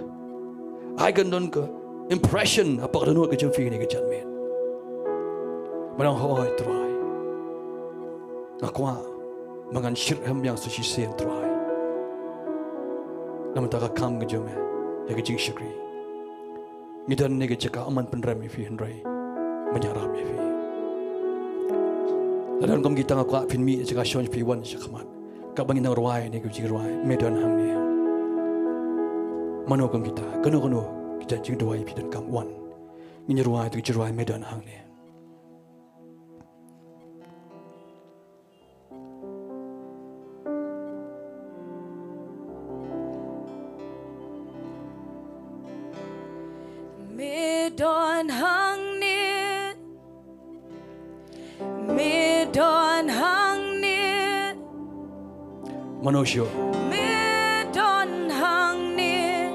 Ai kan don ka impression hapoh ka dohnud ka jong phi kane ka janmiet. Ba nang hoi Trai. Nga kwah ba ngan shitrhem biang sa shisien Trai. Namar ka kam ka jong me ïa ka jingshakri. Ngi don ha ka jaka ym ban pynrem ïa phi hynrei ban ïarap ïa phi. Lada kum kita nga kwah phin mih na ka jaka shong phi wan sha khmat. Kaba ngin nang rwai ïa ka jingrwai Me don hangne. Mano kum kita, kano kano kita jingduwai phi donkam wan. Ngin rwai ïa ka jingrwai Me don hangne. Me don hangne. Me don hangne. Mano shuh. Me don hangne,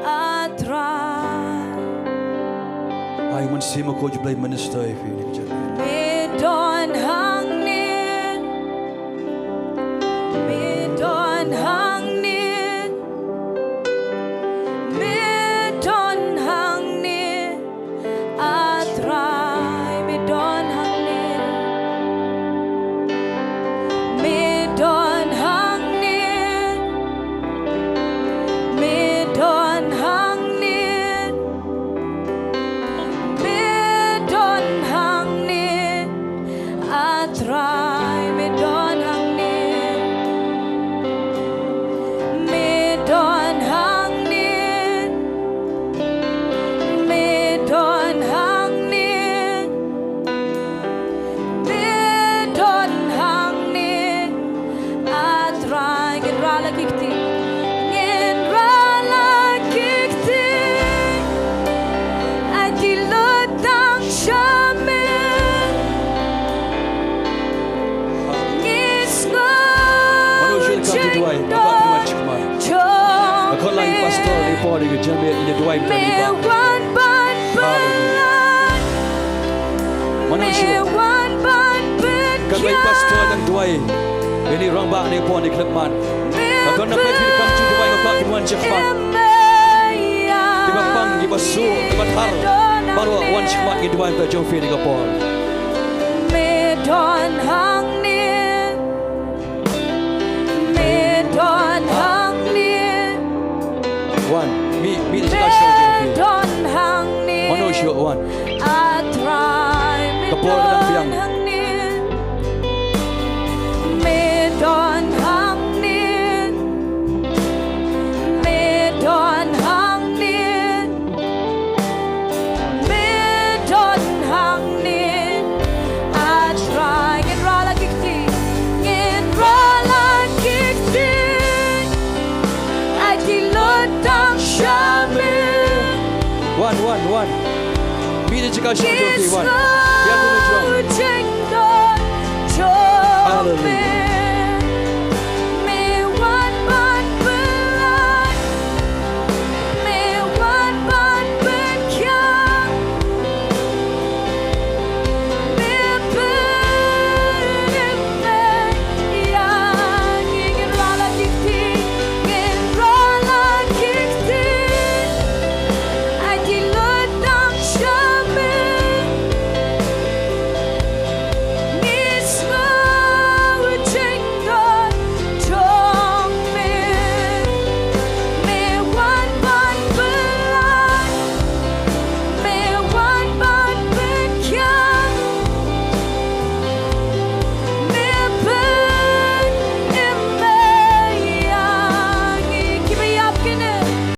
A Trai. Ai u Mynsiem Bakhuid U Blei minister ïa phi ne ka jaka. Me don hangne. Me don hangne. Me don hangne. A Trai, me don hangne. Me don hangne. Me don hangne. Me don hangne. A Trai, me don hangne. Me don hangne. Me don hangne. Me don hangne. A Trai, ngin rah la ki kti. Ngin rah la ki kti. Ai ki lut tang sha me. Ngin sngew. Mano shuh ka jingduwai, ka khot wan sha khmat. Ka khot la i pastor, i por, i ka jingmut, i duwai. Me wan ban pynlait. Mano shuh. Me wan ban pynlait. Ka khot la i pastor dang duwai. Ini rangbah ne por ne khlem man. Ka don na phi kam jingduwai ka khot wan sha khmat. Kiba pang, kiba suk, kiba thar. Baroh wan sha khmat ngi duwai ta jong phi ne ka por. Me don hangne. Me don hangne. Wan, mih, mih sha ka shong jong phi. Me don hangne. Mano shuh wan. A Trai, me don hangne. Ka por ka dang biang. Me don hangne. Me don hangne. Me don hangne. A Trai, ngin rah la ki kti. Ngin rah la ki kti. Ai ki lut tang sha me. Wan, wan, wan. Mih na ka jaka shong jong phi, wan. Ïa tu na jong. Hallelujah.